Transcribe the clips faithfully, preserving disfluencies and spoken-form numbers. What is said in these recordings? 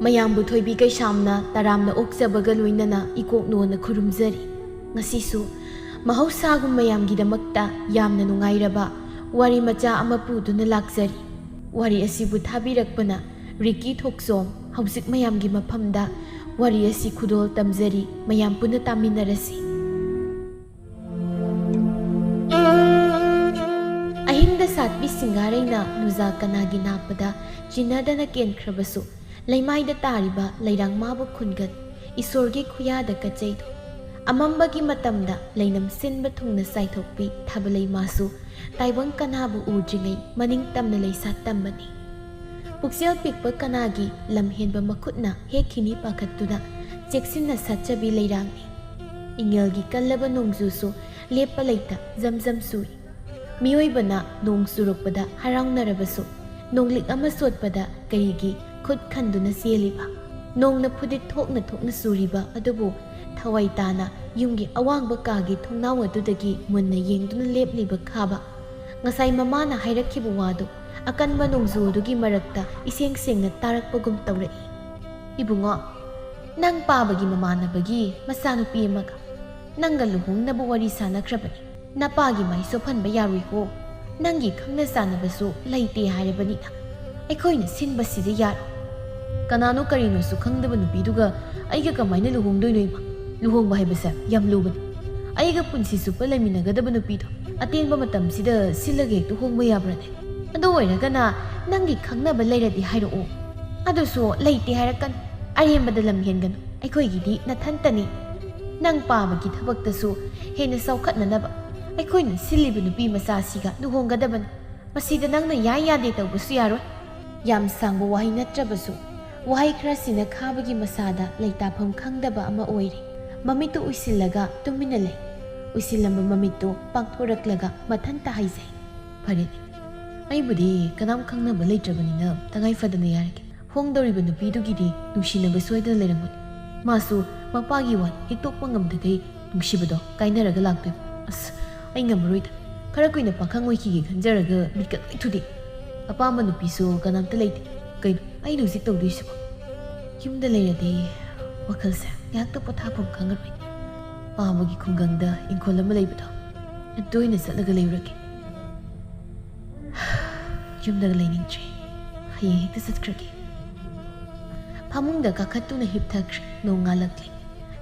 ꯃꯌꯥꯝꯕꯨ ꯊꯣꯏꯕꯤ ꯀꯩꯁꯥꯝꯅ ꯇꯔꯥꯝꯅ ꯑꯣꯛꯆꯕꯒ ꯂꯣꯏꯅꯅ ꯏꯀꯣꯛꯅꯣꯅ ꯈꯨꯔꯨꯝꯖꯔꯤ꯫ ꯉꯁꯤꯁꯨ ꯃꯍꯧꯁꯥꯒꯨꯝ ꯃꯌꯥꯝꯒꯤꯗꯃꯛꯇ ꯌꯥꯝꯅ ꯅꯨꯡꯉꯥꯏꯔꯕ ꯋꯥꯔꯤ ꯃꯆꯥ ꯑꯃ ꯄꯨꯗꯨꯅ ꯂꯥꯛꯆꯔꯤ꯫ ꯋꯥꯔꯤ ꯑꯁꯤꯕꯨ ꯊꯥꯕꯤꯔꯛꯄꯅ ꯔꯤꯀꯤ ꯊꯣꯛꯆꯣꯝ꯫ ꯍꯧꯖꯤꯛ ꯃꯌꯥꯝꯒꯤ ꯃꯐꯝꯗ ꯋꯥꯔꯤ ꯑꯁꯤ ꯈꯨꯗꯣꯜ ꯇꯝꯖꯔꯤ, ꯃꯌꯥꯝ ꯄꯨꯟꯅ ꯇꯥꯃꯤꯟꯅꯔꯁꯤ꯫ ꯑꯍꯤꯡꯗ ꯁꯥꯠꯄꯤ ꯁꯤꯡꯒꯥꯔꯩꯅ ꯅꯨꯖꯥ ꯀꯅꯥꯒꯤ ꯅꯥꯞꯄꯗ ꯆꯤꯟꯅꯗꯅ ꯀꯦꯟꯈ꯭ꯔꯕꯁꯨ, ꯂꯩꯃꯥꯏꯗ ꯇꯥꯔꯤꯕ ꯂꯩꯔꯥꯡ ꯃꯥꯕꯨ ꯈꯨꯟꯒꯠ, ꯏꯁꯣꯔꯒꯤ ꯈꯨꯌꯥꯗ ꯀꯠꯆꯩꯗꯣ꯫ ꯑꯃꯝꯕꯒꯤ ꯃꯇꯝꯗ ꯂꯩꯅꯝ ꯁꯤꯟꯕ ꯊꯨꯡꯅ ꯆꯥꯏꯊꯣꯛꯄꯤ ꯊꯥꯕꯂꯩ ꯃꯥꯁꯨ ꯇꯥꯏꯕꯪ ꯀꯅꯥꯕꯨ ꯎꯗ꯭ꯔꯤꯉꯩ ꯃꯅꯤꯡ ꯇꯝꯅ ꯂꯩꯁꯥ ꯇꯝꯕꯅꯤ꯫ ꯄꯨꯛꯆꯦꯜ ꯄꯤꯛꯄ ꯀꯅꯥꯒꯤ ꯂꯝ ꯍꯦꯟꯕ ꯃꯈꯨꯠꯅ ꯍꯦꯛꯈꯤꯅꯤ ꯄꯥꯈꯠꯇꯨꯅ ꯆꯦꯛꯁꯤꯟꯅ ꯁꯥꯠꯆꯕꯤ ꯂꯩꯔꯥꯡꯅꯤ꯫ ꯏꯉꯦꯜꯒꯤ ꯀꯜꯂꯕ ꯅꯣꯡꯖꯨꯁꯨ ꯂꯦꯞꯄ ꯂꯩꯇ ꯖꯝ ꯖꯝ ꯆꯨꯏ꯫ ꯃꯤꯑꯣꯏꯕꯅ ꯅꯣꯡ ꯆꯨꯔꯛꯄꯗ ꯍꯔꯥꯎꯅꯔꯕꯁꯨ, ꯅꯣꯡꯂꯤꯛ ꯑꯃ ꯆꯣꯠꯄꯗ ꯀꯔꯤꯒꯤ ꯈꯨꯠ ꯈꯟꯗꯨꯅ ꯆꯦꯜꯂꯤꯕ? ꯅꯣꯡꯅ ꯐꯨꯗꯤꯠ ꯊꯣꯛꯅ ꯊꯣꯛꯅ ꯆꯨꯔꯤꯕ ꯑꯗꯨꯕꯨ ꯊꯋꯥꯏ ꯇꯥꯅ ꯌꯨꯝꯒꯤ ꯑꯋꯥꯡꯕ ꯀꯥꯒꯤ ꯊꯣꯡꯅꯥꯎ ꯑꯗꯨꯗꯒꯤ ꯃꯨꯟꯅ ꯌꯦꯡꯗꯨꯅ ꯂꯦꯞꯂꯤꯕ ꯈꯥꯕ꯫ ꯉꯁꯥꯏ ꯃꯃꯥꯅ ꯍꯥꯏꯔꯛꯈꯤꯕ ꯋꯥꯗꯨ ꯑꯀꯟꯕ ꯅꯣꯡꯖꯨ ꯑꯗꯨꯒꯤ ꯃꯔꯛꯇ ꯏꯁꯦꯡ ꯁꯦꯡꯅ ꯇꯥꯔꯛꯄꯒꯨꯝ ꯇꯧꯔꯛꯏ꯫ "ꯏꯕꯨꯡꯉꯣ, ꯅꯪ ꯄꯥꯕꯒꯤ ꯃꯃꯥꯟꯅꯕꯒꯤ ꯃꯆꯥꯅꯨꯄꯤ ꯑꯃꯒ ꯅꯪꯒ ꯂꯨꯍꯣꯡꯅꯕ ꯋꯥꯔꯤ ꯁꯥꯅꯈ꯭ꯔꯕꯅꯤ꯫ ꯅꯄꯥꯒꯤ ꯃꯥꯏ ꯆꯣꯞꯍꯟꯕ ꯌꯥꯔꯣꯏꯀꯣ꯫ ꯅꯪꯒꯤ ꯈꯪꯅ ꯆꯥꯟꯅꯕꯁꯨ ꯂꯩꯇꯦ ꯍꯥꯏꯔꯕꯅꯤꯅ ꯑꯩꯈꯣꯏꯅ ꯁꯤꯟꯕꯁꯤꯗ ꯌꯥꯔꯣꯏ꯫ ꯀꯅꯥꯅꯣ ꯀꯔꯤꯅꯣꯁꯨ ꯈꯪꯗꯕ ꯅꯨꯄꯤꯗꯨꯒ ꯑꯩꯒ ꯀꯃꯥꯏꯅ ꯂꯨꯍꯣꯡꯗꯣꯏꯅꯣ ꯏꯃꯥ? ꯂꯨꯍꯣꯡꯕ ꯍꯥꯏꯕꯁꯦ ꯌꯥꯝ ꯂꯨꯕꯅꯤ꯫ ꯑꯩꯒ ꯄꯨꯟꯁꯤ ꯆꯨꯞꯄ ꯂꯩꯃꯤꯟꯅꯒꯗꯕ ꯅꯨꯄꯤꯗꯣ ꯑꯇꯦꯟꯕ ꯃꯇꯝꯁꯤꯗ ꯁꯤꯜꯂꯒ ꯍꯦꯛꯇ ꯍꯣꯡꯕ ꯌꯥꯕ꯭ꯔꯅꯦ? ꯑꯗꯨ ꯑꯣꯏꯔꯒꯅ ꯅꯪꯒꯤ ꯈꯪꯅꯕ ꯂꯩꯔꯗꯤ ꯍꯥꯏꯔꯛꯑꯣ꯫ ꯑꯗꯨꯁꯨ ꯂꯩꯇꯦ ꯍꯥꯏꯔꯛꯀꯅꯨ꯫ ꯑꯔꯦꯝꯕꯗ ꯂꯝ ꯍꯦꯟꯒꯅꯨ꯫ ꯑꯩꯈꯣꯏꯒꯤꯗꯤ ꯅꯊꯟꯇꯅꯤ꯫ ꯅꯪ ꯄꯥꯕꯒꯤ ꯊꯕꯛꯇꯁꯨ ꯍꯦꯟꯅ ꯆꯥꯎꯈꯠꯅꯅꯕ ꯑꯩꯈꯣꯏꯅ ꯁꯤꯜꯂꯤꯕ ꯅꯨꯄꯤ ꯃꯆꯥꯁꯤꯒ ꯂꯨꯍꯣꯡꯒꯗꯕꯅꯤ꯫ ꯃꯁꯤꯗ ꯅꯪꯅ ꯌꯥꯏ ꯌꯥꯗꯦ ꯇꯧꯕꯁꯨ ꯌꯥꯔꯣꯏ꯫" ꯌꯥꯝ ꯁꯥꯡꯕ ꯋꯥꯍꯩ ꯅꯠꯇ꯭ꯔꯕꯁꯨ ꯋꯥꯍꯩ ꯈꯔꯁꯤꯅ ꯈꯥꯕꯒꯤ ꯃꯁꯥꯗ ꯂꯩꯇꯥꯐꯝ ꯈꯪꯗꯕ ꯑꯃ ꯑꯣꯏꯔꯦ꯫ ꯃꯃꯤꯠꯇꯨ ꯎꯏꯁꯤꯜꯂꯒ ꯇꯨꯃꯤꯟꯅ ꯂꯩ꯫ ꯎꯏꯁꯤꯜꯂꯝꯕ ꯃꯃꯤꯠꯇꯨ ꯄꯥꯡꯊꯣꯔꯛꯂꯒ ꯃꯊꯟꯇ ꯍꯥꯏꯖꯩ, "ꯐꯔꯦꯅꯦ, ꯑꯩꯕꯨꯗꯤ ꯀꯅꯥꯝ ꯈꯪꯅꯕ ꯂꯩꯇ꯭ꯔꯕꯅꯤꯅ ꯇꯉꯥꯏ ꯐꯗꯅ ꯌꯥꯔꯒꯦ꯫ ꯍꯣꯡꯗꯧꯔꯤꯕ ꯅꯨꯄꯤꯗꯨꯒꯤꯗꯤ ꯅꯨꯡꯁꯤꯅꯕ ꯁꯣꯏꯗꯅ ꯂꯩꯔꯝꯒꯅꯤ꯫ ꯃꯥꯁꯨ ꯃꯄꯥꯒꯤ ꯋꯥ ꯍꯤꯛꯇꯣꯛꯄ ꯉꯝꯗꯈꯩ ꯅꯨꯡꯁꯤꯕꯗꯣ ꯀꯥꯏꯅꯔꯒ ꯂꯥꯛꯇꯣꯏꯕ꯫ ꯑꯁ, ꯑꯩ ꯉꯝꯃꯔꯣꯏꯗ꯫ ꯈꯔ ꯀꯨꯏꯅ ꯄꯥꯈꯪ ꯑꯣꯏꯈꯤꯒꯦ ꯈꯟꯖꯔꯒ ꯃꯤꯀꯞ ꯂꯣꯏ ꯊꯨꯗꯦꯛ꯫ ꯑꯄꯥꯝꯕ ꯅꯨꯄꯤꯁꯨ ꯀꯅꯥꯝꯇ ꯂꯩꯇꯦ꯫ ꯀꯩꯅꯣ ꯑꯩꯅ ꯍꯧꯖꯤꯛ ꯇꯧꯗꯣꯏꯁꯤꯕꯣ? ꯌꯨꯝꯗ ꯂꯩꯔꯗꯤ ꯋꯥꯈꯜꯁꯦ ꯉꯥꯏꯍꯥꯛꯇ ꯄꯣꯊꯥꯐꯝ ꯈꯪꯉꯔꯣꯏ꯫ ꯄꯥꯕꯒꯤ ꯈꯨꯡꯒꯪꯗ ꯏꯪꯈꯣꯜ ꯑꯃ ꯂꯩꯕꯗꯣ, ꯑꯗꯨꯗ ꯑꯣꯏꯅ ꯆꯠꯂꯒ ꯂꯩꯔꯨꯔꯒꯦ꯫ ꯌꯨꯝꯗꯒ ꯂꯩꯅꯤꯡꯗ꯭ꯔꯦ꯫ ꯍꯌꯦꯡ ꯍꯦꯛꯇ ꯆꯠꯈ꯭ꯔꯒꯦ꯫ ꯐꯃꯨꯡꯗ ꯀꯥꯈꯠꯇꯨꯅ ꯍꯤꯞꯊꯈ꯭ꯔꯦ꯫ ꯅꯣꯡꯉꯥꯜꯂꯛꯂꯦ꯫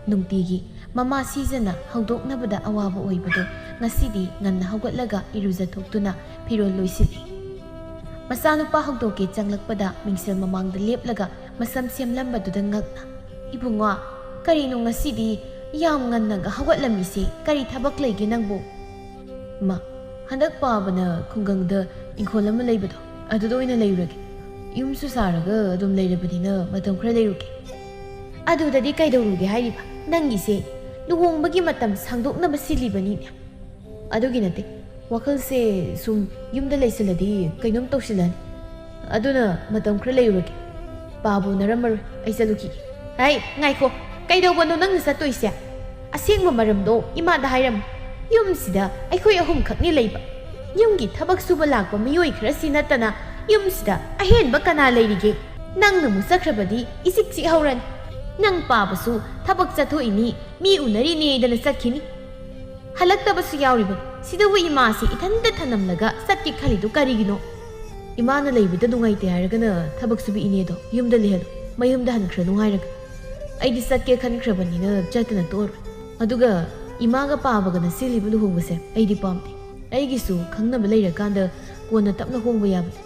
ꯅꯨꯡꯇꯤꯒꯤ ꯃꯃꯥ ꯁꯤꯖꯅ ꯍꯧꯗꯣꯛꯅꯕꯗ ꯑꯋꯥꯕ ꯑꯣꯏꯕꯗꯣ ꯉꯁꯤꯗꯤ ꯉꯟꯅ ꯍꯧꯒꯠꯂꯒ ꯏꯔꯨꯖꯊꯣꯛꯇꯨꯅ ꯐꯤꯔꯣꯜ ꯂꯣꯏꯁꯤꯜꯂꯤ꯫ ꯃꯆꯥꯅꯨꯄꯥ ꯍꯧꯗꯣꯛꯀꯦ ꯆꯪꯂꯛꯄꯗ ꯃꯤꯡꯁꯦꯜ ꯃꯃꯥꯡꯗ ꯂꯦꯞꯂꯒ ꯃꯁꯝ ꯁꯦꯝꯂꯝꯕꯗꯨꯗ ꯉꯛꯅ, "ꯏꯕꯨꯡꯉꯣ, ꯀꯔꯤꯅꯣ ꯉꯁꯤꯗꯤ ꯌꯥꯝ ꯉꯟꯅꯒ ꯍꯧꯒꯠꯂꯝꯃꯤꯁꯤ? ꯀꯔꯤ ꯊꯕꯛ ꯂꯩꯒꯦ ꯅꯪꯕꯨ?" "ꯃꯥ, ꯍꯟꯗꯛ ꯄꯥꯕꯅ ꯈꯨꯡꯒꯪꯗ ꯏꯪꯈꯣꯜ ꯑꯃ ꯂꯩꯕꯗꯣ, ꯑꯗꯨꯗ ꯑꯣꯏꯅ ꯂꯩꯔꯨꯔꯒꯦ꯫ ꯌꯨꯝꯁꯨ ꯁꯥꯔꯒ ꯑꯗꯨꯝ ꯂꯩꯔꯕꯅꯤꯅ ꯃꯇꯝ ꯈꯔ ꯂꯩꯔꯨꯒꯦ꯫" "ꯑꯗꯨꯗꯗꯤ ꯀꯩꯗꯧꯔꯨꯒꯦ ꯍꯥꯏꯔꯤꯕ? ꯅꯪꯒꯤꯁꯦ ꯂꯨꯍꯣꯡꯕꯒꯤ ꯃꯇꯝ ꯁꯥꯡꯗꯣꯛꯅꯕ ꯁꯤꯜꯂꯤꯕꯅꯤꯅꯦ꯫" "ꯑꯗꯨꯒꯤ ꯅꯠꯇꯦ, ꯋꯥꯈꯜꯁꯦ ꯁꯨꯝ ꯌꯨꯝꯗ ꯂꯩꯁꯤꯜꯂꯗꯤ ꯀꯩꯅꯣꯝ ꯇꯧꯁꯤꯜꯂꯅꯤ꯫ ꯑꯗꯨꯅ ꯃꯇꯝ ꯈꯔ ꯂꯩꯔꯨꯔꯒꯦ꯫" "ꯄꯥꯕꯨ ꯎꯅꯔꯝꯃꯔꯣꯏ, ꯑꯩ ꯆꯠꯂꯨꯈꯤꯒꯦ꯫" "ꯍꯩ, ꯉꯥꯏꯈꯣ, ꯀꯩꯗꯧꯕꯅꯣ ꯅꯪꯅ ꯆꯠꯇꯣꯏꯁꯦ? ꯑꯁꯦꯡꯕ ꯃꯔꯝꯗꯣ ꯏꯃꯥꯗ ꯍꯥꯏꯔꯝꯃꯨ꯫ ꯌꯨꯝꯁꯤꯗ ꯑꯩꯈꯣꯏ ꯑꯍꯨꯝꯈꯛꯅꯤ ꯂꯩꯕ꯫ ꯌꯨꯝꯒꯤ ꯊꯕꯛ ꯁꯨꯕ ꯂꯥꯛꯄ ꯃꯤꯑꯣꯏ ꯈꯔꯁꯤ ꯅꯠꯇꯅ ꯌꯨꯝꯁꯤꯗ ꯑꯍꯦꯟꯕ ꯀꯅꯥ ꯂꯩꯔꯤꯒꯦ? ꯅꯪꯅ ꯑꯃꯨꯛ ꯆꯠꯈ꯭ꯔꯕꯗꯤ ꯏꯆꯤꯛ ꯆꯤꯛꯍꯧꯔꯅꯤ꯫ ꯅꯪ ꯄꯥꯕꯁꯨ ꯊꯕꯛ ꯆꯠꯊꯣꯛꯏꯅꯤ, ꯃꯤ ꯎꯅꯔꯤꯅꯦꯗꯅ ꯆꯠꯈꯤꯅꯤ꯫ ꯍꯜꯂꯛꯇꯕꯁꯨ ꯌꯥꯎꯔꯤꯕꯅꯤ꯫ ꯁꯤꯗꯕꯨ ꯏꯃꯥꯁꯤ ꯏꯊꯟꯇ ꯊꯅꯝꯂꯒ ꯆꯠꯀꯦ ꯈꯜꯂꯤꯗꯨ ꯀꯔꯤꯒꯤꯅꯣ?" "ꯏꯃꯥꯅ ꯂꯩꯕꯗ ꯅꯨꯡꯉꯥꯏꯇꯦ ꯍꯥꯏꯔꯒꯅ ꯊꯕꯛ ꯁꯨꯕꯤ ꯏꯅꯦꯗꯣ ꯌꯨꯝꯗ ꯂꯩꯍꯜꯂꯨ, ꯃꯌꯨꯝꯗ ꯍꯟꯈ꯭ꯔꯅꯨ ꯍꯥꯏꯔꯒ꯫ ꯑꯩꯗꯤ ꯆꯠꯀꯦ ꯈꯟꯈ꯭ꯔꯕꯅꯤꯅ ꯆꯠꯇꯅ ꯇꯣꯛꯑꯔꯣꯏ꯫ ꯑꯗꯨꯒ ꯏꯃꯥꯒ ꯄꯥꯕꯒꯅ ꯁꯤꯜꯂꯤꯕ ꯂꯨꯍꯣꯡꯕꯁꯦ ꯑꯩꯗꯤ ꯄꯥꯝꯗꯦ꯫ ꯑꯩꯒꯤꯁꯨ ꯈꯪꯅꯕ ꯂꯩꯔꯀꯥꯟꯗ ꯀꯣꯟꯅ ꯇꯞꯅ ꯍꯣꯡꯕ ꯌꯥꯕꯅꯤ꯫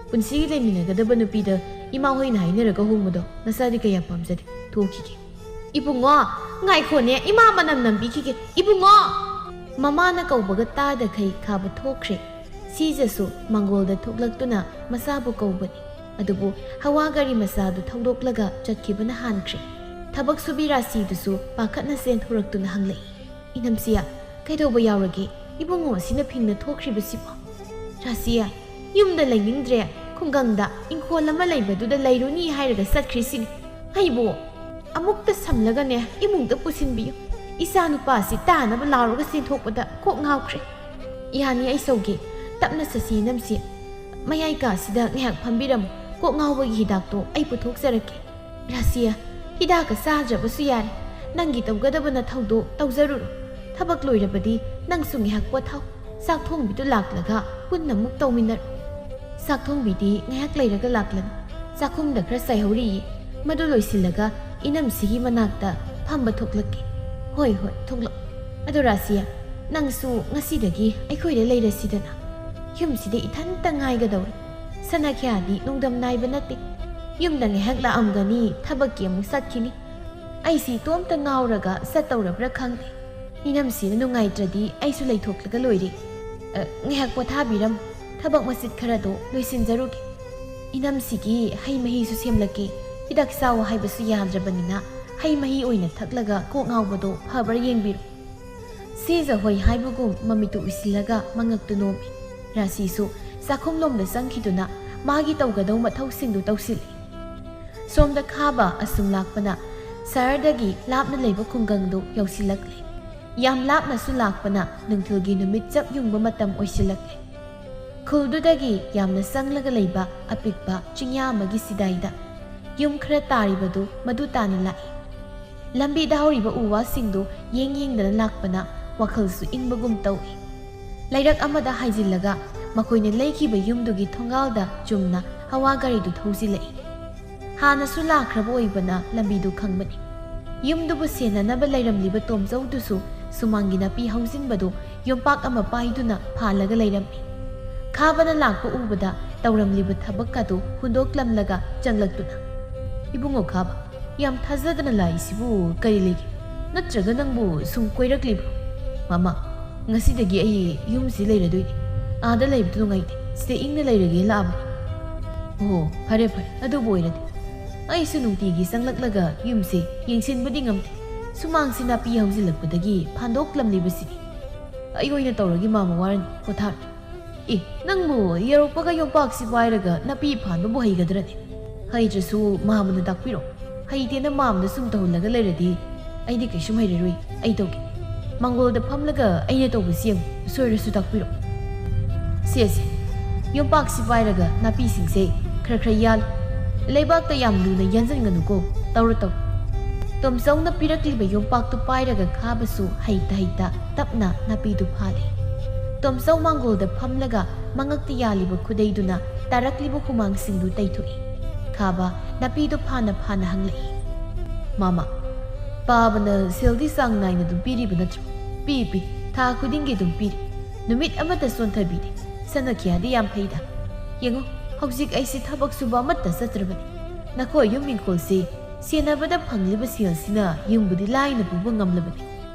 ꯄꯨꯟꯁꯤꯒꯤ ꯂꯩꯃꯤꯟꯅꯒꯗꯕ ꯅꯨꯄꯤꯗ ꯏꯃꯥ ꯍꯣꯏꯅ ꯍꯥꯏꯅꯔꯒ ꯍꯣꯡꯕꯗꯣ ꯅꯆꯥꯗꯤ ꯀꯌꯥ ꯄꯥꯝꯖꯗꯦ꯫ ꯊꯣꯛꯈꯤꯒꯦ꯫" "ꯏꯕꯨꯡꯉꯣ, ꯉꯥꯏꯈꯣꯅꯦ, ꯏꯃꯥ ꯃꯅꯝ ꯅꯝꯕꯤꯈꯤꯒꯦ꯫ ꯏꯕꯨꯡꯉꯣ!" ꯃꯃꯥꯅ ꯀꯧꯕꯒ ꯇꯥꯗꯈꯩ ꯈꯥꯕ ꯊꯣꯛꯈ꯭ꯔꯦ꯫ ꯁꯤꯖꯁꯨ ꯃꯪꯒꯣꯜꯗ ꯊꯣꯛꯂꯛꯇꯨꯅ ꯃꯆꯥꯕꯨ ꯀꯧꯕꯅꯤ꯫ ꯑꯗꯨꯕꯨ ꯍꯋꯥ ꯒꯥꯔꯤ ꯃꯆꯥꯗꯨ ꯊꯧꯗꯣꯛꯂꯒ ꯆꯠꯈꯤꯕꯅ ꯍꯥꯟꯈ꯭ꯔꯦ꯫ ꯊꯕꯛ ꯁꯨꯕꯤ ꯔꯥꯁꯤꯗꯨꯁꯨ ꯄꯥꯈꯠꯅ ꯆꯦꯟꯊꯣꯔꯛꯇꯨꯅ ꯍꯪꯂꯛꯏ, "ꯏꯅꯝꯁꯤꯌꯥ, ꯀꯩꯗꯧꯕ ꯌꯥꯎꯔꯒꯦ? ꯏꯕꯨꯡꯉꯣ ꯑꯁꯤꯅ ꯐꯤꯡꯅ ꯊꯣꯛꯈ꯭ꯔꯤꯕꯁꯤꯕꯣ?" "ꯔꯥꯁꯤꯌꯥ, ꯌꯨꯝꯗ ꯂꯩꯅꯤꯡꯗ꯭ꯔꯦ, ꯈꯨꯡꯒꯪꯗ ꯏꯪꯈꯣꯜ ꯑꯃ ꯂꯩꯕꯗꯨꯗ ꯂꯩꯔꯨꯅꯤ ꯍꯥꯏꯔꯒ ꯆꯠꯈ꯭ꯔꯤꯁꯤꯅꯤ꯫ ꯑꯩꯕꯨ ꯑꯃꯨꯛꯇ ꯁꯝꯂꯒꯅꯦ ꯏꯃꯨꯡꯗ ꯄꯨꯁꯤꯟꯕꯤꯌꯨ꯫ ꯏꯆꯥ ꯅꯨꯄꯥꯁꯤ ꯇꯥꯅꯕ ꯂꯥꯎꯔꯒ ꯆꯦꯟꯊꯣꯛꯄꯗ ꯀꯣꯛ ꯉꯥꯎꯈ꯭ꯔꯦ꯫ ꯌꯥꯅꯤ, ꯑꯩ ꯁꯧꯒꯦ꯫ ꯇꯞꯅ ꯆꯠꯁꯤ, ꯏꯅꯝꯁꯤ꯫ ꯃꯌꯥꯏ ꯀꯥꯁꯤꯗ ꯉꯥꯏꯍꯥꯛ ꯐꯝꯕꯤꯔꯝꯃꯨ꯫ ꯀꯣꯛ ꯉꯥꯎꯕꯒꯤ ꯍꯤꯗꯥꯛꯇꯣ ꯑꯩ ꯄꯨꯊꯣꯛꯆꯔꯛꯀꯦ꯫ ꯔꯥꯁꯤꯌꯥ, ꯍꯤꯗꯥꯛꯀ ꯆꯥꯗ꯭ꯔꯕꯁꯨ ꯌꯥꯔꯦ꯫ ꯅꯪꯒꯤ ꯇꯧꯒꯗꯕ ꯅꯊꯧꯗꯣ ꯇꯧꯖꯔꯨꯔꯣ꯫ ꯊꯕꯛ ꯂꯣꯏꯔꯕꯗꯤ ꯅꯪꯁꯨ ꯉꯥꯏꯍꯥꯛ ꯄꯣꯊꯥꯎ꯫ ꯆꯥꯛ ꯊꯣꯡꯕꯤꯗꯨ ꯂꯥꯛꯂꯒ ꯄꯨꯟꯅ ꯑꯃꯨꯛ ꯇꯧꯃꯤꯟꯅꯔꯣ꯫ ꯆꯥꯛ ꯊꯣꯡꯕꯤꯗꯤ ꯉꯥꯏꯍꯥꯛ ꯂꯩꯔꯒ ꯂꯥꯛꯂꯅꯤ꯫ ꯆꯥꯛꯈꯨꯝꯗ ꯈꯔ ꯆꯥꯏꯍꯧꯔꯤꯌꯦ꯫ ꯃꯗꯨ ꯂꯣꯏꯁꯤꯜꯂꯒ ꯏꯅꯝꯁꯤꯒꯤ ꯃꯅꯥꯛꯇ ꯐꯝꯕ ꯊꯣꯛꯂꯛꯀꯦ꯫ ꯍꯣꯏ, ꯍꯣꯏ, ꯊꯣꯛꯂꯛꯑꯣ꯫ ꯑꯗꯣ ꯔꯥꯁꯤꯌꯥ, ꯅꯪꯁꯨ ꯉꯁꯤꯗꯒꯤ ꯑꯩꯈꯣꯏꯗ ꯂꯩꯔꯁꯤꯗꯅ꯫ ꯌꯨꯝꯁꯤꯗ ꯏꯊꯟꯇ ꯉꯥꯏꯒꯗꯧꯔꯦ꯫ ꯁꯅꯥꯈ꯭ꯌꯥꯗꯤ ꯅꯨꯡꯗꯝ ꯅꯥꯏꯕ ꯅꯠꯇꯦ꯫ ꯌꯨꯝꯗ ꯉꯥꯏꯍꯥꯛ ꯂꯥꯛꯑꯝꯒꯅꯤ, ꯊꯕꯛꯀꯤ ꯑꯃꯨꯛ ꯆꯠꯈꯤꯅꯤ꯫ ꯑꯩꯁꯤ ꯏꯇꯣꯝꯇ ꯉꯥꯎꯔꯒ ꯆꯠꯇꯧꯔꯕ꯭ꯔꯥ ꯈꯪꯗꯦ꯫ ꯏꯅꯝꯁꯤꯅ ꯅꯨꯡꯉꯥꯏꯇ꯭ꯔꯗꯤ ꯑꯩꯁꯨ ꯂꯩꯊꯣꯛꯂꯒ ꯂꯣꯏꯔꯦ꯫ ꯑ, ꯉꯥꯏꯍꯥꯛ ꯄꯣꯊꯥꯕꯤꯔꯝ꯫ ꯊꯕꯛ ꯃꯆꯤꯠ ꯈꯔꯗꯣ ꯂꯣꯏꯁꯤꯟꯖꯔꯨꯒꯦ꯫ ꯏꯅꯝꯁꯤꯒꯤ ꯍꯩ ꯃꯍꯤꯁꯨ ꯁꯦꯝꯂꯛꯀꯦ꯫ ꯍꯤꯗꯥꯛ ꯆꯥꯎ ꯍꯥꯏꯕꯁꯨ ꯌꯥꯗ꯭ꯔꯕꯅꯤꯅ ꯍꯩ ꯃꯍꯤ ꯑꯣꯏꯅ ꯊꯛꯂꯒ ꯀꯣꯛ ꯉꯥꯎꯕꯗꯣ ꯐꯕ꯭ꯔꯥ ꯌꯦꯡꯕꯤꯔꯣ꯫ ꯁꯤꯖ ꯍꯣꯏ ꯍꯥꯏꯕꯒꯨꯝ ꯃꯃꯤꯠꯇꯨ ꯎꯏꯁꯤꯜꯂꯒ ꯃꯉꯛꯇꯨ ꯅꯣꯝꯃꯤ꯫ ꯔꯥꯁꯤꯁꯨ ꯆꯥꯛꯈꯨꯝꯂꯣꯝꯗ ꯆꯪꯈꯤꯗꯨꯅ ꯃꯥꯒꯤ ꯇꯧꯒꯗꯧ ꯃꯊꯧꯁꯤꯡꯗꯨ ꯇꯧꯁꯤꯜꯂꯤ꯫ ꯁꯣꯝꯗ ꯈꯥꯕ ꯑꯁꯨꯝ ꯂꯥꯛꯄꯅ ꯁꯍꯔꯗꯒꯤ ꯂꯥꯞꯅ ꯂꯩꯕ ꯈꯨꯡꯒꯪꯗꯨ ꯌꯧꯁꯤꯜꯂꯛꯂꯦ꯫ ꯌꯥꯝ ꯂꯥꯞꯅꯁꯨ ꯂꯥꯛꯄꯅ ꯅꯨꯡꯊꯤꯜꯒꯤ ꯅꯨꯃꯤꯠ ꯆꯞ ꯌꯨꯡꯕ ꯃꯇꯝ ꯑꯣꯏꯁꯤꯜꯂꯛꯂꯦ꯫ ꯈꯨꯜꯗꯨꯗꯒꯤ ꯌꯥꯝꯅ ꯆꯪꯂꯒ ꯂꯩꯕ ꯑꯄꯤꯛꯄ ꯆꯤꯡꯌꯥ ꯑꯃꯒꯤ ꯁꯤꯗꯥꯏꯗ ꯌꯨꯝ ꯈꯔ ꯇꯥꯔꯤꯕꯗꯨ ꯃꯗꯨ ꯇꯥꯅ ꯂꯥꯛꯏ꯫ ꯂꯝꯕꯤꯗ ꯍꯧꯔꯤꯕ ꯎ ꯋꯥꯁꯤꯡꯗꯨ ꯌꯦꯡ ꯌꯦꯡꯗꯅ ꯂꯥꯛꯄꯅ ꯋꯥꯈꯜꯁꯨ ꯏꯪꯕꯒꯨꯝ ꯇꯧꯏ꯫ ꯂꯩꯔꯛ ꯑꯃꯗ ꯍꯥꯏꯖꯤꯜꯂꯒ ꯃꯈꯣꯏꯅ ꯂꯩꯈꯤꯕ ꯌꯨꯝꯗꯨꯒꯤ ꯊꯣꯡꯒꯥꯜꯗ ꯆꯨꯝꯅ ꯍꯋꯥ ꯒꯥꯔꯤꯗꯨ ꯊꯧꯖꯤꯜꯂꯛꯏ꯫ ꯍꯥꯟꯅꯁꯨ ꯂꯥꯛꯈ꯭ꯔꯕ ꯑꯣꯏꯕꯅ ꯂꯝꯕꯤꯗꯨ ꯈꯪꯕꯅꯤ꯫ ꯌꯨꯝꯗꯨꯕꯨ ꯁꯦꯟꯅꯅꯕ ꯂꯩꯔꯝꯂꯤꯕ ꯇꯣꯝꯆꯧꯗꯨꯁꯨ ꯁꯨꯃꯥꯡꯒꯤ ꯅꯥꯄꯤ ꯍꯧꯖꯤꯟꯕꯗꯨ ꯌꯣꯝꯄꯥꯛ ꯑꯃ ꯄꯥꯏꯗꯨꯅ ꯐꯥꯜꯂꯒ ꯂꯩꯔꯝꯃꯤ꯫ ꯈꯥꯕꯅ ꯂꯥꯛꯄ ꯎꯕꯗ ꯇꯧꯔꯝꯂꯤꯕ ꯊꯕꯛ ꯑꯗꯨ ꯍꯨꯟꯗꯣꯛꯂꯝꯂꯒ ꯆꯪꯂꯛꯇꯨꯅ, "ꯏꯕꯨꯡꯉꯣ ꯈꯥꯕ, ꯌꯥꯝ ꯊꯥꯖꯗꯅ ꯂꯥꯛꯏꯁꯤꯕꯨ ꯀꯔꯤ ꯂꯩꯒꯦ? ꯅꯠꯇ꯭ꯔꯒ ꯅꯪꯕꯨ ꯁꯨꯝ ꯀꯣꯏꯔꯛꯂꯤꯕ꯭ꯔꯣ?" "ꯃꯃꯥ, ꯉꯁꯤꯗꯒꯤ ꯑꯩ ꯌꯨꯝꯁꯤ ꯂꯩꯔꯗꯣꯏꯅꯤ꯫ ꯑꯥꯗ ꯂꯩꯕꯗꯨ ꯅꯨꯡꯉꯥꯏꯇꯦ꯫ ꯁꯤꯗ ꯏꯪꯅ ꯂꯩꯔꯒꯦ ꯂꯥꯛꯑꯕꯅꯤ꯫" "ꯑꯣ, ꯐꯔꯦ ꯐꯔꯦ, ꯑꯗꯨꯕꯨ ꯑꯣꯏꯔꯗꯤ꯫ ꯑꯩꯁꯨ ꯅꯨꯡꯇꯤꯒꯤ ꯆꯪꯂꯛꯂꯒ ꯌꯨꯝꯁꯦ ꯌꯦꯡꯁꯤꯟꯕꯗꯤ ꯉꯝꯗꯦ꯫ ꯁꯨꯃꯥꯡꯁꯤ ꯅꯥꯄꯤ ꯍꯧꯖꯤꯜꯂꯛꯄꯗꯒꯤ ꯐꯥꯟꯗꯣꯛꯂꯝꯂꯤꯕꯁꯤꯅꯤ꯫ ꯑꯩ ꯑꯣꯏꯅ ꯇꯧꯔꯒꯦ ꯃꯥꯃ, ꯋꯥꯔꯅꯤ, ꯄꯣꯊꯥꯔꯣ꯫" "ꯑꯦ, ꯅꯪꯕꯨ ꯌꯧꯔꯛꯄꯒ ꯌꯣꯝꯄꯥꯛꯁꯤ ꯄꯥꯏꯔꯒ ꯅꯥꯄꯤ ꯐꯥꯟꯕꯕꯨ ꯍꯩꯒꯗ꯭ꯔꯅꯦ? ꯍꯩꯇ꯭ꯔꯁꯨ ꯃꯥꯃꯅ ꯇꯥꯛꯄꯤꯔꯣ꯫ ꯍꯩꯇꯦꯅ ꯃꯥꯃꯗ ꯁꯨꯝ ꯇꯧꯍꯜꯂꯒ ꯂꯩꯔꯗꯤ ꯑꯩꯗꯤ ꯀꯩꯁꯨꯝ ꯍꯩꯔꯔꯣꯏ, ꯑꯩ ꯇꯧꯒꯦ꯫ ꯃꯥꯡꯒꯣꯜꯗ ꯐꯝꯂꯒ ꯑꯩꯅ ꯇꯧꯕꯁꯤ ꯌꯦꯡꯉꯨ, ꯁꯣꯏꯔꯁꯨ ꯇꯥꯛꯄꯤꯔꯣ꯫ ꯁꯦ, ꯁꯦ, ꯌꯣꯝꯄꯥꯛꯁꯤ ꯄꯥꯏꯔꯒ ꯅꯥꯄꯤꯁꯤꯡꯁꯦ ꯈꯔ ꯈꯔ ꯌꯥꯜꯂꯨ꯫ ꯂꯩꯕꯥꯛꯇ ꯌꯥꯝ ꯂꯨꯅ ꯌꯥꯟꯁꯤꯟꯒꯅꯨꯀꯣ, ꯇꯧꯔꯣ ꯇꯧꯔꯣ꯫ ꯇꯣꯝꯆꯧꯅ ꯄꯤꯔꯛꯂꯤꯕ ꯌꯣꯝꯄꯥꯛꯇꯨ ꯄꯥꯏꯔꯒ ꯈꯥꯕꯁꯨ ꯍꯩꯇ ꯍꯩꯇ ꯇꯞꯅ ꯅꯥꯄꯤꯗꯨ ꯐꯥꯜꯂꯤ꯫ ꯇꯣꯝꯆꯧ ꯃꯥꯡꯒꯣꯜꯗ ꯐꯝꯂꯒ ꯃꯉꯛꯇ ꯌꯥꯜꯂꯤꯕ ꯈꯨꯗꯩꯗꯨꯅ ꯇꯥꯔꯛꯂꯤꯕ ꯍꯨꯃꯥꯡꯁꯤꯡꯗꯨ ꯇꯩꯊꯣꯛꯏ꯫ ꯈꯥꯕ ꯅꯥꯄꯤꯗꯨ ꯐꯥꯅ ꯐꯥꯅ ꯍꯪꯂꯛꯏ, "ꯃꯥꯃ, ꯄꯥꯕꯅ ꯁꯦꯜꯗꯤ ꯆꯥꯡ ꯅꯥꯏꯅ ꯑꯗꯨꯝ ꯄꯤꯔꯤꯕ ꯅꯠꯇ꯭ꯔꯣ?" "ꯄꯤ, ꯄꯤ, ꯊꯥ ꯈꯨꯗꯤꯡꯒꯤ ꯑꯗꯨꯝ ꯄꯤꯔꯤ꯫ ꯅꯨꯃꯤꯠ ꯑꯃꯠꯇ ꯁꯣꯟꯊꯕꯤꯗꯦ꯫ ꯁꯅꯥꯈ꯭ꯌꯥꯗꯤ ꯌꯥꯝ ꯐꯩꯗ꯫ ꯌꯦꯡꯉꯨ, ꯍꯧꯖꯤꯛ ꯑꯩꯁꯦ ꯊꯕꯛ ꯁꯨꯕ ꯑꯃꯠꯇ ꯆꯠꯇ꯭ꯔꯕꯅꯤ꯫ ꯅꯈꯣꯏ ꯌꯨꯝ ꯏꯪꯈꯣꯜꯁꯤ ꯁꯦꯟꯅꯕꯗ ꯐꯪꯂꯤꯕ ꯁꯦꯜꯁꯤꯅ ꯌꯨꯝꯕꯨꯗꯤ ꯂꯥꯏꯅ ꯄꯨꯕ ꯉꯝꯂꯕꯅꯤ꯫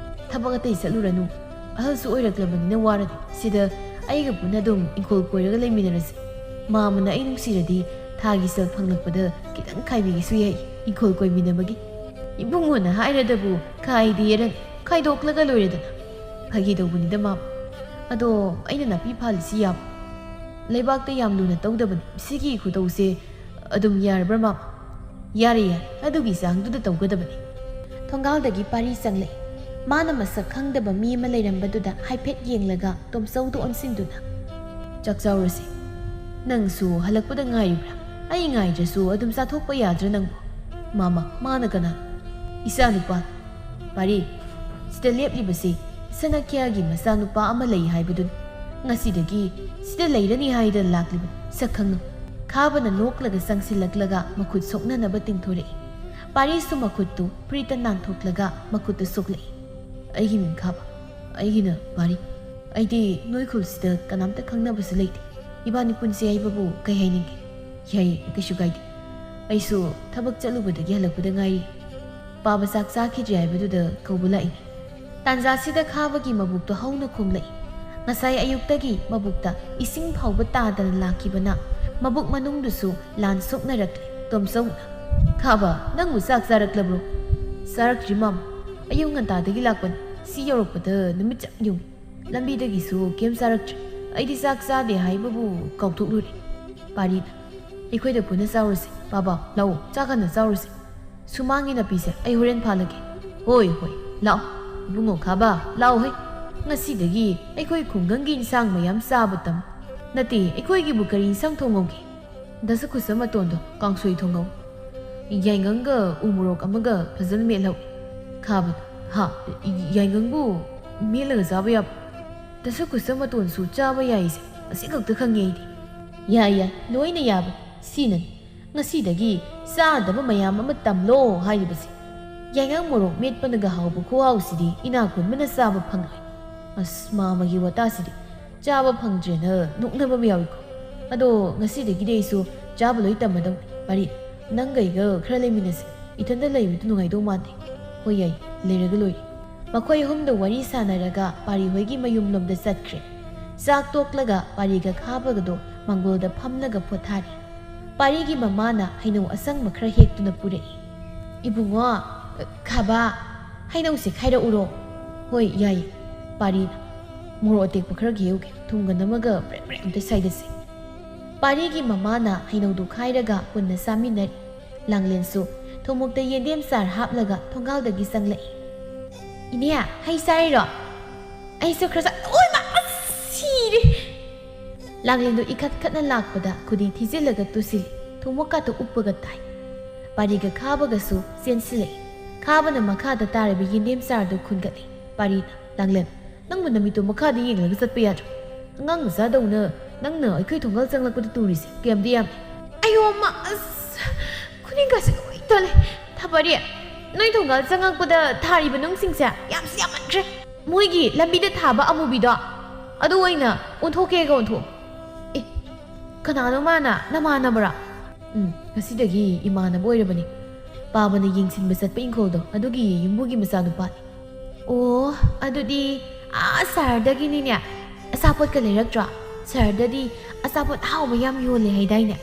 ꯊꯕꯛ ꯑꯇꯩ ꯆꯠꯂꯨꯔꯅꯨ꯫ ꯑꯍꯜꯁꯨ ꯑꯣꯏꯔꯛꯂꯕꯅꯤꯅ ꯋꯥꯔꯅꯤ꯫ ꯁꯤꯗ ꯑꯩꯒ ꯄꯨꯟꯅ ꯑꯗꯨꯝ ꯏꯪꯈꯣꯜ ꯀꯣꯏꯔꯒ ꯂꯩꯃꯤꯟꯅꯔꯁꯤ꯫ ꯃꯥꯃꯅ ꯑꯩ ꯅꯨꯡꯁꯤꯔꯗꯤ ꯊꯥꯒꯤ ꯁꯦꯜ ꯐꯪꯂꯛꯄꯗ ꯈꯤꯇꯪ ꯈꯥꯏꯕꯤꯒꯦꯁꯨ ꯌꯥꯏ, ꯏꯪꯈꯣꯜ ꯀꯣꯏꯃꯤꯟꯅꯕꯒꯤ꯫ ꯏꯕꯨꯡꯉꯣꯅ ꯍꯥꯏꯔꯗꯕꯨ ꯈꯥꯏꯗꯦꯔꯅꯤ, ꯈꯥꯏꯗꯣꯛꯂꯒ ꯂꯣꯏꯔꯦꯗꯅ꯫ ꯐꯥꯒꯤ ꯇꯧꯕꯅꯤꯗ, ꯃꯥꯃ꯫ ꯑꯗꯣ ꯑꯩꯅ ꯅꯥꯄꯤ ꯐꯥꯜꯂꯤꯁꯤ ꯌꯥꯕ꯭ꯔꯣ? ꯂꯩꯕꯥꯛꯇ ꯌꯥꯝ ꯂꯨꯅ ꯇꯧꯗꯕꯅꯤ꯫ ꯁꯤꯒꯤ ꯈꯨꯇꯧꯁꯦ ꯑꯗꯨꯝ ꯌꯥꯔꯕ꯭ꯔꯥ, ꯃꯥꯃ?" "ꯌꯥꯔꯦ, ꯌꯥꯔꯦ, ꯑꯗꯨꯒꯤ ꯆꯥꯡꯗꯨꯗ ꯇꯧꯒꯗꯕꯅꯤ꯫" ꯊꯣꯡꯒꯥꯜꯗꯒꯤ ꯄꯥꯔꯤ ꯆꯪꯂꯛꯏ꯫ ꯃꯥꯅ ꯃꯁꯛ ꯈꯪꯗꯕ ꯃꯤ ꯑꯃ ꯂꯩꯔꯝꯕꯗꯨꯗ ꯍꯥꯏꯐꯦꯠ ꯌꯦꯡꯂꯒ ꯇꯣꯝꯆꯧꯗ ꯑꯣꯟꯁꯤꯟꯗꯨꯅ, "ꯆꯥꯛ ꯆꯥꯎꯔꯁꯤ꯫ ꯅꯪꯁꯨ ꯍꯜꯂꯛꯄꯗ ꯉꯥꯏꯔꯤꯕ꯭ꯔꯥ? ꯑꯩ ꯉꯥꯏꯗ꯭ꯔꯁꯨ ꯑꯗꯨꯝ ꯆꯥꯊꯣꯛꯄ ꯌꯥꯗ꯭ꯔꯥ ꯅꯪꯕꯨ?" "ꯃꯥꯃ, ꯃꯥꯅ ꯀꯅꯥ?" "ꯏꯆꯥꯅꯨꯄꯥ꯫ ꯄꯥꯔꯤ, ꯁꯤꯗ ꯂꯦꯞꯂꯤꯕꯁꯤ ꯁꯅꯥꯈ꯭ꯌꯥꯒꯤ ꯃꯆꯥꯅꯨꯄꯥ ꯑꯃ ꯂꯩ ꯍꯥꯏꯕꯗꯨꯅꯤ꯫ ꯉꯁꯤꯗꯒꯤ ꯁꯤꯗ ꯂꯩꯔꯅꯤ ꯍꯥꯏꯗꯅ ꯂꯥꯛꯂꯤꯕ ꯁꯛꯈꯪꯅꯣ꯫" ꯈꯥꯕꯅ ꯅꯣꯛꯂꯒ ꯆꯪꯁꯤꯜꯂꯛꯂꯒ ꯃꯈꯨꯠ ꯁꯣꯛꯅꯅꯕ ꯇꯤꯡꯊꯣꯔꯛꯏ꯫ ꯄꯥꯔꯤꯁꯨ ꯃꯈꯨꯠꯇꯨ ꯐꯨꯔꯤꯠꯇ ꯅꯥꯟꯊꯣꯛꯂꯒ ꯃꯈꯨꯠꯇ ꯁꯣꯛꯂꯛꯏ꯫ "ꯑꯩꯒꯤ ꯃꯤꯡ ꯈꯥꯕ꯫ ꯑꯩꯒꯤꯅ ꯄꯥꯔꯤ꯫ ꯑꯩꯗꯤ ꯅꯣꯏ ꯈꯨꯜꯁꯤꯗ ꯀꯅꯥꯝꯇ ꯈꯪꯅꯕꯁꯨ ꯂꯩꯇꯦ꯫ ꯏꯕꯥꯅꯤ ꯄꯨꯟꯁꯦ ꯍꯥꯏꯕꯕꯨ ꯀꯩ ꯍꯥꯏꯅꯤꯡꯒꯦ?" "ꯌꯥꯏꯌꯦ, ꯀꯩꯁꯨ ꯀꯥꯏꯗꯦ꯫ ꯑꯩꯁꯨ ꯊꯕꯛ ꯆꯠꯂꯨꯕꯗꯒꯤ ꯍꯜꯂꯛꯄꯗ ꯉꯥꯏꯔꯤ꯫ ꯄꯥꯕ ꯆꯥꯛ ꯆꯥꯈꯤꯗ꯭ꯔꯤ ꯍꯥꯏꯕꯗꯨꯗ ꯀꯧꯕ ꯂꯥꯛꯏꯅꯤ꯫" ꯇꯥꯟꯖꯥꯁꯤꯗ ꯈꯥꯕꯒꯤ ꯃꯕꯨꯛꯇꯣ ꯍꯧꯅ ꯈꯣꯡꯂꯛꯏ꯫ ꯉꯁꯥꯏ ꯑꯌꯨꯛꯇꯒꯤ ꯃꯕꯨꯛꯇ ꯏꯁꯤꯡ ꯐꯥꯎꯕ ꯇꯥꯗꯅ ꯂꯥꯛꯈꯤꯕꯅ ꯃꯕꯨꯛ ꯃꯅꯨꯡꯗꯨꯁꯨ ꯂꯥꯟ ꯁꯣꯛꯅꯔꯛꯂꯦ꯫ ꯇꯣꯝꯆꯧꯅ, "ꯈꯥꯕ, ꯅꯪꯕꯨ ꯆꯥꯛ ꯆꯥꯔꯛꯂꯕ꯭ꯔꯣ?" "ꯆꯥꯔꯛꯇ꯭ꯔꯤ, ꯃꯥꯃ꯫ ꯑꯌꯨꯛ ꯉꯟꯇꯥꯗꯒꯤ ꯂꯥꯛꯄꯅꯤ꯫ ꯁꯤ ꯌꯧꯔꯛꯄꯗ ꯅꯨꯃꯤꯠ ꯆꯞ ꯌꯨꯡꯏ꯫ ꯂꯝꯕꯤꯗꯒꯤꯁꯨ ꯀꯩꯝ ꯆꯥꯔꯛꯇ꯭ꯔꯤ꯫ ꯑꯩꯗꯤ ꯆꯥꯛ ꯆꯥꯗꯦ ꯍꯥꯏꯕꯕꯨ ꯀꯥꯎꯊꯣꯛꯂꯨꯔꯦ꯫" ꯄꯥꯔꯤꯅ, "ꯑꯩꯈꯣꯏꯗ ꯄꯨꯟꯅ ꯆꯥꯎꯔꯁꯤ꯫ ꯄꯥꯕ, ꯂꯥꯛꯑꯣ, ꯆꯥꯛ ꯍꯥꯟꯅ ꯆꯥꯎꯔꯁꯤ꯫ ꯁꯨꯃꯥꯡꯒꯤ ꯅꯥꯄꯤꯁꯦ ꯑꯩ ꯍꯣꯔꯦꯟ ꯐꯥꯜꯂꯒꯦ꯫ "ꯍꯣꯏ, ꯍꯣꯏ, ꯂꯥꯛꯑꯣ꯫ ꯏꯕꯨꯡꯉꯣ ꯈꯥꯕ, ꯂꯥꯛꯑꯣ ꯍꯩ꯫ ꯉꯁꯤꯗꯒꯤ ꯑꯩꯈꯣꯏ ꯈꯨꯡꯒꯪꯒꯤ ꯏꯟꯁꯥꯡ ꯃꯌꯥꯝ ꯆꯥꯕ ꯇꯝ꯫ ꯅꯠꯇꯦ, ꯑꯩꯈꯣꯏꯒꯤꯕꯨ ꯀꯔꯤ ꯏꯟꯁꯥꯡ ꯊꯣꯡꯍꯧꯒꯦ?" "ꯗꯁꯀꯨꯁ ꯃꯇꯣꯟꯗꯣ ꯀꯥꯡꯁꯣꯏ ꯊꯣꯡꯍꯧ꯫ ꯌꯥꯏꯉꯪꯒ ꯎ ꯃꯣꯔꯣꯛ ꯑꯃꯒ ꯐꯖꯅ ꯃꯦꯠꯍꯧ꯫" ꯈꯥꯕꯅ, "ꯍꯥ? ꯌꯥꯏꯉꯪꯕꯨ ꯃꯦꯠꯂꯒ ꯆꯥꯕ ꯌꯥꯕ? ꯗꯁꯀꯨꯁ ꯃꯇꯣꯟꯁꯨ ꯆꯥꯕ ꯌꯥꯏꯁꯦ ꯉꯁꯤ ꯈꯛꯇ ꯈꯪꯉꯦ ꯑꯩꯗꯤ꯫" "ꯌꯥꯏ, ꯌꯥꯏ, ꯂꯣꯏꯅ ꯌꯥꯕ꯫ ꯁꯤꯅꯅꯤ ꯉꯁꯤꯗꯒꯤ ꯆꯥꯗꯕ ꯃꯌꯥꯝ ꯑꯃ ꯇꯝꯂꯣ ꯍꯥꯏꯔꯤꯕꯁꯦ꯫ ꯌꯥꯏꯉꯪ ꯃꯣꯔꯣꯛ ꯃꯦꯠꯄꯅꯒ ꯍꯥꯎꯕ ꯈꯨꯍꯥꯎꯁꯤꯗꯤ ꯏꯅꯥꯛ ꯈꯨꯟꯕꯅ ꯆꯥꯕ ꯐꯪꯂꯣꯏ꯫" ꯑꯁ, ꯃꯥꯃꯒꯤ ꯋꯥꯇꯥꯁꯤꯗꯤ꯫ ꯆꯥꯕ ꯐꯪꯗ꯭ꯔꯦꯅ ꯅꯣꯛꯅꯕ ꯑꯃ ꯌꯥꯎꯏꯀꯣ꯫ ꯑꯗꯣ ꯉꯁꯤꯗꯒꯤꯗꯤ ꯑꯩꯁꯨ ꯆꯥꯕ ꯂꯣꯏ ꯇꯝꯃꯗꯧꯅꯤ꯫ ꯄꯥꯔꯤ, ꯅꯪꯒ ꯑꯩꯒ ꯈꯔ ꯂꯩꯃꯤꯟꯅꯁꯦ꯫ ꯏꯊꯟꯗ ꯂꯩꯕꯗꯨ ꯅꯨꯡꯉꯥꯏꯗꯧ ꯃꯥꯟꯗꯦ꯫ "ꯍꯣꯏ, ꯌꯥꯏ, ꯂꯩꯔꯒ ꯂꯣꯏꯔꯦ꯫" ꯃꯈꯣꯏ ꯑꯍꯨꯝꯗ ꯋꯥꯔꯤ ꯁꯥꯟꯅꯔꯒ ꯄꯥꯔꯤ ꯍꯣꯏꯒꯤ ꯃꯌꯨꯝꯂꯣꯝꯗ ꯆꯠꯈ꯭ꯔꯦ꯫ ꯆꯥꯛ ꯇꯣꯛꯂꯒ ꯄꯥꯔꯤꯒ ꯈꯥꯕꯒꯗꯣ ꯃꯥꯡꯒꯣꯜꯗ ꯐꯝꯂꯒ ꯄꯣꯊꯥꯔꯤ꯫ ꯄꯥꯔꯤꯒꯤ ꯃꯃꯥꯅ ꯍꯩꯅꯧ ꯑꯁꯪꯕ ꯈꯔ ꯍꯦꯛꯇꯨꯅ ꯄꯨꯔꯛꯏ꯫ "ꯏꯕꯨꯡꯉꯣ, ꯈꯥꯕ, ꯍꯩꯅꯧꯁꯦ ꯈꯥꯏꯔꯛꯎꯔꯣ?" "ꯍꯣꯏ, ꯌꯥꯏ꯫" ꯄꯥꯔꯤꯅ, "ꯃꯣꯔꯣꯛ ꯑꯇꯦꯛꯄ ꯈꯔ ꯍꯦꯛꯎꯒꯦ, ꯊꯨꯝꯒ ꯅꯝꯃꯒ ꯕ꯭ꯔꯦꯛ ꯕ꯭ꯔꯦꯛ ꯑꯝꯇ ꯁꯥꯏꯗꯠꯁꯦ꯫" ꯄꯥꯔꯤꯒꯤ ꯃꯃꯥꯅ ꯍꯩꯅꯧꯗꯨ ꯈꯥꯏꯔꯒ ꯄꯨꯟꯅ ꯆꯥꯃꯤꯟꯅꯔꯤ꯫ ꯂꯥꯡꯂꯦꯟꯁꯨ ꯊꯨꯝꯃꯣꯛꯇ ꯌꯦꯟꯗꯦꯝ ꯆꯥꯔ ꯍꯥꯞꯂꯒ ꯊꯣꯡꯒꯥꯜꯗꯒꯤ ꯆꯪꯂꯛꯏ꯫ "ꯏꯅꯦ, ꯍꯩ ꯆꯥꯔꯤꯔꯣ? ꯑꯩꯁꯨ ꯈꯔ ꯆꯥ-, ꯑꯣꯏꯃꯥ, ꯑꯁ, ꯁꯤꯔꯦ!" ꯂꯥꯡꯂꯦꯟꯗꯨ ꯏꯈꯠ ꯈꯠꯅ ꯂꯥꯛꯄꯗ ꯈꯨꯗꯤ ꯊꯤꯖꯤꯜꯂꯒ ꯇꯨꯁꯤꯜꯂꯤ꯫ ꯊꯨꯝꯃꯣꯛꯀꯥꯇꯨ ꯎꯞꯄꯒ ꯇꯥꯏ꯫ ꯄꯥꯔꯤꯒ ꯈꯥꯕꯒꯁꯨ ꯆꯦꯟꯁꯤꯜꯂꯛꯏ꯫ ꯈꯥꯕꯅ ꯃꯈꯥꯗ ꯇꯥꯔꯕ ꯌꯦꯟꯗꯦꯝ ꯆꯥꯔꯗꯨ ꯈꯨꯟꯒꯠꯂꯤ꯫ ꯄꯥꯔꯤꯅ, "ꯂꯥꯡꯂꯦꯟ, ꯅꯪꯕꯨ ꯅꯃꯤꯠꯇꯣ ꯃꯈꯥꯗ ꯌꯦꯡꯂꯒ ꯆꯠꯄ ꯌꯥꯗ꯭ꯔꯣ? ꯑꯉꯥꯡ ꯃꯆꯥꯗꯧꯅ ꯅꯪꯅ ꯑꯩꯈꯣꯏ ꯊꯣꯡꯒꯥꯜ ꯆꯪꯂꯛꯄꯗ ꯇꯨꯔꯤꯁꯦ ꯀꯌꯥꯝꯗꯤ ꯌꯥꯝꯃꯤ?" "ꯑꯌꯣ, ꯑꯃ, ꯑꯁ, ꯈꯨꯅꯤꯡꯒꯁꯦ ꯂꯣꯏ ꯇꯜꯂꯦ꯫ ꯊꯥꯕꯔꯤ, ꯅꯣꯏ ꯊꯣꯡꯒꯥꯜ ꯆꯪꯉꯛꯄꯗ ꯊꯥꯔꯤꯕ ꯅꯨꯡꯁꯤꯡꯁꯦ ꯌꯥꯝꯁꯨ ꯌꯥꯝꯃꯟꯈ꯭ꯔꯦ꯫ ꯃꯣꯏꯒꯤ ꯂꯝꯕꯤꯗ ꯊꯥꯕ ꯑꯃꯨꯕꯤꯗꯣ, ꯑꯗꯨ ꯑꯣꯏꯅ ꯑꯣꯟꯊꯣꯛꯀꯦꯒ ꯑꯣꯟꯊꯣꯛꯑꯣ꯫" "ꯑꯦ, ꯀꯅꯥꯅꯣ ꯃꯥꯅ? ꯅꯃꯥꯟꯅꯕꯔꯥ?" "ꯎꯝ, ꯉꯁꯤꯗꯒꯤ ꯏꯃꯥꯟꯅꯕ ꯑꯣꯏꯔꯕꯅꯤ꯫ ꯄꯥꯕꯅ ꯌꯦꯡꯁꯤꯟꯕ ꯆꯠꯄ ꯏꯪꯈꯣꯜꯗꯣ, ꯑꯗꯨꯒꯤ ꯌꯨꯝꯕꯨꯒꯤ ꯃꯆꯥꯅꯨꯄꯥꯅꯤ꯫" "ꯑꯣ, ꯑꯗꯨꯗꯤ ꯑꯥ ꯁꯍꯔꯗꯒꯤꯅꯤꯅꯦ꯫ ꯑꯆꯥꯄꯣꯠꯀ ꯂꯩꯔꯛꯇ꯭ꯔꯣ? ꯁꯍꯔꯗꯗꯤ ꯑꯆꯥꯄꯣꯠ ꯑꯍꯥꯎꯕ ꯌꯥꯝ ꯌꯣꯜꯂꯦ ꯍꯥꯏꯗꯥꯏꯅꯦ?"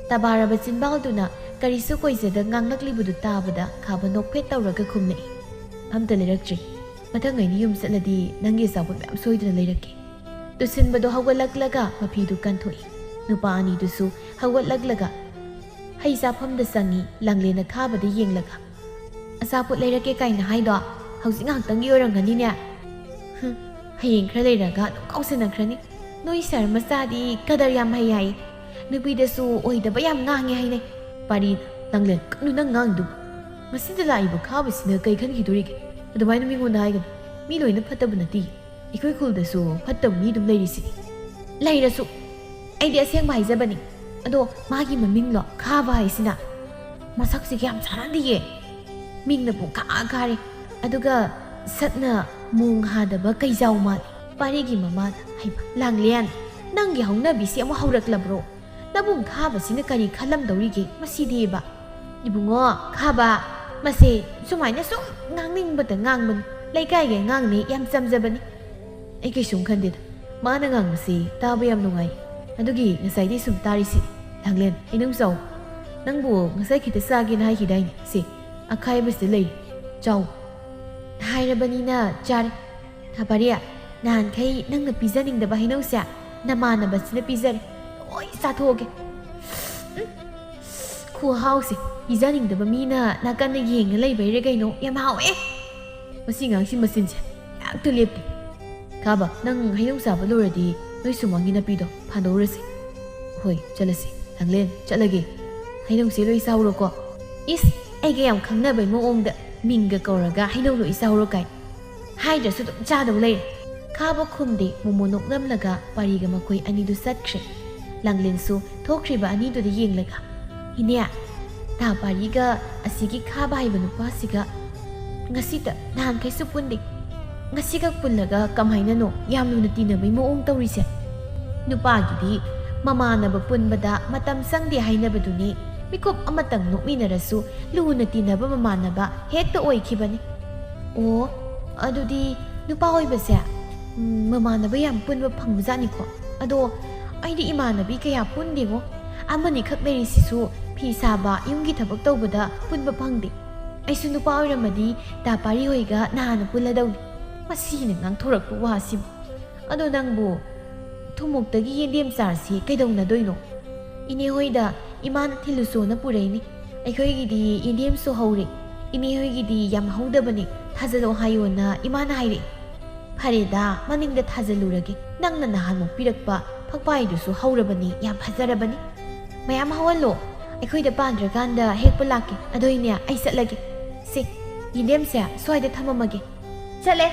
ꯇꯕꯥꯔꯕ ꯆꯤꯟꯕꯥꯜꯗꯨꯅ ꯀꯔꯤꯁꯨ ꯀꯣꯏꯖꯗ ꯉꯥꯡꯂꯛꯂꯤꯕꯗꯨ ꯇꯥꯕꯗ ꯈꯥꯕ ꯅꯣꯛꯐꯦꯠ ꯇꯧꯔꯒ ꯈꯨꯝꯂꯛꯏ, "ꯑꯝꯇ ꯂꯩꯔꯛꯇ꯭ꯔꯤ꯫ ꯃꯊꯪ ꯑꯩꯅ ꯌꯨꯝ ꯆꯠꯂꯗꯤ ꯅꯪꯒꯤ ꯑꯆꯥꯄꯣꯠ ꯃꯌꯥꯝ ꯁꯣꯏꯗꯅ ꯂꯩꯔꯛꯀꯦ꯫" ꯇꯨꯁꯤꯟꯕꯗꯨ ꯍꯧꯒꯠꯂꯛꯂꯒ ꯃꯐꯤꯗꯨ ꯀꯟꯊꯣꯛꯏ꯫ ꯅꯨꯄꯥ ꯑꯅꯤꯗꯨꯁꯨ ꯍꯧꯒꯠꯂꯛꯂꯒ ꯍꯩ ꯆꯥꯐꯝꯗ ꯆꯪꯉꯤ, ꯂꯥꯡꯂꯦꯟꯅ ꯈꯥꯕꯗ ꯌꯦꯡꯂꯒ꯫ ꯑꯆꯥꯄꯣꯠ ꯂꯩꯔꯛꯀꯦ ꯀꯥꯏꯅ ꯍꯥꯏꯗꯣ ꯍꯧꯖꯤꯛ ꯉꯥꯏꯍꯥꯛꯇꯪꯒꯤ ꯑꯣꯏꯔꯝꯒꯅꯤꯅꯦ꯫ ꯍꯨꯝ, ꯍꯌꯦꯡ ꯈꯔ ꯂꯩꯔꯒ ꯑꯗꯨꯝ ꯀꯥꯎꯁꯟꯅꯈ꯭ꯔꯅꯤ꯫ ꯅꯣꯏ ꯁꯥꯔ ꯃꯆꯥꯗꯤ ꯀꯗꯔ ꯌꯥꯝ ꯍꯩ ꯍꯥꯏ꯫ ꯅꯨꯄꯤꯗꯁꯨ ꯑꯣꯏꯗꯕ ꯌꯥꯝ ꯉꯥꯡꯉꯦ ꯍꯥꯏꯅꯩ꯫ ꯄꯥꯔꯤ, ꯂꯥꯡꯂꯦꯟ, ꯀꯩꯅꯣ ꯅꯪ ꯉꯥꯡꯗꯨꯕꯨ? ꯃꯁꯤꯗ ꯂꯥꯛꯏꯕ ꯈꯥꯕꯁꯤꯅ ꯀꯩ ꯈꯟꯈꯤꯗꯣꯔꯤꯒꯦ? ꯑꯗꯨꯃꯥꯏꯅ ꯃꯤꯉꯣꯟꯗ ꯍꯥꯏꯒꯅꯨ꯫ ꯃꯤ ꯂꯣꯏꯅ ꯐꯠꯇꯕ ꯅꯠꯇꯦ꯫ ꯑꯩꯈꯣꯏ ꯈꯨꯜꯗꯁꯨ ꯐꯠꯇꯕ ꯃꯤ ꯑꯗꯨꯝ ꯂꯩꯔꯤꯁꯤꯗꯤ꯫ ꯂꯩꯔꯁꯨ ꯑꯩꯗꯤ ꯑꯁꯦꯡꯕ ꯍꯥꯏꯖꯕꯅꯤ꯫ ꯑꯗꯣ ꯃꯥꯒꯤ ꯃꯃꯤꯡꯂꯣ ꯈꯥꯕ ꯍꯥꯏꯁꯤꯅ? ꯃꯁꯛꯁꯤꯒ ꯌꯥꯝ ꯆꯥꯟꯅꯗꯤꯌꯦ꯫ ꯃꯤꯡꯅ ꯄꯨꯡꯈꯥ ꯈꯥꯔꯦ꯫ ꯑꯗꯨꯒ ꯁꯛꯅ ꯃꯣꯡ ꯍꯥꯗꯕ ꯀꯩꯖꯥꯎ ꯃꯥꯜꯂꯤ꯫ ꯄꯥꯔꯤꯒꯤ ꯃꯃꯥꯅ, "ꯍꯩꯃꯥ, ꯂꯥꯡꯂꯦꯟ, ꯅꯪꯒꯤ ꯍꯧꯅꯕꯤꯁꯤ ꯑꯃꯨꯛ ꯍꯧꯔꯛꯂꯕ꯭ꯔꯣ? ꯅꯕꯨꯡ ꯈꯥꯕꯁꯤꯅ ꯀꯔꯤ ꯈꯜꯂꯝꯗꯧꯔꯤꯒꯦ ꯃꯁꯤꯗꯤꯕ?" "ꯏꯕꯨꯡꯉꯣ ꯈꯥꯕ, ꯃꯁꯦ ꯁꯨꯃꯥꯏꯅ ꯁꯨꯝ ꯉꯥꯡꯅꯤꯡꯕꯇ ꯉꯥꯡꯕꯅꯤ꯫ ꯂꯩꯀꯥꯏꯒꯤ ꯑꯉꯥꯡꯅꯤ, ꯌꯥꯝ ꯆꯝꯖꯕꯅꯤ꯫ ꯑꯩ ꯀꯩꯁꯨꯝ ꯈꯟꯗꯦꯗ꯫ ꯃꯥꯅ ꯉꯥꯡꯕꯁꯤ ꯇꯥꯕ ꯌꯥꯝ ꯅꯨꯡꯉꯥꯏ꯫ ꯑꯗꯨꯒꯤ ꯉꯁꯥꯏꯗꯩ ꯁꯨꯝ ꯇꯥꯔꯤꯁꯤ꯫ ꯂꯥꯡꯂꯦꯟ, ꯍꯩꯅꯧ ꯆꯥꯎ꯫ ꯅꯪꯕꯨ ꯉꯁꯥꯏ ꯈꯤꯇ ꯆꯥꯒꯦꯅ ꯍꯥꯏꯈꯤꯗꯥꯏꯅꯦ? ꯁꯦ, ꯑꯈꯥꯏꯕꯁꯤꯗ ꯂꯩꯔꯦ꯫ ꯆꯥꯎ꯫" ꯍꯥꯏꯔꯕꯅꯤꯅ ꯆꯥꯔꯦ꯫ "ꯊꯥ ꯄꯥꯔꯤ, ꯅꯍꯥꯟꯈꯩ ꯅꯪꯅ ꯄꯤꯖꯅꯤꯡꯗꯕ ꯍꯩꯅꯧꯁꯦ ꯅꯃꯥꯟꯅꯕꯁꯤꯅ ꯄꯤꯖꯔꯦ꯫ ꯂꯣꯏ ꯆꯥꯊꯣꯛꯑꯒꯦ꯫" ꯎꯝ꯫ ꯈꯨꯍꯥꯎꯁꯦ, ꯄꯤꯖꯅꯤꯡꯗꯕ ꯃꯤꯅ ꯅꯥꯀꯟꯗ ꯌꯦꯡꯉ ꯂꯩꯕꯩꯔ ꯀꯩꯅꯣ, ꯌꯥꯝ ꯍꯥꯎꯋꯦ꯫ ꯃꯁꯤ ꯑꯉꯥꯡꯁꯤ ꯃꯆꯤꯟꯁꯦ ꯍꯦꯛꯇ ꯂꯦꯞꯇꯦ꯫ "ꯈꯥꯕ, ꯅꯪ ꯍꯩꯅꯧ ꯆꯥꯕ ꯂꯣꯏꯔꯗꯤ ꯅꯣꯏ ꯁꯨꯃꯥꯡꯒꯤ ꯅꯥꯄꯤꯗꯣ ꯐꯥꯟꯗꯣꯛꯎꯔꯁꯦ꯫" "ꯍꯣꯏ, ꯆꯠꯂꯁꯤ꯫" "ꯂꯥꯡꯂꯦꯟ, ꯆꯠꯂꯒꯦ꯫ ꯍꯩꯅꯧꯁꯦ ꯂꯣꯏ ꯆꯥꯎꯔꯣꯀꯣ꯫" ꯏꯁ, ꯑꯩꯒ ꯌꯥꯝ ꯈꯪꯅꯕꯩ ꯃꯑꯣꯡꯗ ꯃꯤꯡꯒ ꯀꯧꯔꯒ ꯍꯩꯅꯧ ꯂꯣꯏ ꯆꯥꯎꯔꯣ ꯀꯥꯏ꯫ ꯍꯥꯏꯗ꯭ꯔꯁꯨ ꯑꯗꯨꯝ ꯆꯥꯗꯧ ꯂꯩꯔꯦ꯫ ꯈꯥꯕ ꯈꯨꯝꯗꯦ꯫ ꯃꯣꯃꯣ ꯅꯣꯛꯂꯝꯂꯒ ꯄꯥꯔꯤꯒ ꯃꯈꯣꯏ ꯑꯅꯤꯗꯨ ꯆꯠꯈ꯭ꯔꯦ꯫ ꯂꯥꯡꯂꯦꯟꯁꯨ ꯊꯣꯛꯈ꯭ꯔꯤꯕ ꯑꯅꯤꯗꯨꯗ ꯌꯦꯡꯂꯒ, "ꯏꯅꯦ, ꯇꯥ ꯄꯥꯔꯤꯒ ꯑꯁꯤꯒꯤ ꯈꯥꯕ ꯍꯥꯏꯕ ꯅꯨꯄꯥꯁꯤꯒ ꯉꯁꯤꯇ, ꯅꯍꯥꯟꯈꯩꯁꯨ ꯄꯨꯟꯗꯦ꯫ ꯉꯁꯤꯈꯛ ꯄꯨꯜꯂꯒ ꯀꯃꯥꯏꯅꯅꯣ ꯌꯥꯝ ꯂꯨꯅ ꯇꯤꯟꯅꯕꯩ ꯃꯑꯣꯡ ꯇꯧꯔꯤꯁꯦ? ꯅꯨꯄꯥꯒꯤꯗꯤ ꯃꯃꯥꯟꯅꯕ ꯄꯨꯟꯕꯗ ꯃꯇꯝ ꯆꯪꯗꯦ ꯍꯥꯏꯅꯕꯗꯨꯅꯤ꯫ ꯃꯤꯀꯨꯞ ꯑꯃꯇꯪ ꯅꯣꯛꯃꯤꯟꯅꯔꯁꯨ ꯂꯨꯅ ꯇꯤꯟꯅꯕ ꯃꯃꯥꯟꯅꯕ ꯍꯦꯛꯇ ꯑꯣꯏꯈꯤꯕꯅꯤ꯫" "ꯑꯣ, ꯑꯗꯨꯗꯤ ꯅꯨꯄꯥ ꯑꯣꯏꯕꯁꯦ, ꯎꯝ, ꯃꯃꯥꯟꯅꯕ ꯌꯥꯝ ꯄꯨꯟꯕ ꯐꯪꯕꯖꯥꯠꯅꯤꯀꯣ꯫ ꯑꯗꯣ ꯑꯩꯗꯤ ꯏꯃꯥꯟꯅꯕꯤ ꯀꯌꯥ ꯄꯨꯟꯗꯦꯉꯣ꯫ ꯑꯃꯅꯤꯈꯛ ꯂꯩꯔꯤꯁꯤꯁꯨ ꯐꯤ ꯁꯥꯕ, ꯌꯨꯝꯒꯤ ꯊꯕꯛ ꯇꯧꯕꯗ ꯄꯨꯟꯕ ꯐꯪꯗꯦ꯫ ꯑꯩꯁꯨ ꯅꯨꯄꯥ ꯑꯣꯏꯔꯝꯃꯗꯤ ꯇꯥ ꯄꯥꯔꯤ ꯍꯣꯏꯒ ꯅꯍꯥꯟꯅ ꯄꯨꯜꯂꯗꯧꯅꯤ꯫ ꯃꯁꯤꯅ ꯉꯥꯡꯊꯣꯔꯛꯄ ꯋꯥꯁꯤꯕꯨ꯫ ꯑꯗꯣ ꯅꯪꯕꯨ ꯊꯨꯝꯃꯣꯛꯇꯒꯤ ꯌꯦꯟꯗꯦꯝ ꯆꯥꯔꯁꯤ ꯀꯩꯗꯧꯅꯗꯣꯏꯅꯣ? ꯏꯅꯦ ꯍꯣꯏꯗ ꯏꯃꯥꯅ ꯊꯤꯜꯂꯨꯁꯣꯅ ꯄꯨꯔꯛꯏꯅꯤ꯫ ꯑꯩꯈꯣꯏꯒꯤꯗꯤ ꯌꯦꯟꯗꯦꯝꯁꯨ ꯍꯧꯔꯦ꯫ "ꯏꯅꯦ ꯍꯣꯏꯒꯤꯗꯤ ꯌꯥꯝ ꯍꯧꯗꯕꯅꯤ, ꯊꯥꯖꯜꯂꯣ ꯍꯥꯏꯌꯣꯅ ꯏꯃꯥꯅ ꯍꯥꯏꯔꯛꯏ꯫" "ꯐꯔꯦꯗ, ꯃꯅꯤꯡꯗ ꯊꯥꯖꯜꯂꯨꯔꯒꯦ꯫ ꯅꯪꯅ ꯅꯍꯥꯟꯃꯨꯛ ꯄꯤꯔꯛꯄ ꯐꯛꯄꯥꯏꯗꯨꯁꯨ ꯍꯧꯔꯕꯅꯤ, ꯌꯥꯝ ꯐꯖꯔꯕꯅꯤ꯫ ꯃꯌꯥꯝ ꯍꯧꯍꯜꯂꯣ, ꯑꯩꯈꯣꯏꯗ ꯄꯥꯟꯗ꯭ꯔꯀꯥꯟꯗ ꯍꯦꯛꯄ ꯂꯥꯛꯀꯦ꯫ ꯑꯗꯣ ꯏꯅꯦ, ꯑꯩ ꯆꯠꯂꯒꯦ꯫ ꯁꯦ, ꯌꯦꯟꯗꯦꯝꯁꯦ ꯁ꯭ꯋꯥꯏꯗ ꯊꯝꯃꯝꯃꯒꯦ꯫ ꯆꯠꯂꯦ꯫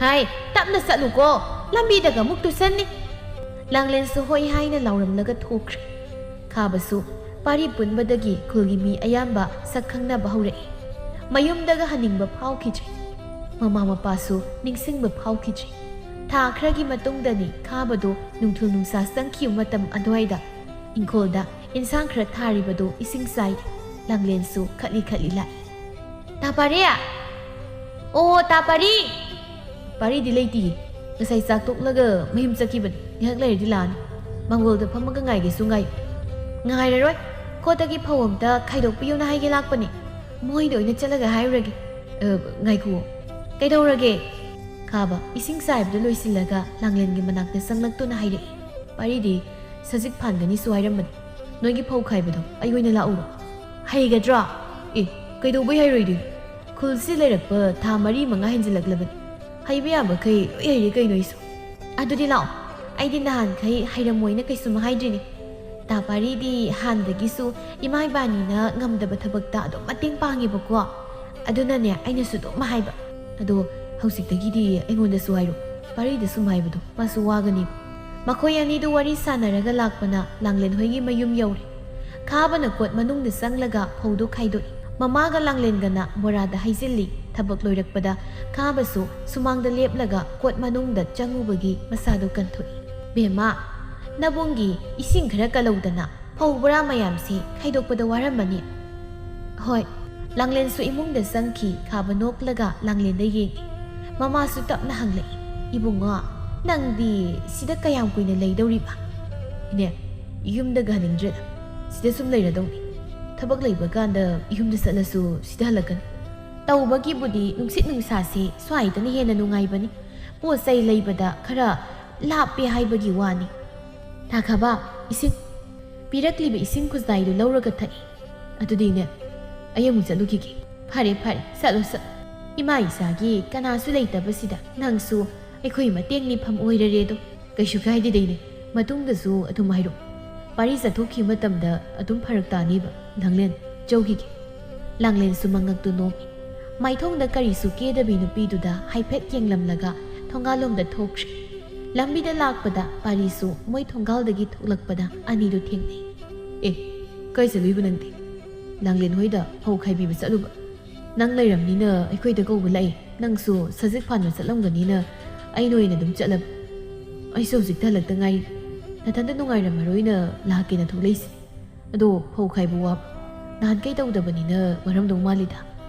ꯍꯥꯏ, ꯇꯞꯅ ꯆꯠꯂꯨꯀꯣ, ꯂꯝꯕꯤꯗꯒ ꯑꯃꯨꯛ ꯇꯨꯁꯟꯅꯤ꯫" ꯂꯥꯡꯂꯦꯟꯁꯨ ꯍꯣꯏ ꯍꯥꯏꯅ ꯂꯥꯎꯔꯝꯂꯒ ꯊꯣꯛꯈ꯭ꯔꯦ꯫ ꯈꯥꯕꯁꯨ ꯄꯥꯔꯤ ꯄꯨꯟꯕꯗꯒꯤ ꯈꯨꯜꯒꯤ ꯃꯤ ꯑꯌꯥꯝꯕ ꯁꯛ ꯈꯪꯅꯕ ꯍꯧꯔꯛꯏ꯫ ꯃꯌꯨꯝꯗꯒ ꯍꯟꯅꯤꯡꯕ ꯐꯥꯎꯈꯤꯗ꯭ꯔꯦ꯫ ꯃꯃꯥ ꯃꯄꯥꯁꯨ ꯅꯤꯡꯁꯤꯡꯕ ꯐꯥꯎꯈꯤꯗ꯭ꯔꯦ꯫ ꯊꯥ ꯈꯔꯒꯤ ꯃꯇꯨꯡꯗꯅꯤ ꯈꯥꯕꯗꯨ ꯅꯨꯡꯊꯤꯜ ꯅꯨꯡꯁꯥ ꯆꯪꯈꯤꯕ ꯃꯇꯝ ꯑꯗꯨꯋꯥꯏꯗ ꯏꯪꯈꯣꯜꯗ ꯏꯟꯁꯥꯡ ꯈꯔ ꯊꯥꯔꯤꯕꯗꯨ ꯏꯁꯤꯡ ꯆꯥꯏꯔꯤ꯫ ꯂꯥꯡꯂꯦꯟꯁꯨ ꯈꯠꯂꯤ ꯈꯠꯂꯤ ꯂꯥꯛꯏ꯫ "ꯇꯥ ꯄꯥꯔꯤ! ꯑꯣ, ꯇꯥ ꯄꯥꯔꯤ!" "ꯄꯥꯔꯤꯗꯤ ꯂꯩꯇꯤꯌꯦ꯫ ꯉꯁꯥꯏ ꯆꯥꯛ ꯇꯣꯛꯂꯒ ꯃꯌꯨꯝ ꯆꯠꯈꯤꯕꯅꯤ꯫ ꯉꯥꯏꯍꯥꯛ ꯂꯩꯔꯗꯤ ꯂꯥꯛꯑꯅꯤ꯫ ꯃꯪꯒꯣꯜꯗ ꯐꯝꯃꯒ ꯉꯥꯏꯒꯦꯁꯨ ꯉꯥꯏꯌꯨ꯫" "ꯉꯥꯏꯔꯔꯣꯏ꯫ ꯈꯣꯠꯇꯒꯤ ꯐꯧ ꯑꯝꯇ ꯈꯥꯏꯗꯣꯛꯄꯤꯌꯨꯅ ꯍꯥꯏꯒꯦ ꯂꯥꯛꯄꯅꯤ꯫ ꯃꯣꯏꯗ ꯑꯣꯏꯅ ꯆꯠꯂꯒ ꯍꯥꯏꯔꯨꯔꯒꯦ꯫" "ꯑ, ꯉꯥꯏꯈꯨꯑꯣ꯫" "ꯀꯩꯗꯧꯔꯒꯦ?" ꯈꯥꯕ ꯏꯁꯤꯡ ꯆꯥꯏꯕꯗꯨ ꯂꯣꯏꯁꯤꯜꯂꯒ ꯂꯥꯡꯂꯦꯟꯒꯤ ꯃꯅꯥꯛꯇ ꯆꯪꯂꯛꯇꯨꯅ ꯍꯥꯏꯔꯛꯏ꯫ "ꯄꯥꯔꯤꯗꯤ ꯁꯖꯤꯛ ꯐꯥꯟꯒꯅꯤꯁꯨ ꯍꯥꯏꯔꯝꯕꯅꯤ꯫ ꯅꯣꯏꯒꯤ ꯐꯧ ꯈꯥꯏꯕꯗꯣ ꯑꯩ ꯑꯣꯏꯅ ꯂꯥꯛꯎꯔꯣ?" "ꯍꯩꯒꯗ꯭ꯔꯣ?" "ꯑꯦ, ꯀꯩꯗꯧꯕꯩ ꯍꯩꯔꯣꯏꯗꯣꯏꯅꯣ? ꯈꯨꯜꯁꯤ ꯂꯩꯔꯛꯄ ꯊꯥ ꯃꯔꯤ ꯃꯉꯥ ꯍꯦꯟꯖꯤꯜꯂꯛꯂꯕꯅꯤ꯫ ꯍꯩꯕ ꯌꯥꯕꯈꯩ ꯂꯣꯏ ꯍꯩꯔꯦ ꯀꯩꯅꯣ ꯑꯩꯁꯨ꯫" "ꯑꯗꯨꯗꯤ ꯂꯥꯛꯑꯣ꯫ ꯑꯩꯗꯤ ꯅꯍꯥꯟꯈꯩ ꯍꯩꯔꯝꯃꯣꯏꯅ ꯀꯩꯁꯨꯝ ꯍꯥꯏꯗ꯭ꯔꯤꯅꯦ꯫ ꯇꯥ ꯄꯥꯔꯤꯗꯤ ꯍꯥꯟꯗꯒꯤꯁꯨ ꯏꯃꯥ ꯏꯕꯥꯅꯤꯅ ꯉꯝꯗꯕ ꯊꯕꯛꯇ ꯑꯗꯨꯝ ꯃꯇꯦꯡ ꯄꯥꯡꯉꯦꯕꯀꯣ꯫ ꯑꯗꯨꯅꯅꯦ ꯑꯩꯅꯁꯨ ꯑꯗꯨꯝ ꯍꯥꯏꯕ꯫ ꯑꯗꯣ ꯍꯧꯖꯤꯛꯇꯒꯤꯗꯤ ꯑꯩꯉꯣꯟꯗꯁꯨ ꯍꯥꯏꯔꯣ꯫ ꯄꯥꯔꯤꯗ ꯁꯨꯝ ꯍꯥꯏꯕꯗꯣ ꯃꯥꯁꯨ ꯋꯥꯒꯅꯤ꯫" ꯃꯈꯣꯏ ꯑꯅꯤꯗꯨ ꯋꯥꯔꯤ ꯁꯥꯟꯅꯔꯒ ꯂꯥꯛꯄꯅ ꯂꯥꯡꯂꯦꯟ ꯍꯣꯏꯒꯤ ꯃꯌꯨꯝ ꯌꯧꯔꯦ꯫ ꯈꯥꯕꯅ ꯀꯣꯠ ꯃꯅꯨꯡꯗ ꯆꯪꯂꯒ ꯐꯧꯗꯨ ꯈꯥꯏꯗꯣꯛꯏ꯫ ꯃꯃꯥꯒ ꯂꯥꯡꯂꯦꯟꯒꯅ ꯕꯣꯔꯥꯗ ꯍꯩꯖꯤꯜꯂꯤ꯫ ꯊꯕꯛ ꯂꯣꯏꯔꯛꯄꯗ ꯈꯥꯕꯁꯨ ꯁꯨꯃꯥꯡꯗ ꯂꯦꯞꯂꯒ ꯀꯣꯠ ꯃꯅꯨꯡꯗ ꯆꯪꯉꯨꯕꯒꯤ ꯃꯁꯥꯗꯨ ꯀꯟꯊꯣꯛꯏ꯫ "ꯕꯦꯝꯃ, ꯅꯕꯨꯡꯒꯤ ꯏꯁꯤꯡ ꯈꯔ ꯀꯜꯂꯧꯗꯅ, ꯐꯧ ꯕꯣꯔꯥ ꯃꯌꯥꯝꯁꯤ ꯈꯥꯏꯗꯣꯛꯄꯗ ꯋꯥꯔꯝꯃꯅꯤ꯫" "ꯍꯣꯏ꯫" ꯂꯥꯡꯂꯦꯟꯁꯨ ꯏꯃꯨꯡꯗ ꯆꯪꯈꯤ꯫ ꯈꯥꯕ ꯅꯣꯛꯂꯒ ꯂꯥꯡꯂꯦꯟꯗ ꯌꯦꯡꯉꯤ꯫ ꯃꯃꯥꯁꯨ ꯇꯞꯅ ꯍꯪꯂꯛꯏ, "ꯏꯕꯨꯡꯉꯣ, ꯅꯪꯗꯤ ꯁꯤꯗ ꯀꯌꯥꯝ ꯀꯨꯏꯅ ꯂꯩꯗꯧꯔꯤꯕ?" "ꯏꯅꯦ, ꯌꯨꯝꯗꯒ ꯍꯟꯅꯤꯡꯗ꯭ꯔꯦꯗ꯫ ꯁꯤꯗ ꯁꯨꯝ ꯂꯩꯔꯗꯧꯅꯤ꯫ ꯊꯕꯛ ꯂꯩꯕ ꯀꯥꯟꯗ ꯌꯨꯝꯗ ꯆꯠꯂꯁꯨ ꯁꯤꯗ ꯍꯜꯂꯛꯀꯅꯤ꯫" "ꯇꯧꯕꯒꯤꯕꯨꯗꯤ ꯅꯨꯡꯁꯤꯠ ꯅꯨꯡꯁꯥꯁꯦ ꯁ꯭ꯋꯥꯏꯗꯅ ꯍꯦꯟꯅ ꯅꯨꯡꯉꯥꯏꯕꯅꯤ꯫ ꯄꯣꯠ ꯆꯩ ꯂꯩꯕꯗ ꯈꯔ ꯂꯥꯞꯄꯦ ꯍꯥꯏꯕꯒꯤ ꯋꯥꯅꯤ꯫" "ꯇꯥ ꯈꯥꯕ, ꯏꯁꯤꯡ꯫" ꯄꯤꯔꯛꯂꯤꯕ ꯏꯁꯤꯡ ꯈꯨꯖꯥꯏꯗꯨ ꯂꯧꯔꯒ ꯊꯛꯏ꯫ "ꯑꯗꯨꯗꯤꯅꯦ, ꯑꯩ ꯑꯃꯨꯛ ꯆꯠꯂꯨꯈꯤꯒꯦ꯫" "ꯐꯔꯦ, ꯐꯔꯦ, ꯆꯠꯂꯣ, ꯆꯠꯂꯣ꯫ ꯏꯃꯥ ꯏꯆꯥꯒꯤ ꯀꯅꯥꯁꯨ ꯂꯩꯇꯕꯁꯤꯗ ꯅꯪꯁꯨ ꯑꯩꯈꯣꯏ ꯃꯇꯦꯡ ꯃꯤꯐꯝ ꯑꯣꯏꯔꯔꯦꯗꯣ꯫ ꯀꯩꯁꯨ ꯀꯥꯏꯗꯦꯗꯩꯅꯦ, ꯃꯇꯨꯡꯗꯁꯨ ꯑꯗꯨꯝ ꯍꯥꯏꯔꯛꯎ꯫ ꯄꯥꯔꯤ ꯆꯠꯊꯣꯛꯈꯤꯕ ꯃꯇꯝꯗ ꯑꯗꯨꯝ ꯐꯔꯛ ꯇꯥꯅꯤꯕ꯫ ꯂꯥꯡꯂꯦꯟ, ꯆꯧꯈꯤꯒꯦ꯫" ꯂꯥꯡꯂꯦꯟꯁꯨ ꯃꯉꯛꯇꯨ ꯅꯣꯝꯃꯤ꯫ ꯃꯥꯏꯊꯣꯡꯗ ꯀꯔꯤꯁꯨ ꯀꯦꯗꯕꯤ ꯅꯨꯄꯤꯗꯨꯗ ꯍꯥꯏꯐꯦꯠ ꯌꯦꯡꯂꯝꯂꯒ ꯊꯣꯡꯒꯥꯜꯂꯣꯝꯗ ꯊꯣꯛꯈ꯭ꯔꯦ꯫ ꯂꯝꯕꯤꯗ ꯂꯥꯛꯄꯗ ꯄꯥꯔꯤꯁꯨ ꯃꯣꯏ ꯊꯣꯡꯒꯥꯜꯗꯒꯤ ꯊꯣꯛꯂꯛꯄꯗ ꯑꯅꯤꯗꯨ ꯊꯦꯡꯅꯩ꯫ "ꯑꯦ, ꯀꯥꯏ ꯆꯠꯂꯨꯏꯕ ꯅꯪꯗꯤ?" "ꯂꯥꯡꯂꯦꯟ ꯍꯣꯏꯗ ꯐꯧ ꯈꯥꯏꯕꯤꯕ ꯆꯠꯂꯨꯕ꯫ ꯅꯪ ꯂꯩꯔꯝꯅꯤꯅ ꯑꯩꯈꯣꯏꯗ ꯀꯧꯕ ꯂꯥꯛꯏ꯫ ꯅꯪꯁꯨ ꯁꯖꯤꯛ ꯐꯥꯟꯕ ꯆꯠꯂꯝꯒꯅꯤꯅ ꯑꯩꯅ ꯑꯣꯏꯅ ꯑꯗꯨꯝ ꯆꯠꯂꯕ꯫ ꯑꯩꯁꯨ ꯍꯧꯖꯤꯛꯇ ꯍꯜꯂꯛꯇ ꯉꯥꯏꯔꯤ꯫ ꯅꯊꯟꯇ ꯅꯨꯡꯉꯥꯏꯔꯝꯃꯔꯣꯏꯅ ꯂꯥꯛꯀꯦꯅ ꯊꯣꯛꯂꯛꯏꯁꯦ꯫ ꯑꯗꯣ ꯐꯧ ꯈꯥꯏꯕ ꯋꯥꯕ? ꯅꯍꯥꯟꯈꯩ ꯇꯧꯗꯕꯅꯤꯅ ꯋꯥꯔꯝꯗꯧ ꯃꯥꯜꯂꯤꯗ꯫"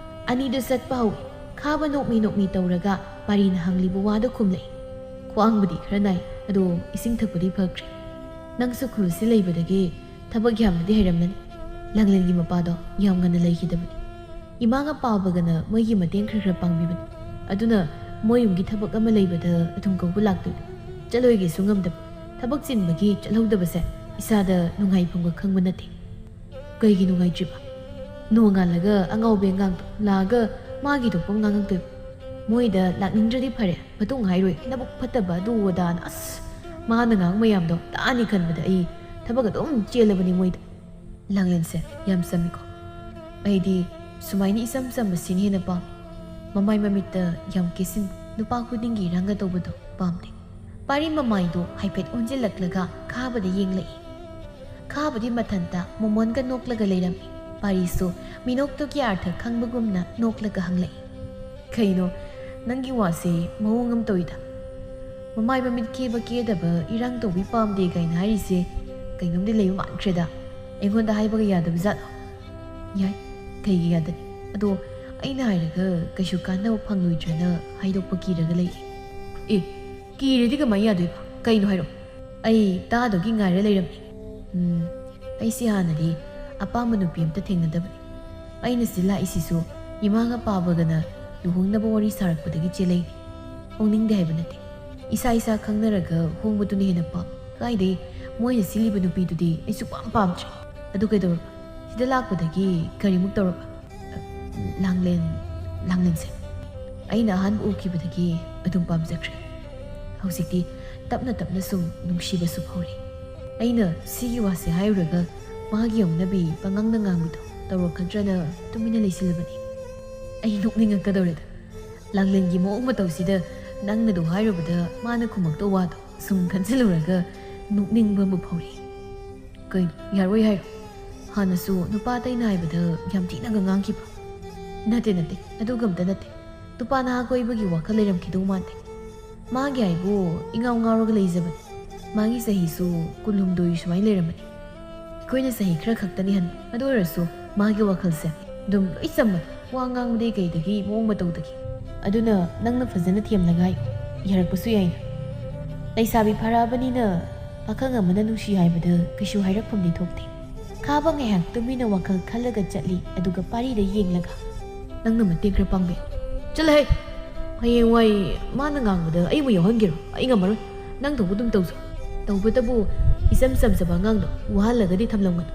ꯑꯅꯤꯗꯨ ꯆꯠꯄ ꯍꯧꯏ꯫ ꯈꯥꯕ ꯅꯣꯛꯃꯤ ꯅꯣꯛꯃꯤ ꯇꯧꯔꯒ ꯄꯥꯔꯤꯅ ꯍꯪꯂꯤꯕ ꯋꯥꯗꯨ ꯈꯨꯝꯂꯛꯏ꯫ "ꯈ꯭ꯋꯥꯡꯕꯨꯗꯤ ꯈꯔ ꯅꯥꯏ, ꯑꯗꯣ ꯏꯁꯤꯡ ꯊꯛꯄꯗꯤ ꯐꯈ꯭ꯔꯦ꯫ ꯅꯪꯁꯨ ꯈꯨꯜꯁꯤ ꯂꯩꯕꯗꯒꯤ ꯊꯕꯛ ꯌꯥꯝꯅꯗꯤ ꯍꯩꯔꯝꯃꯅꯤ꯫ ꯂꯥꯡꯂꯦꯟꯒꯤ ꯃꯄꯥꯗꯣ ꯌꯥꯝ ꯉꯟꯅ ꯂꯩꯈꯤꯗꯕꯅꯤ꯫ ꯏꯃꯥꯒ ꯄꯥꯕꯒꯅ ꯃꯣꯏꯒꯤ ꯃꯇꯦꯡ ꯈꯔ ꯈꯔ ꯄꯥꯡꯕꯤꯕꯅꯤ꯫ ꯑꯗꯨꯅ ꯃꯣꯏ ꯌꯨꯝꯒꯤ ꯊꯕꯛ ꯑꯃ ꯂꯩꯕꯗ ꯑꯗꯨꯝ ꯀꯧꯕ ꯂꯥꯛꯇꯣꯏꯅꯤ꯫ ꯆꯠꯂꯣꯏꯒꯦꯁꯨ ꯉꯝꯗꯕ꯫ ꯊꯕꯛ ꯆꯤꯟꯕꯒꯤ ꯆꯠꯍꯧꯗꯕꯁꯦ ꯏꯁꯥꯗ ꯅꯨꯡꯉꯥꯏꯐꯝꯒ ꯈꯪꯕ ꯅꯠꯇꯦ꯫" "ꯀꯩꯒꯤ ꯅꯨꯡꯉꯥꯏꯇ꯭ꯔꯤꯕ? ꯅꯣꯡꯉꯥꯜꯂꯒ ꯑꯉꯥꯎꯕꯤ ꯑꯉꯥꯡꯗꯣ ꯂꯥꯛꯑꯒ ꯃꯥꯒꯤ ꯊꯣꯛꯄ ꯉꯥꯡꯉꯛꯇꯣꯏꯕ꯫ ꯃꯣꯏꯗ ꯂꯥꯛꯅꯤꯡꯗ꯭ꯔꯗꯤ ꯐꯔꯦ, ꯃꯇꯨꯡ ꯍꯥꯏꯔꯣꯏ, ꯅꯕꯨꯛ ꯐꯠꯇꯕ ꯑꯗꯨ ꯑꯗꯥꯅ꯫ ꯑꯁ, ꯃꯥꯅ ꯉꯥꯡ ꯃꯌꯥꯝꯗꯣ ꯇꯥꯅꯤ ꯈꯟꯕꯗ ꯑꯩ ꯊꯕꯛ ꯑꯗꯨꯝ ꯆꯦꯜꯂꯕꯅꯤ ꯃꯣꯏꯗ꯫" ꯂꯥꯡꯂꯦꯟꯁꯦ ꯌꯥꯝ ꯆꯝꯃꯤꯀꯣ꯫ ꯑꯩꯗꯤ ꯁꯨꯃꯥꯏꯅ ꯏꯆꯝ ꯆꯝꯕꯁꯤꯅ ꯍꯦꯟꯅ ꯄꯥꯝꯃꯤ꯫ ꯃꯃꯥꯏ ꯃꯃꯤꯠꯇ ꯌꯥꯝ ꯀꯦꯁꯤꯟ, ꯅꯨꯄꯥ ꯈꯨꯗꯤꯡꯒꯤ ꯏꯔꯥꯡꯒ ꯇꯧꯕꯗꯣ ꯄꯥꯝꯗꯦ꯫ ꯄꯥꯔꯤ ꯃꯃꯥꯏꯗꯨ ꯍꯥꯏꯐꯦꯠ ꯑꯣꯟꯁꯤꯜꯂꯛꯂꯒ ꯈꯥꯕꯗ ꯌꯦꯡꯂꯛꯏ꯫ ꯈꯥꯕꯗꯤ ꯃꯊꯟꯇ ꯃꯣꯃꯣꯟꯒ ꯅꯣꯛꯂꯒ ꯂꯩꯔꯝꯃꯤ꯫ ꯄꯥꯔꯤꯁꯨ ꯃꯤꯅꯣꯛꯇꯨꯒꯤ ꯑꯥꯔꯊ ꯈꯪꯕꯒꯨꯝꯅ ꯅꯣꯛꯂꯒ ꯍꯪꯂꯛꯏ, "ꯀꯩꯅꯣ, ꯅꯪꯒꯤ ꯋꯥꯁꯦ ꯃꯑꯣꯡ ꯑꯃ ꯇꯧꯏꯗ꯫ ꯃꯃꯥꯏ ꯃꯃꯤꯠ ꯀꯦꯕ ꯀꯦꯗꯕ ꯏꯔꯥꯡ ꯇꯧꯕꯤ ꯄꯥꯝꯗꯦ ꯀꯥꯏꯅ ꯍꯥꯏꯔꯤꯁꯦ ꯀꯩꯅꯣꯝꯗꯤ ꯂꯩꯕ ꯃꯥꯟꯈ꯭ꯔꯦꯗ꯫ ꯑꯩꯉꯣꯟꯗ ꯍꯥꯏꯕꯒ ꯌꯥꯗꯕ ꯖꯥꯠꯂꯣ?" "ꯌꯥꯏ, ꯀꯩꯒꯤ ꯌꯥꯗꯅꯤ? ꯑꯗꯣ ꯑꯩꯅ ꯍꯥꯏꯔꯒ ꯀꯩꯁꯨ ꯀꯥꯟꯅꯕ ꯐꯪꯂꯣꯏꯗ꯭ꯔꯅ ꯍꯥꯏꯗꯣꯛꯄ ꯀꯤꯔꯒ ꯂꯩꯔꯦ꯫" "ꯑꯦ, ꯀꯤꯔꯗꯤ ꯀꯃꯥꯏꯅ ꯌꯥꯗꯣꯏꯕ? ꯀꯩꯅꯣ ꯍꯥꯏꯔꯣ꯫" "ꯑꯩ ꯇꯥꯗꯧꯒꯤ ꯉꯥꯏꯔ ꯂꯩꯔꯝꯃꯤ꯫ ꯎꯝ, ꯑꯩꯁꯦ ꯍꯥꯟꯅꯗꯤ ꯑꯄꯥꯝꯕ ꯅꯨꯄꯤ ꯑꯝꯇ ꯊꯦꯡꯅꯗꯕꯅꯤ꯫ ꯑꯩꯅ ꯁꯤ ꯂꯥꯛꯏꯁꯤꯁꯨ ꯏꯃꯥꯒ ꯄꯥꯕꯒꯅ ꯂꯨꯍꯣꯡꯅꯕ ꯋꯥꯔꯤ ꯁꯥꯔꯛꯄꯗꯒꯤ ꯆꯦꯜꯂꯛꯏꯅꯤ꯫ ꯍꯣꯡꯅꯤꯡꯗꯦ ꯍꯥꯏꯕ ꯅꯠꯇꯦ꯫ ꯏꯁꯥ ꯏꯁꯥ ꯈꯪꯅꯔꯒ ꯍꯣꯡꯕꯗꯨꯅ ꯍꯦꯟꯅ ꯄꯥꯝ꯫ ꯀꯥꯏꯗꯩ, ꯃꯣꯏꯅ ꯁꯤꯜꯂꯤꯕ ꯅꯨꯄꯤꯗꯨꯗꯤ ꯑꯩ ꯁꯨꯛꯄꯥꯝ ꯄꯥꯝꯗ꯭ꯔꯦ꯫ ꯑꯗꯨ ꯀꯩꯗꯧꯔꯕ? ꯁꯤꯗ ꯂꯥꯛꯄꯗꯒꯤ ꯀꯔꯤꯃꯨꯛ ꯇꯧꯔꯕ?" "ꯑ, ꯂꯥꯡꯂꯦꯟ, ꯂꯥꯡꯂꯦꯟꯁꯦ ꯑꯩꯅ ꯑꯍꯥꯟꯕ ꯎꯈꯤꯕꯗꯒꯤ ꯑꯗꯨꯝ ꯄꯥꯝꯖꯈ꯭ꯔꯦ꯫ ꯍꯧꯖꯤꯛꯇꯤ ꯇꯞꯅ ꯇꯞꯅ ꯁꯨꯝ ꯅꯨꯡꯁꯤꯕꯁꯨ ꯐꯥꯎꯔꯦ꯫ ꯑꯩꯅ ꯁꯤꯒꯤ ꯋꯥꯁꯦ ꯍꯥꯏꯔꯨꯔꯒ ꯃꯥꯒꯤ ꯌꯧꯅꯕꯤ ꯄꯉꯥꯡꯗ ꯉꯥꯡꯕꯤꯗꯣ ꯇꯧꯔꯛꯀꯗ꯭ꯔꯅ ꯇꯨꯃꯤꯟꯅ ꯂꯩꯁꯤꯜꯂꯕꯅꯤ꯫ ꯑꯩ ꯅꯣꯛꯅꯤꯡꯉꯛꯀꯗꯧꯔꯦꯗ꯫ ꯂꯥꯡꯂꯦꯟꯒꯤ ꯃꯑꯣꯡ ꯃꯇꯧꯁꯤꯗ ꯅꯪꯅꯗꯣ ꯍꯥꯏꯔꯨꯕꯗ ꯃꯥꯅ ꯈꯨꯝꯃꯛꯇꯧ ꯋꯥꯗꯣ ꯁꯨꯝ ꯈꯟꯖꯤꯜꯂꯨꯔꯒ ꯅꯣꯛꯅꯤꯡꯕ ꯑꯃ ꯐꯥꯎꯔꯤ꯫ ꯀꯩꯅꯣ, ꯌꯥꯔꯣꯏ ꯍꯥꯏꯔꯣ? ꯍꯥꯟꯅꯁꯨ ꯅꯨꯄꯥ ꯑꯇꯩꯅ ꯍꯥꯏꯕꯗ ꯌꯥꯝ ꯊꯤꯅꯒ ꯉꯥꯡꯈꯤꯕ꯫ ꯅꯠꯇꯦ, ꯅꯠꯇꯦ, ꯑꯗꯨꯒ ꯑꯝꯇ ꯅꯠꯇꯦ꯫ ꯅꯨꯄꯥ ꯅꯍꯥ ꯀꯣꯏꯕꯒꯤ ꯋꯥꯈꯜ ꯂꯩꯔꯝꯈꯤꯗꯧ ꯃꯥꯟꯗꯦ꯫ ꯃꯥꯒꯤ ꯍꯥꯏꯕꯨ ꯏꯉꯥꯎ ꯉꯥꯎꯔꯒ ꯂꯩꯖꯕꯅꯤ꯫ ꯃꯥꯒꯤ ꯆꯍꯤꯁꯨ ꯀꯨꯟꯍꯨꯝꯗꯣꯏ ꯁꯨꯃꯥꯏꯅ ꯂꯩꯔꯝꯃꯅꯤ꯫ ꯑꯩꯈꯣꯏꯅ ꯆꯍꯤ ꯈꯔ ꯈꯛꯇꯅꯤ ꯍꯟꯕ꯫ ꯑꯗꯨ ꯑꯣꯏꯔꯁꯨ ꯃꯥꯒꯤ ꯋꯥꯈꯜꯁꯦ ꯑꯗꯨꯝ ꯂꯣꯏ ꯆꯝꯃꯦ꯫ ꯋꯥ ꯉꯥꯡꯕꯗꯒꯤ ꯀꯩꯗꯒꯤ ꯃꯑꯣꯡ ꯃꯇꯧꯗꯒꯤ꯫ ꯑꯗꯨꯅ ꯅꯪꯅ ꯐꯖꯅ ꯊꯦꯝꯂꯒ ꯍꯥꯏꯌꯨ꯫ ꯌꯥꯔꯛꯄꯁꯨ ꯌꯥꯏꯅ꯫ ꯂꯩꯁꯥꯕꯤ ꯐꯥꯔꯛꯑꯕꯅꯤꯅ ꯄꯥꯈꯪ ꯑꯃꯅ ꯅꯨꯡꯁꯤ ꯍꯥꯏꯕꯗ ꯀꯩꯁꯨ ꯍꯥꯏꯔꯛꯐꯝꯗꯤ ꯊꯣꯛꯇꯦ꯫ ꯈꯥꯕ ꯉꯥꯏꯍꯥꯛ ꯇꯨꯃꯤꯟꯅ ꯋꯥꯈꯜ ꯈꯜꯂꯒ ꯆꯠꯂꯤ, ꯑꯗꯨꯒ ꯄꯥꯔꯤꯗ ꯌꯦꯡꯂꯒ, "ꯅꯪꯅ ꯃꯇꯦꯡ ꯈꯔ ꯄꯥꯡꯕꯤꯌꯨ꯫" "ꯆꯠꯂꯍꯦ! ꯍꯌꯦꯡꯋꯥꯏ ꯃꯥꯅ ꯉꯥꯡꯕꯗ ꯑꯩꯕꯨ ꯌꯥꯎꯍꯟꯒꯦꯔꯣ? ꯑꯩ ꯉꯝꯃꯔꯣꯏ꯫ ꯅꯪ ꯇꯧꯕ ꯑꯗꯨꯝ ꯇꯧꯖꯧ꯫ ꯇꯧꯕꯇꯕꯨ ꯏꯆꯝ ꯆꯝꯖꯕ ꯑꯉꯥꯡꯗꯣ ꯋꯥꯍꯜꯂꯒꯗꯤ ꯊꯝꯂꯝꯒꯅꯨ꯫"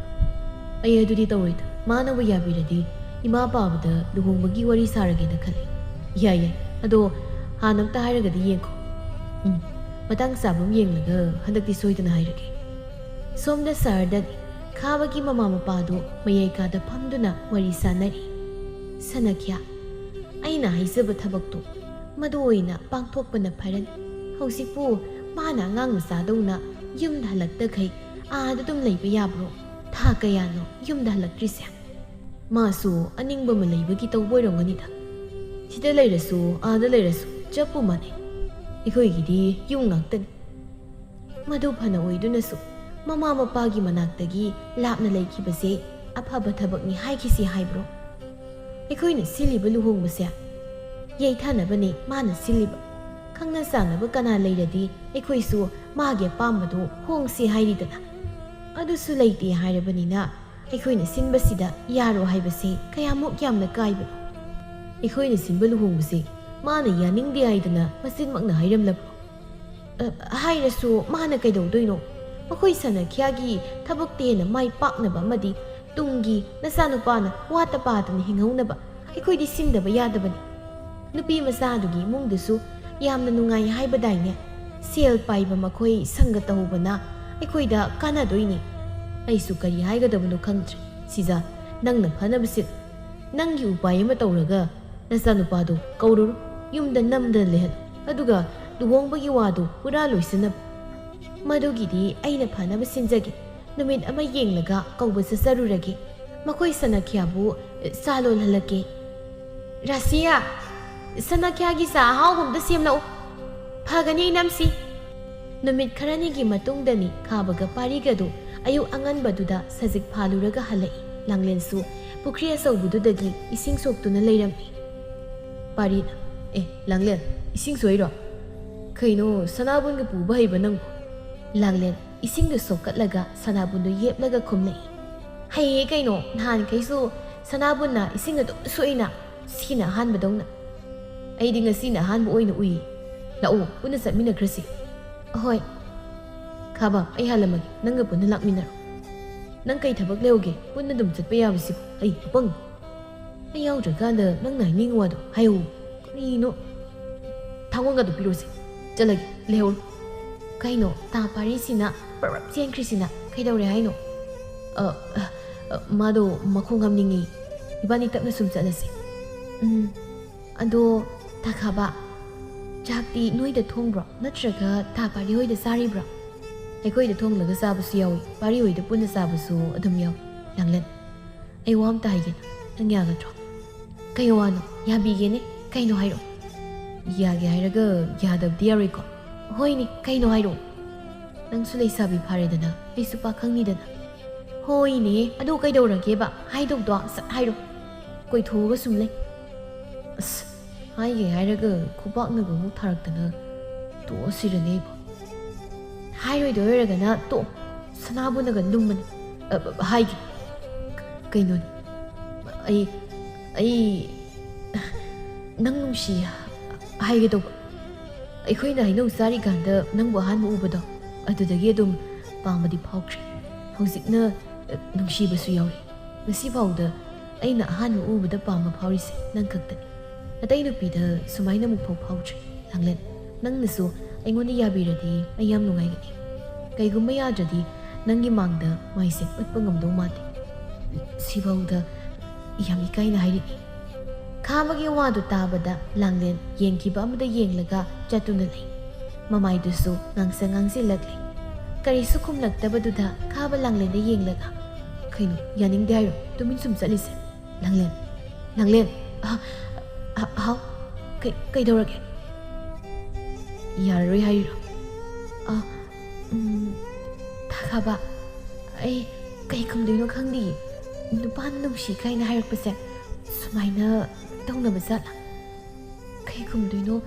"ꯑꯩ ꯑꯗꯨꯗꯤ ꯇꯧꯔꯣꯏꯗ꯫ ꯃꯥꯅꯕꯨ ꯌꯥꯕꯤꯔꯗꯤ ꯏꯃꯥ ꯄꯥꯕꯗ ꯂꯨꯍꯣꯡꯕꯒꯤ ꯋꯥꯔꯤ ꯁꯥꯔꯒꯦꯅ ꯈꯜꯂꯤ꯫" "ꯌꯥꯏ, ꯌꯥꯏ꯫ ꯑꯗꯣ ꯍꯥꯟꯅ ꯑꯝꯇ ꯍꯥꯏꯔꯒꯗꯤ ꯌꯦꯡꯈꯣ꯫" "ꯎꯝ, ꯃꯇꯥꯡ ꯆꯥꯕ ꯑꯃ ꯌꯦꯡꯂꯒ ꯍꯟꯗꯛꯇꯤ ꯁꯣꯏꯗꯅ ꯍꯥꯏꯔꯒꯦ꯫" ꯁꯣꯝꯗ ꯁꯍꯔꯗ ꯈꯥꯕꯒꯤ ꯃꯃꯥ ꯃꯄꯥꯗꯨ ꯃꯌꯥꯏ ꯀꯥꯗ ꯐꯝꯗꯨꯅ ꯋꯥꯔꯤ ꯁꯥꯟꯅꯔꯤ꯫ "ꯁꯅꯈ꯭ꯌꯥ, ꯑꯩꯅ ꯍꯥꯏꯖꯕ ꯊꯕꯛꯇꯨ ꯃꯗꯨ ꯑꯣꯏꯅ ꯄꯥꯡꯊꯣꯛꯄꯅ ꯐꯔꯅꯤ꯫ ꯍꯧꯖꯤꯛꯄꯨ ꯃꯥꯅ ꯑꯉꯥꯡ ꯃꯆꯥꯗꯧꯅ ꯌꯨꯝꯗ ꯍꯜꯂꯛꯇꯈꯩ ꯑꯥꯗ ꯑꯗꯨꯝ ꯂꯩꯕ ꯌꯥꯕ꯭ꯔꯣ? ꯊꯥ ꯀꯌꯥꯅꯣ ꯌꯨꯝꯗ ꯍꯜꯂꯛꯇ꯭ꯔꯤꯁꯦ?" "ꯃꯥꯁꯨ ꯑꯅꯤꯡꯕ ꯑꯃ ꯂꯩꯕꯒꯤ ꯇꯧꯕ ꯑꯣꯏꯔꯝꯒꯅꯤꯗ꯫ ꯁꯤꯗ ꯂꯩꯔꯁꯨ ꯑꯥꯗ ꯂꯩꯔꯁꯨ ꯆꯞꯄꯨ ꯃꯥꯟꯅꯩ꯫ ꯑꯩꯈꯣꯏꯒꯤꯗꯤ ꯌꯨꯝ ꯉꯥꯛꯇꯅꯤ꯫" "ꯃꯗꯨ ꯐꯅ ꯑꯣꯏꯗꯨꯅꯁꯨ ꯃꯃꯥ ꯃꯄꯥꯒꯤ ꯃꯅꯥꯛꯇꯒꯤ ꯂꯥꯞꯅ ꯂꯩꯈꯤꯕꯁꯦ ꯑꯐꯕ ꯊꯕꯛꯅꯤ ꯍꯥꯏꯈꯤꯁꯤ ꯍꯥꯏꯕ꯭ꯔꯣ? ꯑꯩꯈꯣꯏꯅ ꯁꯤꯜꯂꯤꯕ ꯂꯨꯍꯣꯡꯕꯁꯦ ꯌꯩꯊꯅꯕꯅꯦ ꯃꯥꯅ ꯁꯤꯜꯂꯤꯕ꯫ ꯈꯪꯅ ꯆꯥꯟꯅꯕ ꯀꯅꯥ ꯂꯩꯔꯗꯤ ꯑꯩꯈꯣꯏꯁꯨ ꯃꯥꯒꯤ ꯑꯄꯥꯝꯕꯗꯨ ꯍꯣꯡꯁꯤ ꯍꯥꯏꯔꯤꯗꯅ꯫ ꯑꯗꯨꯁꯨ ꯂꯩꯇꯦ ꯍꯥꯏꯔꯕꯅꯤꯅ ꯑꯩꯈꯣꯏꯅ ꯁꯤꯟꯕꯁꯤꯗ ꯌꯥꯔꯣ ꯍꯥꯏꯕꯁꯦ ꯀꯌꯥꯃꯨꯛ ꯌꯥꯝꯅ ꯀꯥꯏꯕꯅꯣ? ꯑꯩꯈꯣꯏꯅ ꯁꯤꯟꯕ ꯂꯨꯍꯣꯡꯕꯁꯦ ꯃꯥꯅ ꯌꯥꯅꯤꯡꯗꯦ ꯍꯥꯏꯗꯅ ꯃꯆꯤꯟꯃꯛꯅ ꯍꯥꯏꯔꯝꯂꯕ꯭ꯔꯣ?" "ꯑ, ꯍꯥꯏꯔꯁꯨ ꯃꯥꯅ ꯀꯩꯗꯧꯗꯣꯏꯅꯣ? ꯃꯈꯣꯏ ꯁꯅꯈ꯭ꯌꯥꯒꯤ ꯊꯕꯛꯇ ꯍꯦꯟꯅ ꯃꯥꯏ ꯄꯥꯛꯅꯕ ꯑꯃꯗꯤ ꯇꯨꯡꯒꯤ ꯅꯆꯥꯅꯨꯄꯥꯅ ꯋꯥꯠꯇ ꯄꯥꯗꯅ ꯍꯤꯡꯍꯧꯅꯕ ꯑꯩꯈꯣꯏꯗꯤ ꯁꯤꯟꯗꯕ ꯌꯥꯗꯕꯅꯤ꯫ ꯅꯨꯄꯤ ꯃꯆꯥꯗꯨꯒꯤ ꯏꯃꯨꯡꯗꯨꯁꯨ ꯌꯥꯝꯅ ꯅꯨꯡꯉꯥꯏ ꯍꯥꯏꯕꯗꯥꯏꯅꯦ? ꯁꯦꯜ ꯄꯥꯏꯕ ꯃꯈꯣꯏ ꯁꯪꯒ ꯇꯧꯍꯧꯕꯅ ꯑꯩꯈꯣꯏꯗ ꯀꯥꯟꯅꯗꯣꯏꯅꯤ꯫ ꯑꯩꯁꯨ ꯀꯔꯤ ꯍꯥꯏꯒꯗꯕꯅꯣ ꯈꯪꯗ꯭ꯔꯦ꯫ ꯁꯤꯖ, ꯅꯪꯅ ꯐꯅꯕ ꯁꯤꯜ꯫ ꯅꯪꯒꯤ ꯎꯄꯥꯏ ꯑꯃ ꯇꯧꯔꯒ ꯅꯆꯥꯅꯨꯄꯥꯗꯣ ꯀꯧꯔꯨꯔꯣ, ꯌꯨꯝꯗ ꯅꯝꯗꯅ ꯂꯩꯍꯜꯂꯨ꯫ ꯑꯗꯨꯒ ꯂꯨꯍꯣꯡꯕꯒꯤ ꯋꯥꯗꯨ ꯄꯨꯔꯥ ꯂꯣꯏꯁꯤꯟꯅꯕ꯫ ꯃꯗꯨꯒꯤꯗꯤ ꯑꯩꯅ ꯐꯅꯕ ꯁꯤꯟꯖꯒꯦ꯫ ꯅꯨꯃꯤꯠ ꯑꯃ ꯌꯦꯡꯂꯒ ꯀꯧꯕ ꯆꯠꯆꯔꯨꯔꯒꯦ꯫ ꯃꯈꯣꯏ ꯁꯅꯥꯈ꯭ꯌꯥꯕꯨ, ꯑꯦ, ꯆꯥ ꯂꯣꯜꯍꯜꯂꯛꯀꯦ꯫ ꯔꯥꯁꯤꯌꯥ, ꯁꯅꯥꯈ꯭ꯌꯥꯒꯤ ꯆꯥ ꯑꯍꯥꯎꯕ ꯑꯝꯇ ꯁꯦꯝꯂꯛꯎ꯫ ꯐꯒꯅꯤ, ꯏꯅꯝꯁꯤ꯫ ꯅꯨꯃꯤꯠ ꯈꯔꯅꯤꯒꯤ ꯃꯇꯨꯡꯗꯅꯤ ꯈꯥꯕꯒ ꯄꯥꯔꯤꯒꯗꯨ ꯑꯌꯨꯛ ꯑꯉꯟꯕꯗꯨꯗ ꯁꯖꯤꯛ ꯐꯥꯜꯂꯨꯔꯒ ꯍꯜꯂꯛꯏ꯫ ꯂꯥꯡꯂꯦꯟꯁꯨ ꯄꯨꯈ꯭ꯔꯤ ꯑꯆꯧꯕꯗꯨꯗꯒꯤ ꯏꯁꯤꯡ ꯁꯣꯛꯇꯨꯅ ꯂꯩꯔꯝꯃꯤ꯫ ꯄꯥꯔꯤꯅ, "ꯑꯦ, ꯂꯥꯡꯂꯦꯟ, ꯏꯁꯤꯡ ꯁꯣꯛꯏꯔꯣ? ꯀꯩꯅꯣ, ꯁꯅꯥꯕꯨꯟꯒ ꯄꯨꯕ ꯍꯩꯕ ꯅꯪꯕꯨ?" ꯂꯥꯡꯂꯦꯟ ꯏꯁꯤꯡꯗꯨ ꯁꯣꯛꯀꯠꯂꯒ ꯁꯅꯥꯕꯨꯟꯗꯨ ꯌꯦꯞꯂꯒ ꯈꯨꯝꯂꯛꯏ꯫ "ꯍꯩꯌꯦ ꯀꯩꯅꯣ, ꯅꯍꯥꯟꯈꯩꯁꯨ ꯁꯅꯥꯕꯨꯟꯅ ꯏꯁꯤꯡ ꯑꯗꯨꯝ ꯁꯣꯛꯏꯅ, ꯁꯤꯅ ꯑꯍꯥꯟꯕꯗꯧꯅ꯫ ꯑꯩꯗꯤ ꯉꯁꯤꯅ ꯑꯍꯥꯟꯕ ꯑꯣꯏꯅ ꯎꯏ꯫ ꯂꯥꯛꯑꯣ, ꯄꯨꯟꯅ ꯆꯠꯃꯤꯟꯅꯈ꯭ꯔꯁꯤ꯫" "ꯑꯍꯣꯏ꯫" "ꯈꯥꯕ, ꯑꯩ ꯍꯥꯜꯂꯝꯃꯒꯦ, ꯅꯪꯒ ꯄꯨꯟꯅ ꯂꯥꯛꯃꯤꯟꯅꯔꯣ꯫ ꯅꯪ ꯀꯩ ꯊꯕꯛ ꯂꯩꯍꯧꯒꯦ? ꯄꯨꯟꯅ ꯑꯗꯨꯝ ꯆꯠꯄ ꯌꯥꯕꯁꯤꯕꯨ꯫ ꯑꯩ ꯑꯄꯪ꯫ ꯑꯩ ꯌꯥꯎꯗ꯭ꯔꯀꯥꯟꯗ ꯅꯪꯅ ꯍꯥꯏꯅꯤꯡꯕ ꯋꯥꯗꯣ ꯍꯥꯏꯍꯧ꯫ ꯀꯔꯤꯅꯣ? ꯊꯥꯡꯒꯣꯟꯒꯗꯣ ꯄꯤꯔꯣꯁꯦ, ꯆꯠꯂꯒꯦ, ꯂꯩꯍꯧꯔꯣ꯫" ꯀꯩꯅꯣ, ꯇꯥ ꯄꯥꯔꯤꯁꯤꯅ ꯄ꯭ꯔꯞ ꯄ꯭ꯔꯞ ꯆꯦꯟꯈ꯭ꯔꯤꯁꯤꯅ? ꯀꯩꯗꯧꯔꯦ ꯍꯥꯏꯅꯣ? "ꯑ, ꯑ, ꯑ, ꯃꯥꯗꯣ ꯃꯈꯣꯡ ꯍꯥꯝꯅꯤꯡꯉꯤ꯫ ꯏꯕꯥꯅꯤ ꯇꯞꯅ ꯁꯨꯝ ꯆꯠꯂꯁꯤ꯫" "ꯎꯝ, ꯑꯗꯣ ꯇꯥ ꯈꯥꯕ, ꯆꯥꯛꯇꯤ ꯅꯣꯏꯗ ꯊꯣꯡꯕ꯭ꯔꯣ, ꯅꯠꯇ꯭ꯔꯒ ꯇꯥ ꯄꯥꯔꯤ ꯍꯣꯏꯗ ꯆꯥꯔꯤꯕ꯭ꯔꯣ?" "ꯑꯩꯈꯣꯏꯗ ꯊꯣꯡꯂꯒ ꯆꯥꯕꯁꯨ ꯌꯥꯎꯏ, ꯄꯥꯔꯤ ꯍꯣꯏꯗ ꯄꯨꯟꯅ ꯆꯥꯕꯁꯨ ꯑꯗꯨꯝ ꯌꯥꯎꯏ꯫" "ꯂꯥꯡꯂꯦꯟ, ꯑꯩ ꯋꯥ ꯑꯝꯇ ꯍꯥꯏꯒꯦ, ꯅꯪ ꯌꯥꯒꯗ꯭ꯔꯣ?" "ꯀꯩ ꯋꯥꯅꯣ? ꯌꯥꯕꯤꯒꯦꯅꯦ, ꯀꯩꯅꯣ ꯍꯥꯏꯔꯛꯑꯣ꯫" "ꯌꯥꯒꯦ ꯍꯥꯏꯔꯒ ꯌꯥꯗꯕꯗꯤ ꯌꯥꯔꯣꯏꯀꯣ?" "ꯍꯣꯏꯅꯦ, ꯀꯩꯅꯣ ꯍꯥꯏꯔꯛꯑꯣ꯫" "ꯅꯪꯁꯨ ꯂꯩꯁꯥꯕꯤ ꯐꯥꯔꯦꯗꯅ, ꯑꯩꯁꯨ ꯄꯥꯈꯪꯅꯤꯗꯅ꯫" "ꯍꯣꯏꯅꯦ, ꯑꯗꯨ ꯀꯩꯗꯧꯔꯒꯦꯕ? ꯍꯥꯏꯗꯧꯗꯣ ꯁꯠ ꯍꯥꯏꯔꯣ꯫ ꯀꯣꯏꯊꯣꯛꯑꯒ ꯁꯨꯝ ꯂꯩ꯫" ꯑꯁ, ꯍꯥꯏꯒꯦ ꯍꯥꯏꯔꯒ ꯈꯨꯕꯥꯛꯅꯒ ꯑꯃꯨꯛ ꯊꯥꯔꯛꯇꯅ ꯇꯣꯛꯑꯁꯤꯔꯅꯦ ꯑꯩꯕꯣ꯫ ꯍꯥꯏꯔꯣꯏꯗꯣꯏ ꯑꯣꯏꯔꯒꯅ ꯇꯣꯛ, ꯁꯅꯥꯕꯨꯅꯒ ꯂꯨꯝꯕꯅꯤ꯫ ꯑ, ꯍꯥꯏꯒꯦ꯫ ꯀꯩꯅꯣꯅꯦ? ꯑꯩ, ꯑꯩ ꯅꯪ ꯅꯨꯡꯁꯤ ꯍꯥꯏꯒꯦ ꯇꯧꯕ꯫ ꯑꯩꯈꯣꯏꯅ ꯍꯩꯅꯧ ꯆꯥꯔꯤꯀꯥꯟꯗ ꯅꯪꯕꯨ ꯑꯍꯥꯟꯕ ꯎꯕꯗꯣ, ꯑꯗꯨꯗꯒꯤ ꯑꯗꯨꯝ ꯄꯥꯝꯕꯗꯤ ꯐꯥꯎꯈ꯭ꯔꯦ꯫ ꯍꯧꯖꯤꯛꯅ, ꯑ, ꯅꯨꯡꯁꯤꯕꯁꯨ ꯌꯥꯎꯔꯤ꯫ ꯉꯁꯤꯐꯥꯎꯗ ꯑꯩꯅ ꯑꯍꯥꯟꯕ ꯎꯕꯗ ꯄꯥꯝꯕ ꯐꯥꯎꯔꯤꯁꯦ ꯅꯪ ꯈꯛꯇꯅꯤ꯫ ꯑꯇꯩ ꯅꯨꯄꯤꯗ ꯁꯨꯃꯥꯏꯅ ꯑꯃꯨꯛꯐꯥꯎ ꯐꯥꯎꯗ꯭ꯔꯤ꯫ ꯂꯥꯡꯂꯦꯟ, ꯅꯪꯅꯁꯨ ꯑꯩꯉꯣꯟꯗ ꯌꯥꯕꯤꯔꯗꯤ ꯑꯩ ꯌꯥꯝ ꯅꯨꯡꯉꯥꯏꯒꯅꯤ꯫ ꯀꯩꯒꯨꯝꯕ ꯌꯥꯗ꯭ꯔꯗꯤ ꯅꯪꯒꯤ ꯃꯥꯡꯗ ꯃꯥꯏꯁꯦ ꯎꯠꯄ ꯉꯝꯗꯧ ꯃꯥꯟꯗꯦ꯫ ꯁꯤꯐꯥꯎꯗ ꯌꯥꯝ ꯏꯀꯥꯏꯅ ꯍꯥꯏꯔꯛꯏ꯫ ꯈꯥꯕꯒꯤ ꯋꯥꯗꯨ ꯇꯥꯕꯗ ꯂꯥꯡꯂꯦꯟ ꯌꯦꯡꯈꯤꯕ ꯑꯃꯗ ꯌꯦꯡꯂꯒ ꯆꯠꯇꯨꯅ ꯂꯩ꯫ ꯃꯃꯥꯏꯗꯨꯁꯨ ꯉꯥꯡꯁꯪ ꯉꯥꯡꯁꯤꯜꯂꯛꯂꯤ꯫ ꯀꯔꯤꯁꯨ ꯈꯨꯝꯂꯛꯇꯕꯗꯨꯗ ꯈꯥꯕ ꯂꯥꯡꯂꯦꯟꯗ ꯌꯦꯡꯂꯒ, "ꯀꯩꯅꯣ, ꯌꯥꯅꯤꯡꯗꯦ ꯍꯥꯏꯔꯣ ꯇꯨꯃꯤꯟ ꯁꯨꯝ ꯆꯠꯂꯤꯁꯦ? ꯂꯥꯡꯂꯦꯟ, ꯂꯥꯡꯂꯦꯟ, ꯑ, ꯑ, ꯍꯥꯎ, ꯀꯩ-, ꯀꯩꯗꯧꯔꯒꯦ? ꯌꯥꯔꯔꯣꯏ ꯍꯥꯏꯔꯤꯔꯣ?" "ꯑ, ꯎꯝ, ꯈꯥꯕ, ꯑꯩ ꯀꯩ ꯈꯨꯝꯗꯣꯏꯅꯣ ꯈꯪꯗꯤꯌꯦ꯫ ꯅꯨꯄꯥꯅ ꯅꯨꯡꯁꯤ ꯀꯥꯏꯅ ꯍꯥꯏꯔꯛꯄꯁꯦ ꯁꯨꯃꯥꯏꯅ ꯇꯧꯅꯕ ꯖꯥꯠꯂꯥ? ꯀꯩ ꯈꯨꯝꯗꯣꯏꯅꯣ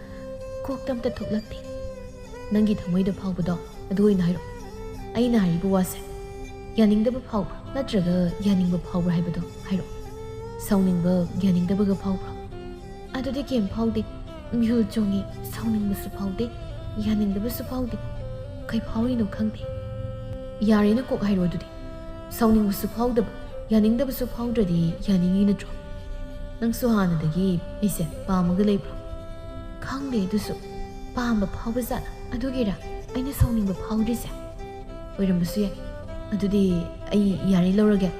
ꯀꯣꯛꯇ ꯑꯝꯇ ꯊꯣꯛꯂꯛꯇꯦ꯫ ꯅꯪꯒꯤ ꯊꯃꯣꯏꯗ ꯐꯥꯎꯕꯗꯣ ꯑꯗꯨ ꯑꯣꯏꯅ ꯍꯥꯏꯔꯛꯑꯣ꯫ ꯑꯩꯅ ꯍꯥꯏꯔꯤꯕ ꯋꯥꯁꯦ ꯌꯥꯅꯤꯡꯗꯕ ꯐꯥꯎꯕ꯭ꯔꯥ ꯅꯠꯇ꯭ꯔꯒ ꯌꯥꯅꯤꯡꯕ ꯐꯥꯎꯕ꯭ꯔꯥ ꯍꯥꯏꯕꯗꯣ ꯍꯥꯏꯔꯛꯑꯣ꯫ ꯁꯥꯎꯅꯤꯡꯕ, ꯌꯥꯅꯤꯡꯗꯕꯒ ꯐꯥꯎꯕ꯭ꯔꯣ?" "ꯑꯗꯨꯗꯤ ꯀꯩꯝ ꯐꯥꯎꯗꯦ꯫ ꯃꯤꯍꯨꯜ ꯆꯣꯡꯉꯤ, ꯁꯥꯎꯅꯤꯡꯕꯁꯨ ꯐꯥꯎꯗꯦ, ꯌꯥꯅꯤꯡꯗꯕꯁꯨ ꯐꯥꯎꯗꯦ꯫ ꯀꯩ ꯐꯥꯎꯔꯤꯅꯣ ꯈꯪꯗꯦ꯫ ꯌꯥꯔꯦꯅ ꯀꯣꯛ ꯍꯥꯏꯔꯣ ꯑꯗꯨꯗꯤ꯫ ꯁꯥꯎꯅꯤꯡꯕꯁꯨ ꯐꯥꯎꯗꯕ, ꯌꯥꯅꯤꯡꯗꯕꯁꯨ ꯐꯥꯎꯗ꯭ꯔꯗꯤ ꯌꯥꯅꯤꯡꯉꯤ ꯅꯠꯇ꯭ꯔꯣ? ꯅꯪꯁꯨ ꯍꯥꯟꯅꯗꯒꯤ ꯑꯩꯁꯦ ꯄꯥꯝꯃꯒ ꯂꯩꯕ꯭ꯔꯣ?" "ꯈꯪꯗꯦ ꯑꯗꯨꯁꯨ꯫ ꯄꯥꯝꯕ ꯐꯥꯎꯕ ꯖꯥꯠꯂ? ꯑꯗꯨꯒꯤꯔ ꯑꯩꯅ ꯁꯥꯎꯅꯤꯡꯕ ꯐꯥꯎꯗ꯭ꯔꯤꯁꯦ?" "ꯑꯣꯏꯔꯝꯕꯁꯨ ꯌꯥꯏ꯫ ꯑꯗꯨꯗꯤ ꯑꯩ ꯌꯥꯔꯦ ꯂꯧꯔꯒꯦ?"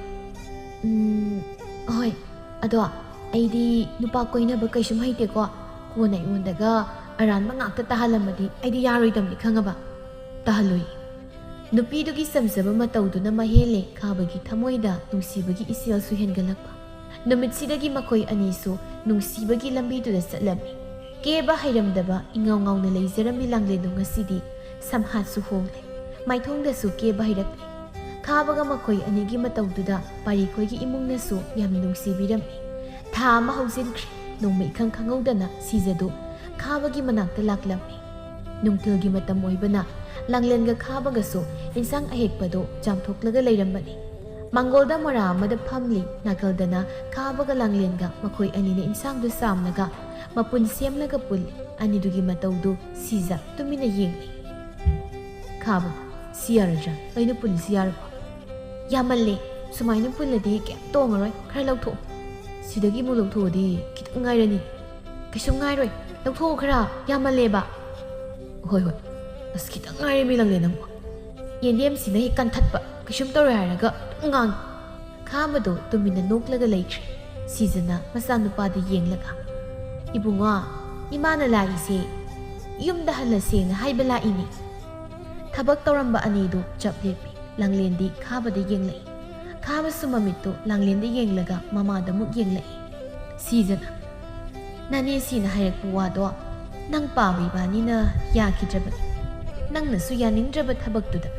"ꯎꯝ, ꯍꯣꯏ꯫ ꯑꯗꯣ ꯑꯩꯗꯤ ꯅꯨꯄꯥ ꯀꯣꯏꯅꯕ ꯀꯩꯁꯨꯝ ꯍꯩꯇꯦꯀꯣ꯫ ꯀꯣꯟꯅ ꯑꯩꯉꯣꯟꯗꯒ ꯑꯔꯥꯟꯕ ꯉꯥꯛꯇ ꯇꯥꯍꯜꯂꯝꯃꯗꯤ ꯑꯩꯗꯤ ꯌꯥꯔꯣꯏꯗꯕꯅꯤ, ꯈꯪꯉꯕ? ꯇꯥꯍꯜꯂꯣꯏ꯫" ꯅꯨꯄꯤꯗꯨꯒꯤ ꯆꯝꯖꯕ ꯃꯇꯧꯗꯨꯅ ꯃꯍꯦꯜꯂꯦ ꯈꯥꯕꯒꯤ ꯊꯃꯣꯏꯗ ꯅꯨꯡꯁꯤꯕꯒꯤ ꯏꯆꯦꯜꯁꯨ ꯍꯦꯟꯒꯠꯂꯛꯄ꯫ ꯅꯨꯃꯤꯠꯁꯤꯗꯒꯤ ꯃꯈꯣꯏ ꯑꯅꯤꯁꯨ ꯅꯨꯡꯁꯤꯕꯒꯤ ꯂꯝꯕꯤꯗꯨꯗ ꯆꯠꯂꯝꯃꯤ꯫ ꯀꯦꯕ ꯍꯩꯔꯝꯗꯕ ꯏꯉꯥꯎ ꯉꯥꯎꯅ ꯂꯩꯖꯔꯝꯃꯤ ꯂꯥꯡꯂꯦꯟꯗꯣ ꯉꯁꯤꯗꯤ ꯁꯝꯍꯥꯠꯁꯨ ꯍꯣꯡꯂꯦ꯫ ꯃꯥꯏꯊꯣꯡꯗꯁꯨ ꯀꯦꯕ ꯍꯩꯔꯛꯂꯦ꯫ ꯈꯥꯕꯒ ꯃꯈꯣꯏ ꯑꯅꯤꯒꯤ ꯃꯇꯧꯗꯨꯗ ꯄꯥꯔꯤꯈꯣꯏꯒꯤ ꯏꯃꯨꯡꯅꯁꯨ ꯌꯥꯝꯅ ꯅꯨꯡꯁꯤꯕꯤꯔꯝꯃꯤ꯫ ꯊꯥ ꯑꯃ ꯍꯧꯖꯤꯟꯈ꯭ꯔꯦ꯫ ꯅꯣꯡꯃ ꯏꯈꯪ ꯈꯪꯍꯧꯗꯅ ꯁꯤꯖꯗꯨ ꯈꯥꯕꯒꯤ ꯃꯅꯥꯛꯇ ꯂꯥꯛꯂꯝꯃꯤ꯫ ꯅꯨꯡꯊꯤꯜꯒꯤ ꯃꯇꯝ ꯑꯣꯏꯕꯅ ꯂꯥꯡꯂꯦꯟꯒ ꯈꯥꯕꯒꯁꯨ ꯏꯟꯁꯥꯡ ꯑꯍꯦꯛꯄꯗꯨ ꯆꯥꯝꯊꯣꯛꯂꯒ ꯂꯩꯔꯝꯕꯅꯤ꯫ ꯃꯥꯡꯒꯣꯜꯗ ꯃꯣꯔꯥ ꯑꯃꯗ ꯐꯝꯂꯤ꯫ ꯅꯥꯀꯜꯗꯅ ꯈꯥꯕꯒ ꯂꯥꯡꯂꯦꯟꯒ ꯃꯈꯣꯏ ꯑꯅꯤꯅ ꯏꯟꯁꯥꯡꯗꯨ ꯆꯥꯝꯂꯒ ꯃꯄꯨꯟ ꯁꯦꯝꯂꯒ ꯄꯨꯜꯂꯤ꯫ ꯑꯅꯤꯗꯨꯒꯤ ꯃꯇꯧꯗꯨ ꯁꯤꯖ ꯇꯨꯃꯤꯟꯅ ꯌꯦꯡꯂꯤ꯫ "ꯈꯥꯕ, ꯁꯤ ꯌꯥꯔꯗ꯭ꯔꯥ? ꯑꯩꯅ ꯄꯨꯜꯂꯤꯁꯤ ꯌꯥꯔꯕꯣ?" "ꯌꯥꯝꯃꯜꯂꯦ꯫ ꯁꯨꯃꯥꯏꯅ ꯄꯨꯜꯂꯗꯤ ꯀꯩꯝ ꯇꯣꯡꯉꯔꯣꯏ, ꯈꯔ ꯂꯧꯊꯣꯛꯑꯣ꯫ ꯁꯤꯗꯒꯤ ꯑꯃꯨꯛ ꯂꯧꯊꯣꯛꯑꯗꯤ ꯈꯤꯇꯪ ꯉꯥꯏꯔꯅꯤ꯫ ꯀꯩꯁꯨꯝ ꯉꯥꯏꯔꯣꯏ, ꯂꯧꯊꯣꯛꯑꯣ ꯈꯔ, ꯌꯥꯝꯃꯜꯂꯦꯕ꯫ ꯍꯣꯏ ꯍꯣꯏ, ꯑꯁ ꯈꯤꯇꯪ ꯉꯥꯏꯔꯦꯃꯤ ꯂꯥꯡꯂꯦꯟ ꯅꯪꯕꯨ꯫ ꯌꯦꯟꯗꯦꯝꯁꯤꯅ ꯍꯦꯛ ꯀꯟꯊꯠꯄ, ꯀꯩꯁꯨꯝ ꯇꯧꯔꯣꯏ ꯍꯥꯏꯔꯒ ꯑꯗꯨꯝ ꯉꯥꯡꯉꯤ꯫ ꯈꯥꯕꯗꯣ ꯇꯨꯃꯤꯟꯅ ꯅꯣꯛꯂꯒ ꯂꯩꯈ꯭ꯔꯦ꯫ ꯁꯤꯖꯅ ꯃꯆꯥꯅꯨꯄꯥꯗ ꯌꯦꯡꯂꯒ, "ꯏꯕꯨꯡꯉꯣ, ꯏꯃꯥꯅ ꯂꯥꯛꯏꯁꯦ ꯌꯨꯝꯗ ꯍꯜꯂꯁꯦꯅ ꯍꯥꯏꯕ ꯂꯥꯛꯏꯅꯦ꯫" ꯊꯕꯛ ꯇꯧꯔꯝꯕ ꯑꯅꯤꯗꯨ ꯆꯞ ꯂꯦꯞꯄꯤ꯫ ꯂꯥꯡꯂꯦꯟꯗꯤ ꯈꯥꯕꯗ ꯌꯦꯡꯂꯛꯏ꯫ ꯈꯥꯕꯁꯨ ꯃꯃꯤꯠꯇꯨ ꯂꯥꯡꯂꯦꯟꯗ ꯌꯦꯡꯂꯒ ꯃꯃꯥꯗ ꯑꯃꯨꯛ ꯌꯦꯡꯂꯛꯏ꯫ ꯁꯤꯖꯅ, "ꯅꯅꯦꯁꯤꯅ ꯍꯥꯏꯔꯛꯄ ꯋꯥꯗꯣ ꯅꯪ ꯄꯥꯕ ꯏꯕꯥꯅꯤꯅ ꯌꯥꯈꯤꯗ꯭ꯔꯕꯅꯤ꯫ ꯅꯪꯅꯁꯨ ꯌꯥꯅꯤꯡꯗ꯭ꯔꯕ ꯊꯕꯛꯇꯨꯗ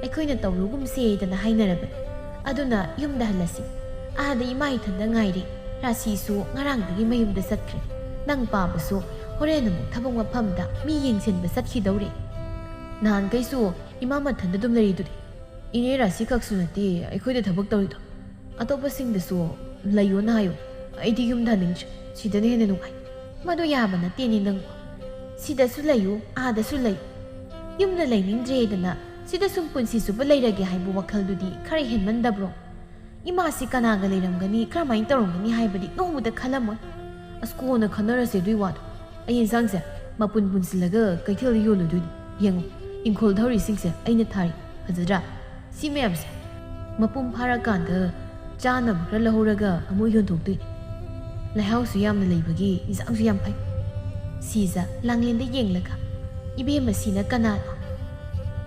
ꯑꯩꯈꯣꯏꯅ ꯇꯧꯔꯨꯒꯨꯝꯁꯦꯗꯅ ꯍꯥꯏꯅꯔꯕꯅꯤ꯫ ꯑꯗꯨꯅ ꯌꯨꯝꯗ ꯍꯜꯂꯁꯤ꯫ ꯑꯥꯗ ꯏꯃꯥ ꯏꯊꯟꯗ ꯉꯥꯏꯔꯦ꯫ ꯔꯥꯁꯤꯁꯨ ꯉꯔꯥꯡꯗꯒꯤ ꯃꯌꯨꯝꯗ ꯆꯠꯈ꯭ꯔꯦ꯫ ꯅꯪ ꯄꯥꯕꯁꯨ ꯍꯣꯔꯦꯟ ꯑꯃꯨꯛ ꯊꯕꯛ ꯃꯐꯝꯗ ꯃꯤ ꯌꯦꯡꯁꯤꯟꯕ ꯆꯠꯈꯤꯗꯧꯔꯦ꯫ ꯅꯍꯥꯟꯈꯩꯁꯨ ꯏꯃꯥ ꯃꯊꯟꯗ ꯑꯗꯨꯝ ꯂꯩꯔꯤꯗꯨꯗꯤ꯫ ꯏꯅꯦ ꯔꯥꯁꯤ ꯈꯛꯁꯨ ꯅꯠꯇꯦ ꯑꯩꯈꯣꯏꯗ ꯊꯕꯛ ꯇꯧꯔꯤꯗꯣ꯫ ꯑꯇꯣꯞꯄꯁꯤꯡꯗꯁꯨ ꯂꯩꯌꯣꯅ ꯍꯥꯏꯌꯨ꯫ ꯑꯩꯗꯤ ꯌꯨꯝꯗ ꯍꯟꯅꯤꯡꯗ꯭ꯔꯦ꯫ ꯁꯤꯗꯅ ꯍꯦꯟꯅ ꯅꯨꯡꯉꯥꯏ꯫" "ꯃꯗꯨ ꯌꯥꯕ ꯅꯠꯇꯦꯅꯦ ꯅꯪꯕꯨ꯫ ꯁꯤꯗꯁꯨ ꯂꯩꯌꯨ, ꯑꯥꯗꯁꯨ ꯂꯩꯌꯨ꯫ ꯌꯨꯝꯗ ꯂꯩꯅꯤꯡꯗ꯭ꯔꯦꯗꯅ ꯁꯤꯗ ꯁꯨꯝ ꯄꯨꯟꯁꯤ ꯆꯨꯞꯄ ꯂꯩꯔꯒꯦ ꯍꯥꯏꯕ ꯋꯥꯈꯜꯗꯨꯗꯤ ꯈꯔ ꯍꯦꯟꯃꯟꯗꯕ꯭ꯔꯣ? ꯏꯃꯥꯁꯤ ꯀꯅꯥꯒ ꯂꯩꯔꯝꯒꯅꯤ, ꯀꯔꯝꯍꯥꯏꯅ ꯇꯧꯔꯝꯒꯅꯤ ꯍꯥꯏꯕꯗꯤ ꯅꯣꯡꯃꯇ ꯈꯜꯂꯝꯃꯣꯏ꯫ ꯑꯁ, ꯀꯣꯟꯅ ꯈꯟꯅꯔꯁꯦ ꯑꯗꯨꯏ ꯋꯥꯗꯣ꯫ ꯑꯩ ꯌꯦꯟꯁꯥꯡꯁꯦ ꯃꯄꯨꯟ ꯄꯨꯟꯁꯤꯜꯂꯒ ꯀꯩꯊꯦꯜꯗ ꯌꯣꯜꯂꯨꯗꯣꯏꯅꯤ꯫ ꯌꯦꯡꯉꯨ, ꯏꯪꯈꯣꯜ ꯊꯧꯔꯤꯁꯤꯡꯁꯦ ꯑꯩꯅ ꯊꯥꯔꯤ꯫ ꯐꯖꯗ꯭ꯔꯥ? ꯁꯤ ꯃꯌꯥꯝꯁꯦ ꯃꯄꯨꯡ ꯐꯥꯔꯀꯥꯟꯗ ꯆꯥꯅꯕ ꯈꯔ ꯂꯧꯍꯧꯔꯒ ꯑꯃꯨꯛ ꯌꯣꯟꯊꯣꯛꯇꯣꯏꯅꯤ꯫ ꯂꯩꯍꯥꯎꯁꯨ ꯌꯥꯝꯅ ꯂꯩꯕꯒꯤ ꯏꯟꯁꯥꯡꯁꯨ ꯌꯥꯝ ꯐꯩ꯫" ꯁꯤꯖ ꯂꯥꯡꯂꯦꯟꯗ ꯌꯦꯡꯂꯒ, "ꯏꯕꯦꯝꯃ, ꯁꯤꯅ ꯀꯅꯥꯅꯣ?"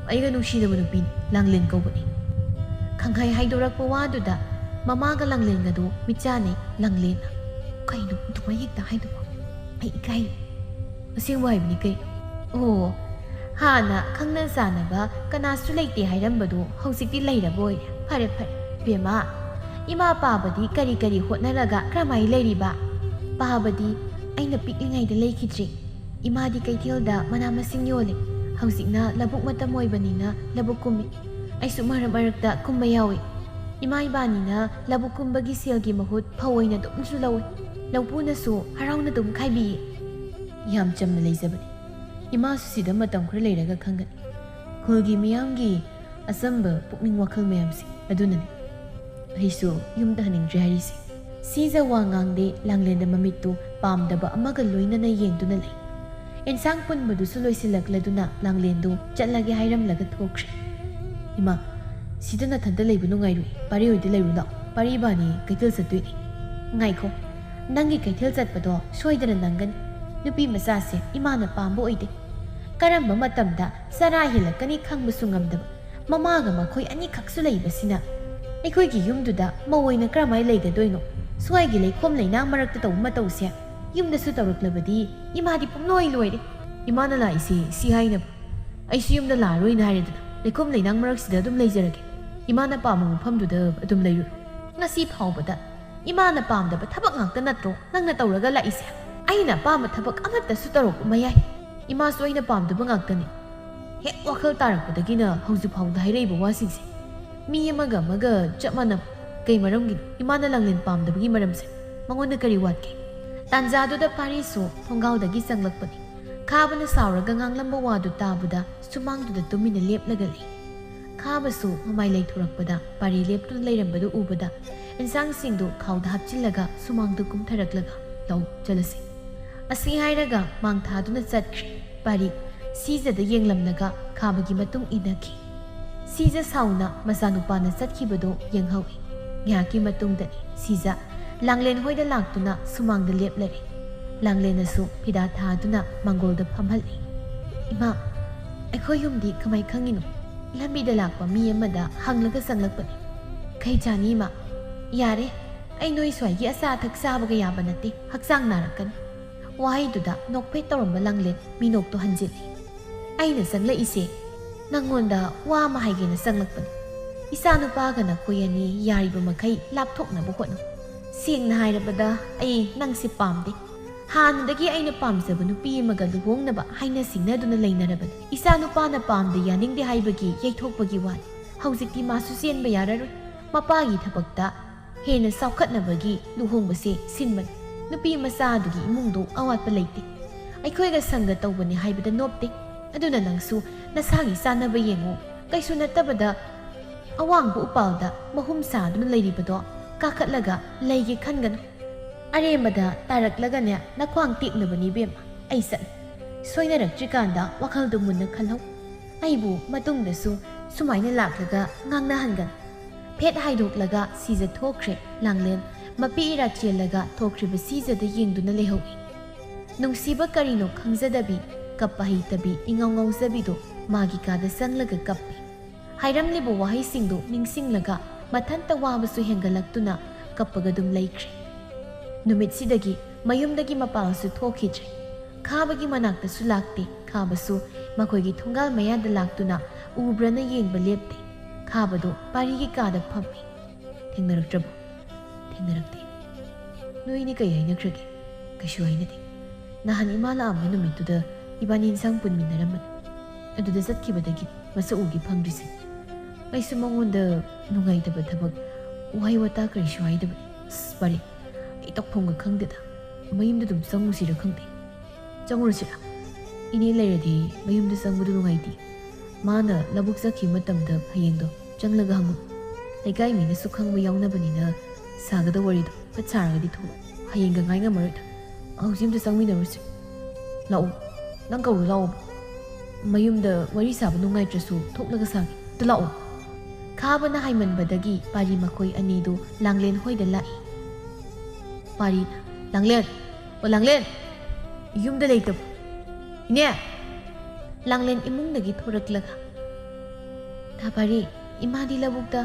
"ꯑꯩꯒ ꯅꯨꯡꯁꯤꯅꯕ ꯅꯨꯄꯤꯅꯤ, ꯂꯥꯡꯂꯦꯟ ꯀꯧꯕꯅꯤ꯫" ꯈꯪꯍꯥꯏ ꯍꯥꯏꯗꯣꯔꯛꯄ ꯋꯥꯗꯨꯗ ꯃꯃꯥꯒ ꯂꯥꯡꯂꯦꯟꯒꯗꯨ ꯃꯤꯠꯆꯥꯅꯩ꯫ ꯂꯥꯡꯂꯦꯟꯅ, "ꯀꯩꯅꯣ ꯑꯗꯨꯃꯥꯏ ꯍꯦꯛꯇ ꯍꯥꯏꯗꯨꯕꯣ? ꯑꯩ ꯏꯀꯥꯏ꯫" "ꯑꯁꯦꯡꯕ ꯍꯥꯏꯕꯅꯤ ꯀꯩꯅꯣ꯫" "ꯑꯣ, ꯍꯥꯟꯅ ꯈꯪꯅ ꯆꯥꯟꯅꯕ ꯀꯅꯥꯁꯨ ꯂꯩꯇꯦ ꯍꯥꯏꯔꯝꯕꯗꯣ ꯍꯧꯖꯤꯛꯇꯤ ꯂꯩꯔꯕ ꯑꯣꯏꯔꯦ꯫ ꯐꯔꯦ ꯐꯔꯦ, ꯏꯕꯦꯝꯃ, ꯏꯃꯥ ꯄꯥꯕꯗꯤ ꯀꯔꯤ ꯀꯔꯤ ꯍꯣꯠꯅꯔꯒ ꯀꯔꯝꯍꯥꯏ ꯂꯩꯔꯤꯕ?" "ꯄꯥꯕꯗꯤ ꯑꯩꯅ ꯄꯤꯛꯂꯤꯉꯩꯗ ꯂꯩꯈꯤꯗ꯭ꯔꯦ꯫ ꯏꯃꯥꯗꯤ ꯀꯩꯊꯦꯜꯗ ꯃꯅꯥ ꯃꯁꯤꯡ ꯌꯣꯜꯂꯤ꯫ ꯍꯧꯖꯤꯛꯅ ꯂꯧꯕꯨꯛ ꯃꯇꯝ ꯑꯣꯏꯕꯅꯤꯅ ꯂꯧꯕꯨꯛ ꯀꯨꯝꯃꯤ꯫ ꯑꯩꯁꯨ ꯃꯔꯛ ꯃꯔꯛꯇ ꯀꯨꯝꯕ ꯌꯥꯎꯏ꯫ ꯏꯃꯥ ꯏꯕꯥꯅꯤꯅ ꯂꯧꯕꯨꯛ ꯀꯨꯝꯕꯒꯤ ꯁꯦꯜꯒꯤ ꯃꯍꯨꯠ ꯐꯧ ꯑꯣꯏꯅ ꯑꯗꯨꯝꯁꯨ ꯂꯧꯏ꯫" ꯂꯧꯄꯨꯅꯁꯨ ꯍꯔꯥꯎꯅ ꯑꯗꯨꯝ ꯈꯥꯏꯕꯤꯌꯦ꯫ ꯌꯥꯝ ꯆꯝꯅ ꯂꯩꯖꯕꯅꯤ꯫ ꯏꯃꯥꯁꯨ ꯁꯤꯗ ꯃꯇꯝ ꯈꯔ ꯂꯩꯔꯒ ꯈꯪꯒꯅꯤ꯫ ꯈꯨꯜꯒꯤ ꯃꯤꯌꯥꯝꯒꯤ ꯑꯆꯝꯕ ꯄꯨꯛꯅꯤꯡ ꯋꯥꯈꯜ ꯃꯌꯥꯝꯁꯦ ꯑꯗꯨꯅꯅꯤ꯫ ꯑꯩꯁꯨ ꯌꯨꯝꯗ ꯍꯟꯅꯤꯡꯗ꯭ꯔꯦ ꯍꯥꯏꯔꯤꯁꯦ꯫ ꯁꯤꯖ ꯋꯥ ꯉꯥꯡꯗꯦ, ꯂꯥꯡꯂꯦꯟꯗ ꯃꯃꯤꯠꯇꯨ ꯄꯥꯝꯗꯕ ꯑꯃꯒ ꯂꯣꯏꯅꯅ ꯌꯦꯡꯗꯨꯅ ꯂꯩ꯫ ꯑꯦꯟꯁꯥꯡ ꯄꯨꯟꯕꯗꯨꯁꯨ ꯂꯣꯏꯁꯤꯜꯂꯛꯂꯗꯨꯅ ꯂꯥꯡꯂꯦꯟꯗꯨ ꯆꯠꯂꯒꯦ ꯍꯥꯏꯔꯝꯂꯒ ꯊꯣꯛꯈ꯭ꯔꯦ꯫ "ꯏꯃꯥ, ꯁꯤꯗ ꯅꯊꯟꯇ ꯂꯩꯕ ꯅꯨꯡꯉꯥꯏꯔꯣꯏ, ꯄꯥꯔꯤ ꯍꯣꯏꯗ ꯂꯩꯔꯨ ꯂꯥꯛꯑꯣ, ꯄꯥꯔꯤ ꯏꯕꯥꯅꯤ ꯀꯩꯊꯦꯜ ꯆꯠꯇꯣꯏꯅꯦ꯫" "ꯉꯥꯏꯈꯣ, ꯅꯪꯒꯤ ꯀꯩꯊꯦꯜ ꯆꯠꯄꯗꯣ ꯁꯣꯏꯗꯅ ꯅꯪꯒꯅꯤ꯫ ꯅꯨꯄꯤ ꯃꯆꯥꯁꯦ ꯏꯃꯥꯅ ꯄꯥꯝꯕ ꯑꯣꯏꯗꯦ꯫ ꯀꯔꯝꯕ ꯃꯇꯝꯗ ꯆꯔꯥ ꯍꯦꯜꯂꯛꯀꯅꯤ ꯈꯪꯕꯁꯨ ꯉꯝꯗꯕ ꯃꯃꯥꯒ ꯃꯈꯣꯏ ꯑꯅꯤꯈꯛꯁꯨ ꯂꯩꯕꯁꯤꯅ ꯑꯩꯈꯣꯏꯒꯤ ꯌꯨꯝꯗꯨꯗ ꯃꯧ ꯑꯣꯏꯅ ꯀꯔꯝꯍꯥꯏꯅ ꯂꯩꯒꯗꯣꯏꯅꯣ? ꯁ꯭ꯋꯥꯏꯒꯤ ꯂꯩꯈꯣꯝ ꯂꯩꯅꯥꯡ ꯃꯔꯛꯇ ꯇꯧꯕ ꯃꯇꯧꯁꯦ ꯌꯨꯝꯗꯁꯨ ꯇꯧꯔꯛꯂꯕꯗꯤ ꯏꯃꯥꯗꯤ ꯄꯨꯝꯂꯣꯏ ꯂꯣꯏꯔꯦ꯫" "ꯏꯃꯥꯅ ꯂꯥꯛꯏꯁꯤ ꯁꯤ ꯍꯥꯏꯅꯕ꯫ ꯑꯩꯁꯨ ꯌꯨꯝꯗ ꯂꯥꯛꯑꯔꯣꯏꯅ ꯍꯥꯏꯔꯦꯗꯅ, ꯂꯩꯈꯣꯝ ꯂꯩꯅꯥꯡ ꯃꯔꯛꯁꯤꯗ ꯑꯗꯨꯝ ꯂꯩꯖꯔꯒꯦ꯫ ꯏꯃꯥꯅ ꯄꯥꯝꯕ ꯃꯐꯝꯗꯨꯗ ꯑꯗꯨꯝ ꯂꯩꯔꯨꯔꯣ꯫" "ꯉꯁꯤ ꯐꯥꯎꯕꯗ ꯏꯃꯥꯅ ꯄꯥꯝꯗꯕ ꯊꯕꯛ ꯉꯥꯛꯇ ꯅꯠꯇ꯭ꯔꯣ ꯅꯪꯅ ꯇꯧꯔꯒ ꯂꯥꯛꯏꯁꯦ? ꯑꯩꯅ ꯑꯄꯥꯝꯕ ꯊꯕꯛ ꯑꯃꯠꯇꯁꯨ ꯇꯧꯔꯛꯄ ꯃꯌꯥꯏ꯫ ꯏꯃꯥꯁꯨ ꯑꯩꯅ ꯄꯥꯝꯗꯕ ꯉꯥꯛꯇꯅꯤ꯫ ꯍꯦꯛ ꯋꯥꯈꯜ ꯇꯥꯔꯛꯄꯗꯒꯤꯅ ꯍꯧꯖꯤꯛ ꯐꯥꯎꯗ ꯍꯥꯏꯔꯛꯏꯕ ꯋꯥꯁꯤꯡꯁꯦ ꯃꯤ ꯑꯃꯒ ꯑꯃꯒ ꯆꯞ ꯃꯥꯟꯅꯕ꯫ ꯀꯩ ꯃꯔꯝꯒꯤꯅꯣ? ꯏꯃꯥꯅ ꯂꯥꯡꯂꯦꯟ ꯄꯥꯝꯗꯕꯒꯤ ꯃꯔꯝꯁꯦ ꯃꯉꯣꯟꯗ ꯀꯔꯤ ꯋꯥꯠꯀꯦ?" ꯇꯥꯟꯖꯥꯗꯨꯗ ꯄꯥꯔꯤꯁꯨ ꯊꯣꯡꯒꯥꯎꯗꯒꯤ ꯆꯪꯂꯛꯄꯅꯤ꯫ ꯈꯥꯕꯅ ꯁꯥꯎꯔꯒ ꯉꯥꯡꯂꯝꯕ ꯋꯥꯗꯨ ꯇꯥꯕꯗ ꯁꯨꯃꯥꯡꯗꯨꯗ ꯇꯨꯃꯤꯟꯅ ꯂꯦꯞꯂꯒ ꯂꯩ꯫ ꯈꯥꯕꯁꯨ ꯃꯃꯥꯏ ꯂꯩꯊꯣꯔꯛꯄꯗ ꯄꯥꯔꯤ ꯂꯦꯞꯇꯨꯅ ꯂꯩꯔꯝꯕꯗꯨ ꯎꯕꯗ ꯏꯟꯁꯥꯡꯁꯤꯡꯗꯨ ꯈꯥꯎꯗ ꯍꯥꯞꯆꯤꯜꯂꯒ ꯁꯨꯃꯥꯡꯗꯨ ꯀꯨꯝꯊꯔꯛꯂꯒ, "ꯂꯧ ꯆꯠꯂꯁꯤ꯫" ꯑꯁꯤ ꯍꯥꯏꯔꯒ ꯃꯥꯡ ꯊꯥꯗꯨꯅ ꯆꯠꯈ꯭ꯔꯦ꯫ ꯄꯥꯔꯤ ꯁꯤꯖꯗ ꯌꯦꯡꯂꯝꯂꯒ ꯈꯥꯕꯒꯤ ꯃꯇꯨꯡ ꯏꯟꯅꯈꯤ꯫ ꯁꯤꯖ ꯁꯥꯎꯅ ꯃꯆꯥꯅꯨꯄꯥꯅ ꯆꯠꯈꯤꯕꯗꯨ ꯌꯦꯡꯍꯧꯏ꯫ ꯉꯥꯏꯍꯥꯛꯀꯤ ꯃꯇꯨꯡꯗꯅꯤ ꯁꯤꯖ ꯂꯥꯡꯂꯦꯟ ꯍꯣꯏꯗ ꯂꯥꯛꯇꯨꯅ ꯁꯨꯃꯥꯡꯗ ꯂꯦꯞꯂꯔꯦ꯫ ꯂꯥꯡꯂꯦꯟꯅꯁꯨ ꯐꯤꯗꯥ ꯊꯥꯗꯨꯅ ꯃꯥꯡꯒꯣꯜꯗ ꯐꯝꯍꯜꯂꯤ꯫ "ꯏꯃꯥ, ꯑꯩꯈꯣꯏ ꯌꯨꯝꯗꯤ ꯀꯃꯥꯏ ꯈꯪꯉꯤꯅꯣ? ꯂꯝꯕꯤꯗ ꯂꯥꯛꯄ ꯃꯤ ꯑꯃꯗ ꯍꯪꯂꯒ ꯆꯪꯂꯛꯄꯅꯤ꯫" "ꯈꯩ ꯆꯥꯅꯤ ꯏꯃꯥ꯫ ꯌꯥꯔꯦ, ꯑꯩ ꯅꯣꯏ ꯁ꯭ꯋꯥꯏꯒꯤ ꯑꯆꯥ ꯑꯊꯛ ꯆꯥꯕꯒ ꯌꯥꯕ ꯅꯠꯇꯦ, ꯍꯛꯆꯥꯡ ꯅꯥꯔꯛꯀꯅꯤ꯫" ꯋꯥꯍꯩꯗꯨꯗ ꯅꯣꯛꯐꯦꯠ ꯇꯧꯔꯝꯕ ꯂꯥꯡꯂꯦꯟ ꯃꯤꯅꯣꯛꯇꯨ ꯍꯟꯖꯤꯜꯂꯤ꯫ "ꯑꯩꯅ ꯆꯪꯂꯛꯏꯁꯦ ꯅꯪꯉꯣꯟꯗ ꯋꯥ ꯑꯃ ꯍꯥꯏꯒꯦꯅ ꯆꯪꯂꯛꯄꯅꯤ꯫ ꯏꯆꯥꯅꯨꯄꯥꯒ ꯅꯈꯣꯏ ꯑꯅꯤ ꯌꯥꯔꯤꯕ ꯃꯈꯩ ꯂꯥꯞꯊꯣꯛꯅꯕ ꯍꯣꯠꯅꯧ꯫ ꯁꯦꯡꯅ ꯍꯥꯏꯔꯕꯗ ꯑꯩ ꯅꯪꯁꯦ ꯄꯥꯝꯗꯦ꯫ ꯍꯥꯟꯅꯗꯒꯤ ꯑꯩꯅ ꯄꯥꯝꯖꯕ ꯅꯨꯄꯤ ꯑꯃꯒ ꯂꯨꯍꯣꯡꯅꯕ ꯍꯥꯏꯅ ꯁꯤꯡꯅꯗꯨꯅ ꯂꯩꯅꯔꯕꯅꯤ꯫ ꯏꯆꯥꯅꯨꯄꯥꯅ ꯄꯥꯝꯗꯦ ꯌꯥꯅꯤꯡꯗꯦ ꯍꯥꯏꯕꯒꯤ ꯌꯩꯊꯣꯛꯄꯒꯤ ꯋꯥꯅꯤ꯫ ꯍꯧꯖꯤꯛꯇꯤ ꯃꯥꯁꯨ ꯆꯦꯟꯕ ꯌꯥꯔꯔꯣꯏ꯫ ꯃꯄꯥꯒꯤ ꯊꯕꯛꯇ ꯍꯦꯟꯅ ꯆꯥꯎꯈꯠꯅꯕꯒꯤ ꯂꯨꯍꯣꯡꯕꯁꯦ ꯁꯤꯟꯕꯅꯤ꯫ ꯅꯨꯄꯤ ꯃꯆꯥ ꯑꯗꯨꯒꯤ ꯏꯃꯨꯡꯗꯣ ꯑꯋꯥꯠꯄ ꯂꯩꯇꯦ꯫ ꯑꯩꯈꯣꯏꯒ ꯁꯪꯒ ꯇꯧꯕꯅꯤ ꯍꯥꯏꯕꯗ ꯅꯣꯞꯇꯦ꯫ ꯑꯗꯨꯅ ꯅꯪꯁꯨ ꯅꯁꯥꯒꯤ ꯆꯥꯅꯕ ꯌꯦꯡꯉꯨ꯫ ꯀꯩꯁꯨ ꯅꯠꯇꯕꯗ ꯑꯋꯥꯡꯕ ꯎꯄꯥꯜꯗ ꯃꯍꯨꯝ ꯁꯥꯗꯨꯅ ꯂꯩꯔꯤꯕꯗꯣ ꯀꯥꯈꯠꯂꯒ ꯂꯩꯒꯦ ꯈꯟꯒꯅꯨ꯫ ꯑꯔꯦꯝꯕꯗ ꯇꯥꯔꯛꯂꯒꯅꯦ ꯅꯈ꯭ꯋꯥꯡ ꯇꯦꯛꯅꯕꯅꯤ ꯏꯕꯦꯝꯃ꯫ ꯑꯩ ꯆꯠꯂꯤ꯫ ꯁꯣꯏꯅꯔꯛꯇ꯭ꯔꯤꯀꯥꯟꯗ ꯋꯥꯈꯜꯗꯨ ꯃꯨꯟꯅ ꯈꯜꯍꯧ꯫ ꯑꯩꯕꯨ ꯃꯇꯨꯡꯗꯁꯨ ꯁꯨꯃꯥꯏꯅ ꯂꯥꯛꯂꯒ ꯉꯥꯡꯅꯍꯟꯒꯅꯨ꯫ ꯐꯦꯠ ꯍꯥꯏꯗꯣꯛꯂꯒ ꯁꯤꯖ ꯊꯣꯛꯈ꯭ꯔꯦ ꯂꯥꯡꯂꯦꯟ꯫ ꯃꯄꯤ ꯏꯔꯥ ꯆꯦꯜꯂꯒ ꯊꯣꯛꯈ꯭ꯔꯤꯕ ꯁꯤꯖꯗ ꯌꯦꯡꯗꯨꯅ ꯂꯩꯍꯧꯏ꯫ ꯅꯨꯡꯁꯤꯕ ꯀꯔꯤꯅꯣ ꯈꯪꯖꯗꯕꯤ, ꯀꯞꯄ ꯍꯩꯇꯕꯤ, ꯏꯉꯥꯎ ꯉꯥꯎꯖꯕꯤꯗꯣ ꯃꯥꯒꯤ ꯀꯥꯗ ꯆꯪꯂꯒ ꯀꯞꯄꯤ꯫ ꯍꯥꯏꯔꯝꯂꯤꯕ ꯋꯥꯍꯩꯁꯤꯡꯗꯨ ꯅꯤꯡꯁꯤꯡꯂꯒ ꯃꯊꯟꯇ ꯋꯥꯕꯁꯨ ꯍꯦꯟꯒꯠꯂꯛꯇꯨꯅ ꯀꯞꯄꯒ ꯑꯗꯨꯝ ꯂꯩꯈ꯭ꯔꯦ꯫ ꯅꯨꯃꯤꯠꯁꯤꯗꯒꯤ ꯃꯌꯨꯝꯗꯒꯤ ꯃꯄꯥꯜꯁꯨ ꯊꯣꯛꯈꯤꯗ꯭ꯔꯦ꯫ ꯈꯥꯕꯒꯤ ꯃꯅꯥꯛꯇꯁꯨ ꯂꯥꯛꯇꯦ꯫ ꯈꯥꯕꯁꯨ ꯃꯈꯣꯏꯒꯤ ꯊꯣꯡꯒꯥꯜ ꯃꯌꯥꯗ ꯂꯥꯛꯇꯨꯅ ꯎꯕ꯭ꯔꯅ ꯌꯦꯡꯕ ꯂꯦꯞꯇꯦ꯫ ꯈꯥꯕꯗꯣ ꯄꯥꯔꯤꯒꯤ ꯀꯥꯗ ꯐꯝꯃꯤ꯫ ꯊꯦꯡꯅꯔꯛꯇ꯭ꯔꯕꯣ? ꯊꯦꯡꯅꯔꯛꯇꯦ꯫ ꯅꯣꯏꯅꯤ ꯀꯩ ꯍꯥꯏꯅꯈ꯭ꯔꯒꯦ? ꯀꯩꯁꯨ ꯍꯥꯏꯅꯗꯦ꯫ ꯅꯍꯥꯟ ꯏꯃꯥ ꯂꯥꯛꯑꯝꯕ ꯅꯨꯃꯤꯠꯇꯨꯗ ꯏꯕꯥꯅꯤ ꯏꯟꯁꯥꯡ ꯄꯨꯟꯃꯤꯟꯅꯔꯝꯕꯅꯤ꯫ ꯑꯗꯨꯗ ꯆꯠꯈꯤꯕꯗꯒꯤ ꯃꯁꯛ ꯎꯒꯦ ꯐꯪꯗ꯭ꯔꯤꯁꯦ꯫ ꯑꯩꯁꯨ ꯃꯉꯣꯟꯗ ꯅꯨꯡꯉꯥꯏꯇꯕ ꯊꯕꯛ, ꯋꯥꯍꯩ ꯋꯥꯇꯥ ꯀꯔꯤꯁꯨ ꯍꯥꯏꯗꯕꯅꯤ꯫ ꯑꯁ, ꯄꯥꯔꯤ, ꯑꯩ ꯇꯧꯐꯝꯒ ꯈꯪꯗꯦꯗ꯫ ꯃꯌꯨꯝꯗ ꯑꯗꯨꯝ ꯆꯪꯉꯨꯁꯤꯔ ꯈꯪꯗꯦ꯫ ꯆꯪꯉꯨꯔꯁꯤꯔ? ꯏꯅꯦ ꯂꯩꯔꯗꯤ ꯃꯌꯨꯝꯗ ꯆꯪꯕꯗꯨ ꯅꯨꯡꯉꯥꯏꯇꯦ꯫ ꯃꯥꯅ ꯂꯧꯕꯨꯛ ꯆꯠꯈꯤꯕ ꯃꯇꯝꯗ ꯍꯌꯦꯡꯗꯣ ꯆꯪꯂꯒ ꯍꯪꯉꯨ꯫ ꯂꯩꯀꯥꯏ ꯃꯤꯅꯁꯨ ꯈꯪꯕ ꯌꯥꯎꯅꯕꯅꯤꯅ ꯁꯥꯒꯗꯧ ꯋꯥꯔꯤꯗꯣ ꯐꯠ ꯁꯥꯔꯒꯗꯤ ꯊꯣꯛꯂꯛꯑꯣ꯫ ꯍꯌꯦꯡꯒ ꯉꯥꯏ ꯉꯝꯃꯔꯣꯏꯗ꯫ ꯍꯧꯖꯤꯛ ꯑꯝꯇ ꯆꯪꯃꯤꯟꯅꯔꯨꯁꯤ꯫ ꯂꯥꯛꯑꯣ꯫ ꯅꯪ ꯀꯧꯔꯣ ꯂꯥꯛꯑꯣ꯫ ꯃꯌꯨꯝꯗ ꯋꯥꯔꯤ ꯁꯥꯕ ꯅꯨꯡꯉꯥꯏꯇ꯭ꯔꯁꯨ ꯊꯣꯛꯂꯒ ꯁꯥꯒꯦ꯫ ꯑꯝꯇ ꯂꯥꯛꯑꯣ꯫ ꯈꯥꯕꯅ ꯍꯥꯏꯃꯟꯕꯗꯒꯤ ꯄꯥꯔꯤ ꯃꯈꯣꯏ ꯑꯅꯤꯗꯨ ꯂꯥꯡꯂꯦꯟ ꯍꯣꯏꯗ ꯂꯥꯛꯏ꯫ ꯄꯥꯔꯤꯅ, "ꯂꯥꯡꯂꯦꯟ! ꯑꯣ ꯂꯥꯡꯂꯦꯟ! ꯌꯨꯝꯗ ꯂꯩꯇꯕ? ꯏꯅꯦ!" ꯂꯥꯡꯂꯦꯟ ꯏꯃꯨꯡꯗꯒꯤ ꯊꯣꯔꯛꯂꯒ, "ꯇꯥ ꯄꯥꯔꯤ, ꯏꯃꯥꯗꯤ ꯂꯧꯕꯨꯛꯇ꯫"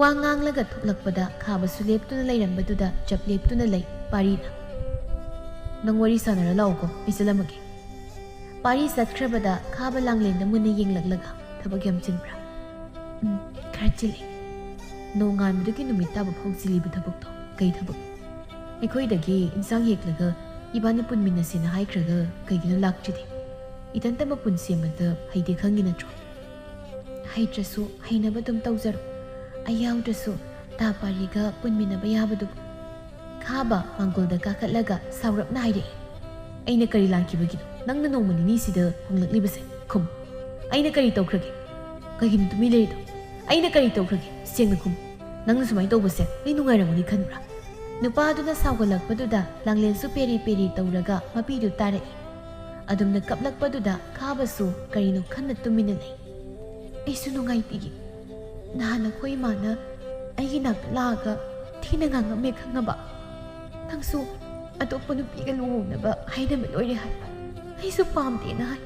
ꯋꯥ ꯉꯥꯡꯂꯒ ꯊꯣꯛꯂꯛꯄꯗ ꯈꯥꯕꯁꯨ ꯂꯦꯞꯇꯨꯅ ꯂꯩꯔꯝꯕꯗꯨꯗ ꯆꯞ ꯂꯦꯞꯇꯨꯅ ꯂꯩ꯫ ꯄꯥꯔꯤꯅ, "ꯅꯪ ꯋꯥꯔꯤ ꯁꯥꯟꯅꯔ ꯂꯥꯛꯑꯣꯀꯣ, ꯑꯩ ꯆꯠꯂꯝꯃꯒꯦ꯫" ꯄꯥꯔꯤ ꯆꯠꯈ꯭ꯔꯕꯗ ꯈꯥꯕ ꯂꯥꯡꯂꯦꯟꯗ ꯃꯨꯟꯅ ꯌꯦꯡꯂꯛꯂꯒ, "ꯊꯕꯛ ꯌꯥꯝ ꯆꯤꯟꯕ꯭ꯔꯥ?" "ꯎꯝ, ꯈꯔ ꯆꯤꯜꯂꯤ꯫" "ꯅꯣꯡꯉꯥꯟꯕꯗꯒꯤ ꯅꯨꯃꯤꯠ ꯇꯥꯕ ꯐꯥꯎ ꯆꯤꯜꯂꯤꯕ ꯊꯕꯛꯇꯣ ꯀꯩ ꯊꯕꯛ?" "ꯑꯩꯈꯣꯏꯗꯒꯤ ꯏꯟꯁꯥꯡ ꯍꯦꯛꯂꯒ ꯏꯕꯥꯅꯤ ꯄꯨꯟꯃꯤꯟꯅꯁꯦꯅ ꯍꯥꯏꯈ꯭ꯔꯒ ꯀꯩꯒꯤꯅꯣ ꯂꯥꯛꯇ꯭ꯔꯤꯗꯤ? ꯏꯊꯟꯇ ꯃꯄꯨꯟ ꯁꯦꯝꯕꯗ ꯍꯩꯇꯦ ꯈꯪꯉꯤ ꯅꯠꯇ꯭ꯔꯣ?" "ꯍꯩꯇ꯭ꯔꯁꯨ ꯍꯩꯅꯕ ꯑꯗꯨꯝ ꯇꯧꯖꯔꯣ꯫ ꯑꯩ ꯌꯥꯎꯗ꯭ꯔꯁꯨ ꯇꯥ ꯄꯥꯔꯤꯒ ꯄꯨꯟꯃꯤꯟꯅꯕ ꯌꯥꯕꯗꯨꯕꯨ꯫" ꯈꯥꯕ ꯃꯥꯡꯒꯣꯜꯗ ꯀꯥꯈꯠꯂꯒ ꯁꯥꯎꯔꯞꯅ ꯍꯥꯏꯔꯛꯏ꯫ "ꯑꯩꯅ ꯀꯔꯤ ꯂꯥꯟꯈꯤꯕꯒꯤꯅꯣ ꯅꯪꯅ ꯅꯣꯡꯃ ꯅꯤꯅꯤꯁꯤꯗ ꯍꯣꯡꯂꯛꯂꯤꯕꯁꯦ? ꯈꯨꯝ꯫ ꯑꯩꯅ ꯀꯔꯤ ꯇꯧꯈ꯭ꯔꯒꯦ? ꯀꯩꯒꯤꯅꯣ ꯇꯨꯃꯤꯟ ꯂꯩꯔꯤꯗꯣ? ꯑꯩꯅ ꯀꯔꯤ ꯇꯧꯈ꯭ꯔꯒꯦ? ꯁꯦꯡꯅ ꯈꯨꯝꯃꯨ꯫ ꯅꯪꯅ ꯁꯨꯃꯥꯏꯅ ꯇꯧꯕꯁꯦ ꯑꯩ ꯅꯨꯡꯉꯥꯏꯔꯝꯒꯅꯤ ꯈꯟꯕ꯭ꯔꯥ? ꯅꯨꯄꯥꯗꯨꯅ ꯁꯥꯎꯒꯠꯂꯛꯄꯗꯨꯗ ꯂꯥꯡꯂꯦꯟꯁꯨ ꯄꯦꯔꯤ ꯄꯦꯔꯤ ꯇꯧꯔꯒ ꯃꯄꯤꯗꯨ ꯇꯥꯔꯛꯏ꯫ ꯑꯗꯨꯝꯅ ꯀꯞꯂꯛꯄꯗꯨꯗ ꯈꯥꯕꯁꯨ ꯀꯔꯤꯅꯣ ꯈꯟꯅ ꯇꯨꯃꯤꯟꯅ ꯂꯩ꯫ ꯑꯩꯁꯨ ꯅꯨꯡꯉꯥꯏꯇꯦ꯫ ꯅꯍꯥꯟ ꯑꯩꯈꯣꯏ ꯏꯃꯥꯅ ꯑꯩꯒꯤ ꯅꯥꯛꯇ ꯂꯥꯛꯑꯒ ꯊꯤꯅ ꯉꯥꯡꯉꯝꯃꯦ ꯈꯪꯉꯕ? ꯅꯪꯁꯨ ꯑꯇꯣꯞꯄ ꯅꯨꯄꯤꯒ ꯂꯨꯍꯣꯡꯅꯕ ꯍꯥꯏꯅꯕ ꯂꯣꯏꯔꯦ ꯍꯥꯏ꯫ ꯑꯩꯁꯨ ꯄꯥꯝꯗꯦꯅ ꯍꯥꯏ꯫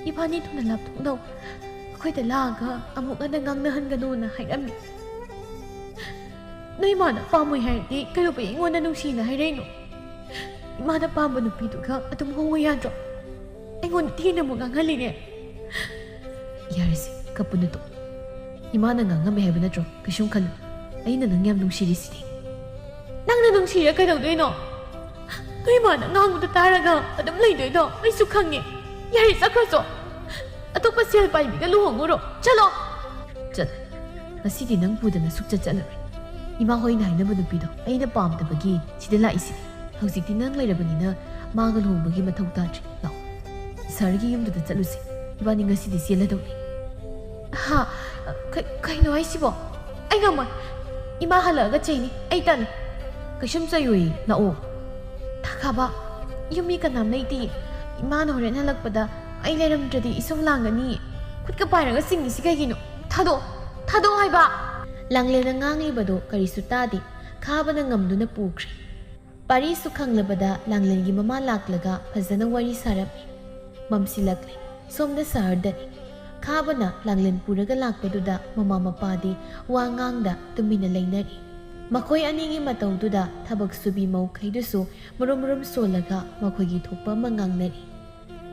ꯏꯕꯥꯅꯤ ꯊꯨꯅ ꯂꯥꯞꯊꯣꯛꯅꯧ꯫ ꯑꯩꯈꯣꯏꯗ ꯂꯥꯛꯑꯒ ꯑꯃꯨꯛ ꯍꯟꯅ ꯉꯥꯡꯅꯍꯟꯒꯅꯣꯅ ꯍꯥꯏꯔꯝꯃꯤ꯫ ꯅꯣꯏ ꯏꯃꯥꯅ ꯄꯥꯝꯃꯣꯏ ꯍꯥꯏꯔꯗꯤ ꯀꯩꯗꯧꯕꯩ ꯑꯩꯉꯣꯟꯗ ꯅꯨꯡꯁꯤꯅ ꯍꯥꯏꯔꯛꯏꯅꯣ? ꯏꯃꯥꯅ ꯄꯥꯝꯕ ꯅꯨꯄꯤꯗꯨꯒ ꯑꯗꯨꯝ ꯍꯣꯡꯉꯨ ꯌꯥꯗ꯭ꯔꯣ? ꯑꯩꯉꯣꯟꯗ ꯊꯤꯅ ꯑꯃꯨꯛ ꯉꯥꯡꯍꯜꯂꯤꯅꯦ꯫ ꯌꯥꯔꯦꯁꯦ, ꯀꯞꯄꯨꯅꯨ ꯇꯣꯛ꯫ ꯏꯃꯥꯅ ꯉꯥꯡꯉꯝꯃꯦ ꯍꯥꯏꯕ ꯅꯠꯇ꯭ꯔꯣ? ꯀꯩꯁꯨꯝ ꯈꯜꯂꯨ꯫ ꯑꯩꯅ ꯅꯪ ꯌꯥꯝ ꯅꯨꯡꯁꯤꯔꯤꯁꯤꯗꯤ꯫ ꯅꯪꯅ ꯅꯨꯡꯁꯤꯔ ꯀꯩꯗꯧꯗꯣꯏꯅꯣ? ꯅꯣꯏ ꯏꯃꯥꯅ ꯉꯥꯡꯕꯗ ꯇꯥꯔꯒ ꯑꯗꯨꯝ ꯂꯩꯗꯣꯏꯗꯣ ꯑꯩꯁꯨ ꯈꯪꯉꯦ꯫ ꯌꯥꯔꯦ, ꯆꯠꯈ꯭ꯔꯁꯣ꯫ ꯑꯇꯣꯞꯄ ꯁꯦꯜ ꯄꯥꯏꯕꯤꯒ ꯂꯨꯍꯣꯡꯉꯨꯔꯣ꯫ ꯆꯠꯂꯣ꯫ ꯆꯠ꯫ ꯉꯁꯤꯗꯤ ꯅꯪ ꯄꯨꯗꯅ ꯁꯨꯛꯆꯠ ꯆꯠꯂꯔꯣꯏ꯫ ꯏꯃꯥ ꯍꯣꯏꯅ ꯍꯥꯏꯅꯕ ꯅꯨꯄꯤꯗꯣ ꯑꯩꯅ ꯄꯥꯝꯗꯕꯒꯤ ꯁꯤꯗ ꯂꯥꯛꯏꯁꯤꯅꯤ꯫ ꯍꯧꯖꯤꯛꯇꯤ ꯅꯪ ꯂꯩꯔꯕꯅꯤꯅ ꯃꯥꯒ ꯂꯨꯍꯣꯡꯕꯒꯤ ꯃꯊꯧ ꯇꯥꯗ꯭ꯔꯦ꯫ ꯂꯥꯛꯑꯣ꯫ ꯁꯍꯔꯒꯤ ꯌꯨꯝꯗꯨꯗ ꯆꯠꯂꯨꯁꯦ꯫ ꯏꯕꯥꯅꯤ ꯉꯁꯤꯗꯤ ꯆꯦꯜꯂꯗꯧꯅꯤ꯫ ꯍꯥ? ꯀ-, ꯀꯩꯅꯣ ꯍꯥꯏꯁꯤꯕꯣ? ꯑꯩ ꯉꯝꯃꯣꯏ꯫ ꯏꯃꯥ ꯍꯜꯂꯛꯑꯒ ꯆꯩꯅꯤ꯫ ꯑꯩ ꯇꯜꯂꯤ꯫ ꯀꯩꯁꯨꯝ ꯆꯩꯔꯣꯏꯌꯦ꯫ ꯂꯥꯛꯑꯣ꯫ ꯊꯥꯈꯥꯕ, ꯌꯨꯝ ꯃꯤ ꯀꯅꯥꯝ ꯂꯩꯇꯦ꯫ ꯏꯃꯥꯅ ꯍꯣꯔꯦꯟ ꯍꯜꯂꯛꯄꯗ ꯑꯩ ꯂꯩꯔꯝꯗ꯭ꯔꯗꯤ ꯏꯁꯧ ꯂꯥꯡꯒꯅꯤ꯫ ꯈꯨꯠꯀ ꯄꯥꯏꯔꯒ ꯆꯤꯡꯉꯤꯁꯤ ꯀꯩꯒꯤꯅꯣ? ꯊꯥꯗꯣꯛ꯫ ꯊꯥꯗꯣꯛ ꯍꯥꯏꯕ! ꯂꯥꯡꯂꯦꯟꯅ ꯉꯥꯡꯂꯤꯕꯗꯣ ꯀꯔꯤꯁꯨ ꯇꯥꯗꯦ꯫ ꯈꯥꯕꯅ ꯉꯝꯗꯨꯅ ꯄꯨꯈ꯭ꯔꯦ꯫ ꯄꯥꯔꯤꯁꯨ ꯈꯪꯂꯕꯗ ꯂꯥꯡꯂꯦꯟꯒꯤ ꯃꯃꯥ ꯂꯥꯛꯂꯒ ꯐꯖꯅ ꯋꯥꯔꯤ ꯁꯥꯔꯝꯃꯤ꯫ ꯃꯝꯁꯤꯜꯂꯛꯂꯦ꯫ ꯁꯣꯝꯗ ꯁꯍꯔꯗꯅꯤ꯫ ꯈꯥꯕꯅ ꯂꯥꯡꯂꯦꯟ ꯄꯨꯔꯒ ꯂꯥꯛꯄꯗꯨꯗ ꯃꯃꯥ ꯃꯄꯥꯗꯤ ꯋꯥ ꯉꯥꯡꯗ ꯇꯨꯃꯤꯟꯅ ꯂꯩꯅꯔꯤ꯫ ꯃꯈꯣꯏ ꯑꯅꯤꯒꯤ ꯃꯇꯧꯗꯨꯗ ꯊꯕꯛ ꯁꯨꯕꯤ ꯃꯧꯈꯩꯗꯨꯁꯨ ꯃꯔꯨꯝ ꯃꯔꯨꯝ ꯁꯣꯜꯂꯒ ꯃꯈꯣꯏꯒꯤ ꯊꯣꯛꯄ ꯑꯃ ꯉꯥꯡꯅꯔꯤ꯫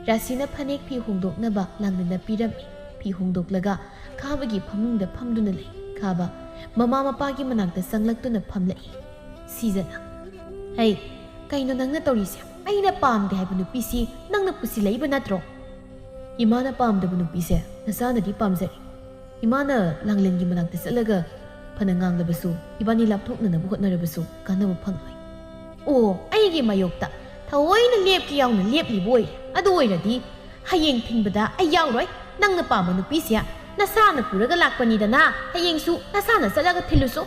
ꯔꯥꯁꯤꯅ ꯐꯅꯦꯛ ꯐꯤ ꯍꯣꯡꯗꯣꯛꯅꯕ ꯂꯥꯡꯂꯦꯟꯗ ꯄꯤꯔꯝꯃꯤ꯫ ꯐꯤ ꯍꯣꯡꯗꯣꯛꯂꯒ ꯈꯥꯕꯒꯤ ꯐꯃꯨꯡꯗ ꯐꯝꯗꯨꯅ ꯂꯩ꯫ ꯈꯥꯕ ꯃꯃꯥ ꯃꯄꯥꯒꯤ ꯃꯅꯥꯛꯇ ꯆꯪꯂꯛꯇꯨꯅ ꯐꯝꯂꯛꯏ꯫ ꯁꯤꯖꯅ, "ꯍꯩ, ꯀꯩꯅꯣ ꯅꯪꯅ ꯇꯧꯔꯤꯁꯦ? ꯑꯩꯅ ꯄꯥꯝꯗꯦ ꯍꯥꯏꯕ ꯅꯨꯄꯤꯁꯤ ꯅꯪꯅ ꯄꯨꯁꯤꯜꯂꯛꯏꯕ ꯅꯠꯇ꯭ꯔꯣ?" "ꯏꯃꯥꯅ ꯄꯥꯝꯗꯕ ꯅꯨꯄꯤꯁꯦ ꯅꯆꯥꯅꯗꯤ ꯄꯥꯝꯖꯔꯦ꯫ ꯏꯃꯥꯅ ꯂꯥꯡꯂꯦꯟꯒꯤ ꯃꯅꯥꯛꯇ ꯆꯠꯂꯒ ꯐꯅ ꯉꯥꯡꯂꯕꯁꯨ, ꯏꯕꯥꯅꯤ ꯂꯥꯞꯊꯣꯛꯅꯅꯕ ꯍꯣꯠꯅꯔꯕꯁꯨ ꯀꯥꯟꯅꯕ ꯐꯪꯂꯣꯏ꯫" "ꯑꯣ, ꯑꯩꯒꯤ ꯃꯥꯌꯣꯛꯇ ꯊꯑꯣꯏꯅ ꯂꯦꯞꯀꯦ ꯌꯥꯎꯅ ꯂꯦꯞꯂꯤꯕ ꯑꯣꯏꯔꯦ꯫ ꯑꯗꯨ ꯑꯣꯏꯔꯗꯤ ꯍꯌꯦꯡ ꯊꯤꯟꯕꯗ ꯑꯩ ꯌꯥꯎꯔꯣꯏ꯫ ꯅꯪꯅ ꯄꯥꯝꯕ ꯅꯨꯄꯤꯁꯦ ꯅꯁꯥꯅ ꯄꯨꯔꯒ ꯂꯥꯛꯄꯅꯤꯗꯅ, ꯍꯌꯦꯡꯁꯨ ꯅꯁꯥꯅ ꯆꯠꯂꯒ ꯊꯤꯜꯂꯨꯁꯨ꯫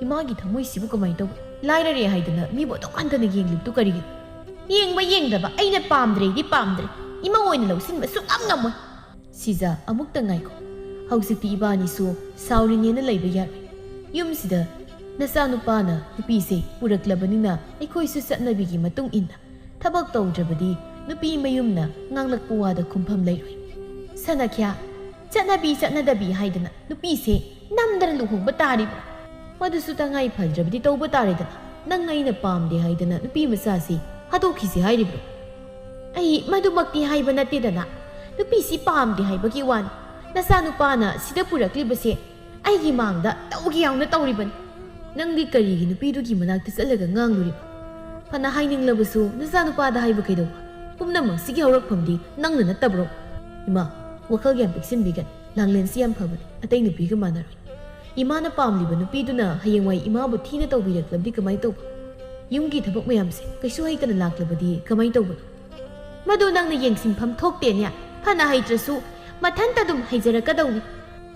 ꯏꯃꯥꯒꯤ ꯊꯃꯣꯏꯁꯤꯕꯨ ꯀꯃꯥꯏꯅ ꯇꯧꯕ? ꯂꯥꯏꯔꯔꯦ ꯍꯥꯏꯗꯅ ꯃꯤꯕꯨ ꯑꯗꯨꯛ ꯍꯟꯊꯅ ꯌꯦꯡꯂꯤꯕꯗꯨ ꯀꯔꯤꯒꯤꯅꯣ? ꯌꯦꯡꯕ ꯌꯦꯡꯗꯕ, ꯑꯩꯅ ꯄꯥꯝꯗ꯭ꯔꯦꯗꯤ ꯄꯥꯝꯗ꯭ꯔꯦ, ꯏꯃꯧ ꯑꯣꯏꯅ ꯂꯧꯁꯤꯟꯕ ꯁꯨꯛꯉꯝ ꯉꯝꯃꯣꯏ꯫ ꯁꯤꯖ, ꯑꯃꯨꯛꯇ ꯉꯥꯏꯈꯣ꯫ ꯍꯧꯖꯤꯛꯇꯤ ꯏꯕꯥꯅꯤꯁꯨ ꯁꯥꯎꯔꯤꯅꯦꯅ ꯂꯩꯕ ꯌꯥꯔꯣꯏ꯫ ꯌꯨꯝꯁꯤꯗ ꯅꯆꯥꯅꯨꯄꯥꯅ ꯅꯨꯄꯤꯁꯦ ꯄꯨꯔꯛꯂꯕꯅꯤꯅ ꯑꯩꯈꯣꯏꯁꯨ ꯆꯠꯅꯕꯤꯒꯤ ꯃꯇꯨꯡ ꯏꯟꯅ ꯊꯕꯛ ꯇꯧꯗ꯭ꯔꯕꯗꯤ ꯅꯨꯄꯤ ꯃꯌꯨꯝꯅ ꯉꯥꯡꯂꯛꯄ ꯋꯥꯗ ꯈꯨꯝꯐꯝ ꯂꯩꯔꯣꯏ꯫ ꯁꯅꯥꯈ꯭ꯌꯥ, ꯆꯠꯅꯕꯤ ꯆꯠꯅꯗꯕꯤ ꯍꯥꯏꯗꯅ ꯅꯨꯄꯤꯁꯦ ꯅꯝꯗꯅ ꯂꯨꯍꯣꯡꯕ ꯇꯥꯔꯤꯕ꯭ꯔꯥ? ꯃꯗꯨꯁꯨ ꯇꯉꯥꯏ ꯐꯗ꯭ꯔꯕꯗꯤ ꯇꯧꯕ ꯇꯥꯔꯦꯗꯅ꯫ ꯅꯪ ꯑꯩꯅ ꯄꯥꯝꯗꯦ ꯍꯥꯏꯗꯅ ꯅꯨꯄꯤ ꯃꯆꯥꯁꯤ ꯍꯥꯠꯇꯣꯛꯈꯤꯁꯤ ꯍꯥꯏꯔꯤꯕ꯭ꯔꯣ? ꯑꯩ ꯃꯗꯨꯃꯛꯇꯤ ꯍꯥꯏꯕ ꯅꯠꯇꯦꯗꯅ꯫ ꯅꯨꯄꯤꯁꯤ ꯄꯥꯝꯗꯦ ꯍꯥꯏꯕꯒꯤ ꯋꯥꯅꯤ꯫ ꯅꯆꯥꯅꯨꯄꯥꯅ ꯁꯤꯗ ꯄꯨꯔꯛꯂꯤꯕꯁꯦ ꯑꯩꯒꯤ ꯃꯥꯡꯗ ꯇꯧꯒꯦ ꯌꯥꯎꯅ ꯇꯧꯔꯤꯕꯅꯤ꯫ ꯅꯪꯗꯤ ꯀꯔꯤꯒꯤ ꯅꯨꯄꯤꯗꯨꯒꯤ ꯃꯅꯥꯛꯇ ꯆꯠꯂꯒ ꯉꯥꯡꯂꯨꯔꯤꯕ? ꯐꯅ ꯍꯥꯏꯅꯤꯡꯂꯕꯁꯨ ꯅꯆꯥꯅꯨꯄꯥꯗ ꯍꯥꯏꯕ ꯀꯩꯗꯧꯕ? ꯄꯨꯝꯅꯃꯛꯁꯤꯒꯤ ꯍꯧꯔꯛꯐꯝꯗꯤ ꯅꯪꯅ ꯅꯠꯇꯕ꯭ꯔꯣ? ꯏꯃꯥ, ꯋꯥꯈꯜ ꯌꯥꯝ ꯄꯤꯛꯁꯤꯟꯕꯤꯒꯅꯨ꯫ ꯂꯥꯡꯂꯦꯟꯁꯤ ꯌꯥꯝ ꯐꯕꯅꯤ, ꯑꯇꯩ ꯅꯨꯄꯤꯒ ꯃꯥꯟꯅꯔꯣꯏ꯫ ꯏꯃꯥꯅ ꯄꯥꯝꯂꯤꯕ ꯅꯨꯄꯤꯗꯨꯅ ꯍꯌꯦꯡꯋꯥꯏ ꯏꯃꯥꯕꯨ ꯊꯤꯅ ꯇꯧꯕꯤꯔꯛꯂꯕꯗꯤ ꯀꯃꯥꯏꯅ ꯇꯧꯕ? ꯌꯨꯝꯒꯤ ꯊꯕꯛ ꯃꯌꯥꯝꯁꯦ ꯀꯩꯁꯨ ꯍꯩꯇꯅ ꯂꯥꯛꯂꯕꯗꯤ ꯀꯃꯥꯏꯅ ꯇꯧꯕꯅꯣ? ꯃꯗꯨ ꯅꯪꯅ ꯌꯦꯡꯁꯤꯟꯐꯝ ꯊꯣꯛꯇꯦꯅꯦ꯫ ꯐꯅ ꯍꯩꯇ꯭ꯔꯁꯨ ꯃꯊꯟꯇ ꯑꯗꯨꯝ ꯍꯩꯖꯔꯛꯀꯗꯧꯅꯤ꯫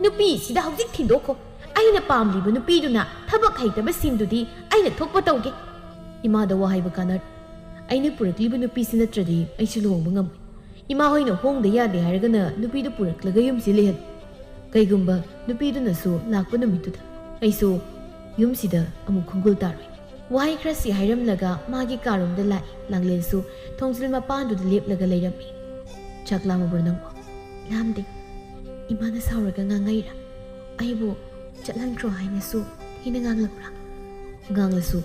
ꯅꯨꯄꯤꯁꯤꯗ ꯍꯧꯖꯤꯛ ꯊꯤꯟꯗꯣꯛꯈꯣ꯫ ꯑꯩꯅ ꯄꯥꯝꯂꯤꯕ ꯅꯨꯄꯤꯗꯨꯅ ꯊꯕꯛ ꯍꯩꯇꯕꯁꯤꯡꯗꯨꯗꯤ ꯑꯩꯅ ꯊꯣꯛꯄ ꯇꯧꯒꯦ꯫ ꯏꯃꯥꯗ ꯋꯥ ꯍꯥꯏꯕ ꯀꯥꯟꯅꯔꯣꯏ꯫ ꯑꯩꯅ ꯄꯨꯔꯛꯂꯤꯕ ꯅꯨꯄꯤꯁꯤ ꯅꯠꯇ꯭ꯔꯗꯤ ꯑꯩꯁꯨ ꯂꯨꯍꯣꯡꯕ ꯉꯝꯃꯣꯏ꯫ ꯏꯃꯥ ꯍꯣꯏꯅ ꯍꯣꯡꯗ ꯌꯥꯗꯦ ꯍꯥꯏꯔꯒꯅ ꯅꯨꯄꯤꯗꯨ ꯄꯨꯔꯛꯂꯒ ꯌꯨꯝꯁꯤ ꯂꯩꯍꯜꯂꯨ꯫ ꯀꯩꯒꯨꯝꯕ ꯅꯨꯄꯤꯗꯨꯅꯁꯨ ꯂꯥꯛꯄ ꯅꯨꯃꯤꯠꯇꯨꯗ ꯑꯩꯁꯨ ꯌꯨꯝꯁꯤꯗ ꯑꯃꯨꯛ ꯈꯣꯡꯒꯨꯜ ꯇꯥꯔꯣꯏ꯫ ꯋꯥꯍꯩ ꯈꯔꯁꯤ ꯍꯥꯏꯔꯝꯂꯒ ꯃꯥꯒꯤ ꯀꯥꯔꯣꯝꯗ ꯂꯥꯛꯏ꯫ ꯂꯥꯡꯂꯦꯟꯁꯨ ꯊꯣꯡꯖꯤꯜ ꯃꯄꯥꯟꯗꯨꯗ ꯂꯦꯞꯂꯒ ꯂꯩꯔꯝꯃꯤ꯫ "ꯆꯥꯛ ꯂꯥꯝꯃꯕ꯭ꯔꯣ ꯅꯪꯕꯣ?" "ꯂꯥꯝꯗꯦ꯫ ꯏꯃꯥꯅ ꯁꯥꯎꯔꯒ ꯉꯥꯡꯉꯛꯏꯔꯥ? ꯑꯩꯕꯨ ꯆꯠꯍꯟꯈ꯭ꯔꯣ ꯍꯥꯏꯅꯁꯨ ꯊꯤꯅ ꯉꯥꯡꯂꯛꯄ꯭ꯔꯥ?" "ꯉꯥꯡꯂꯁꯨ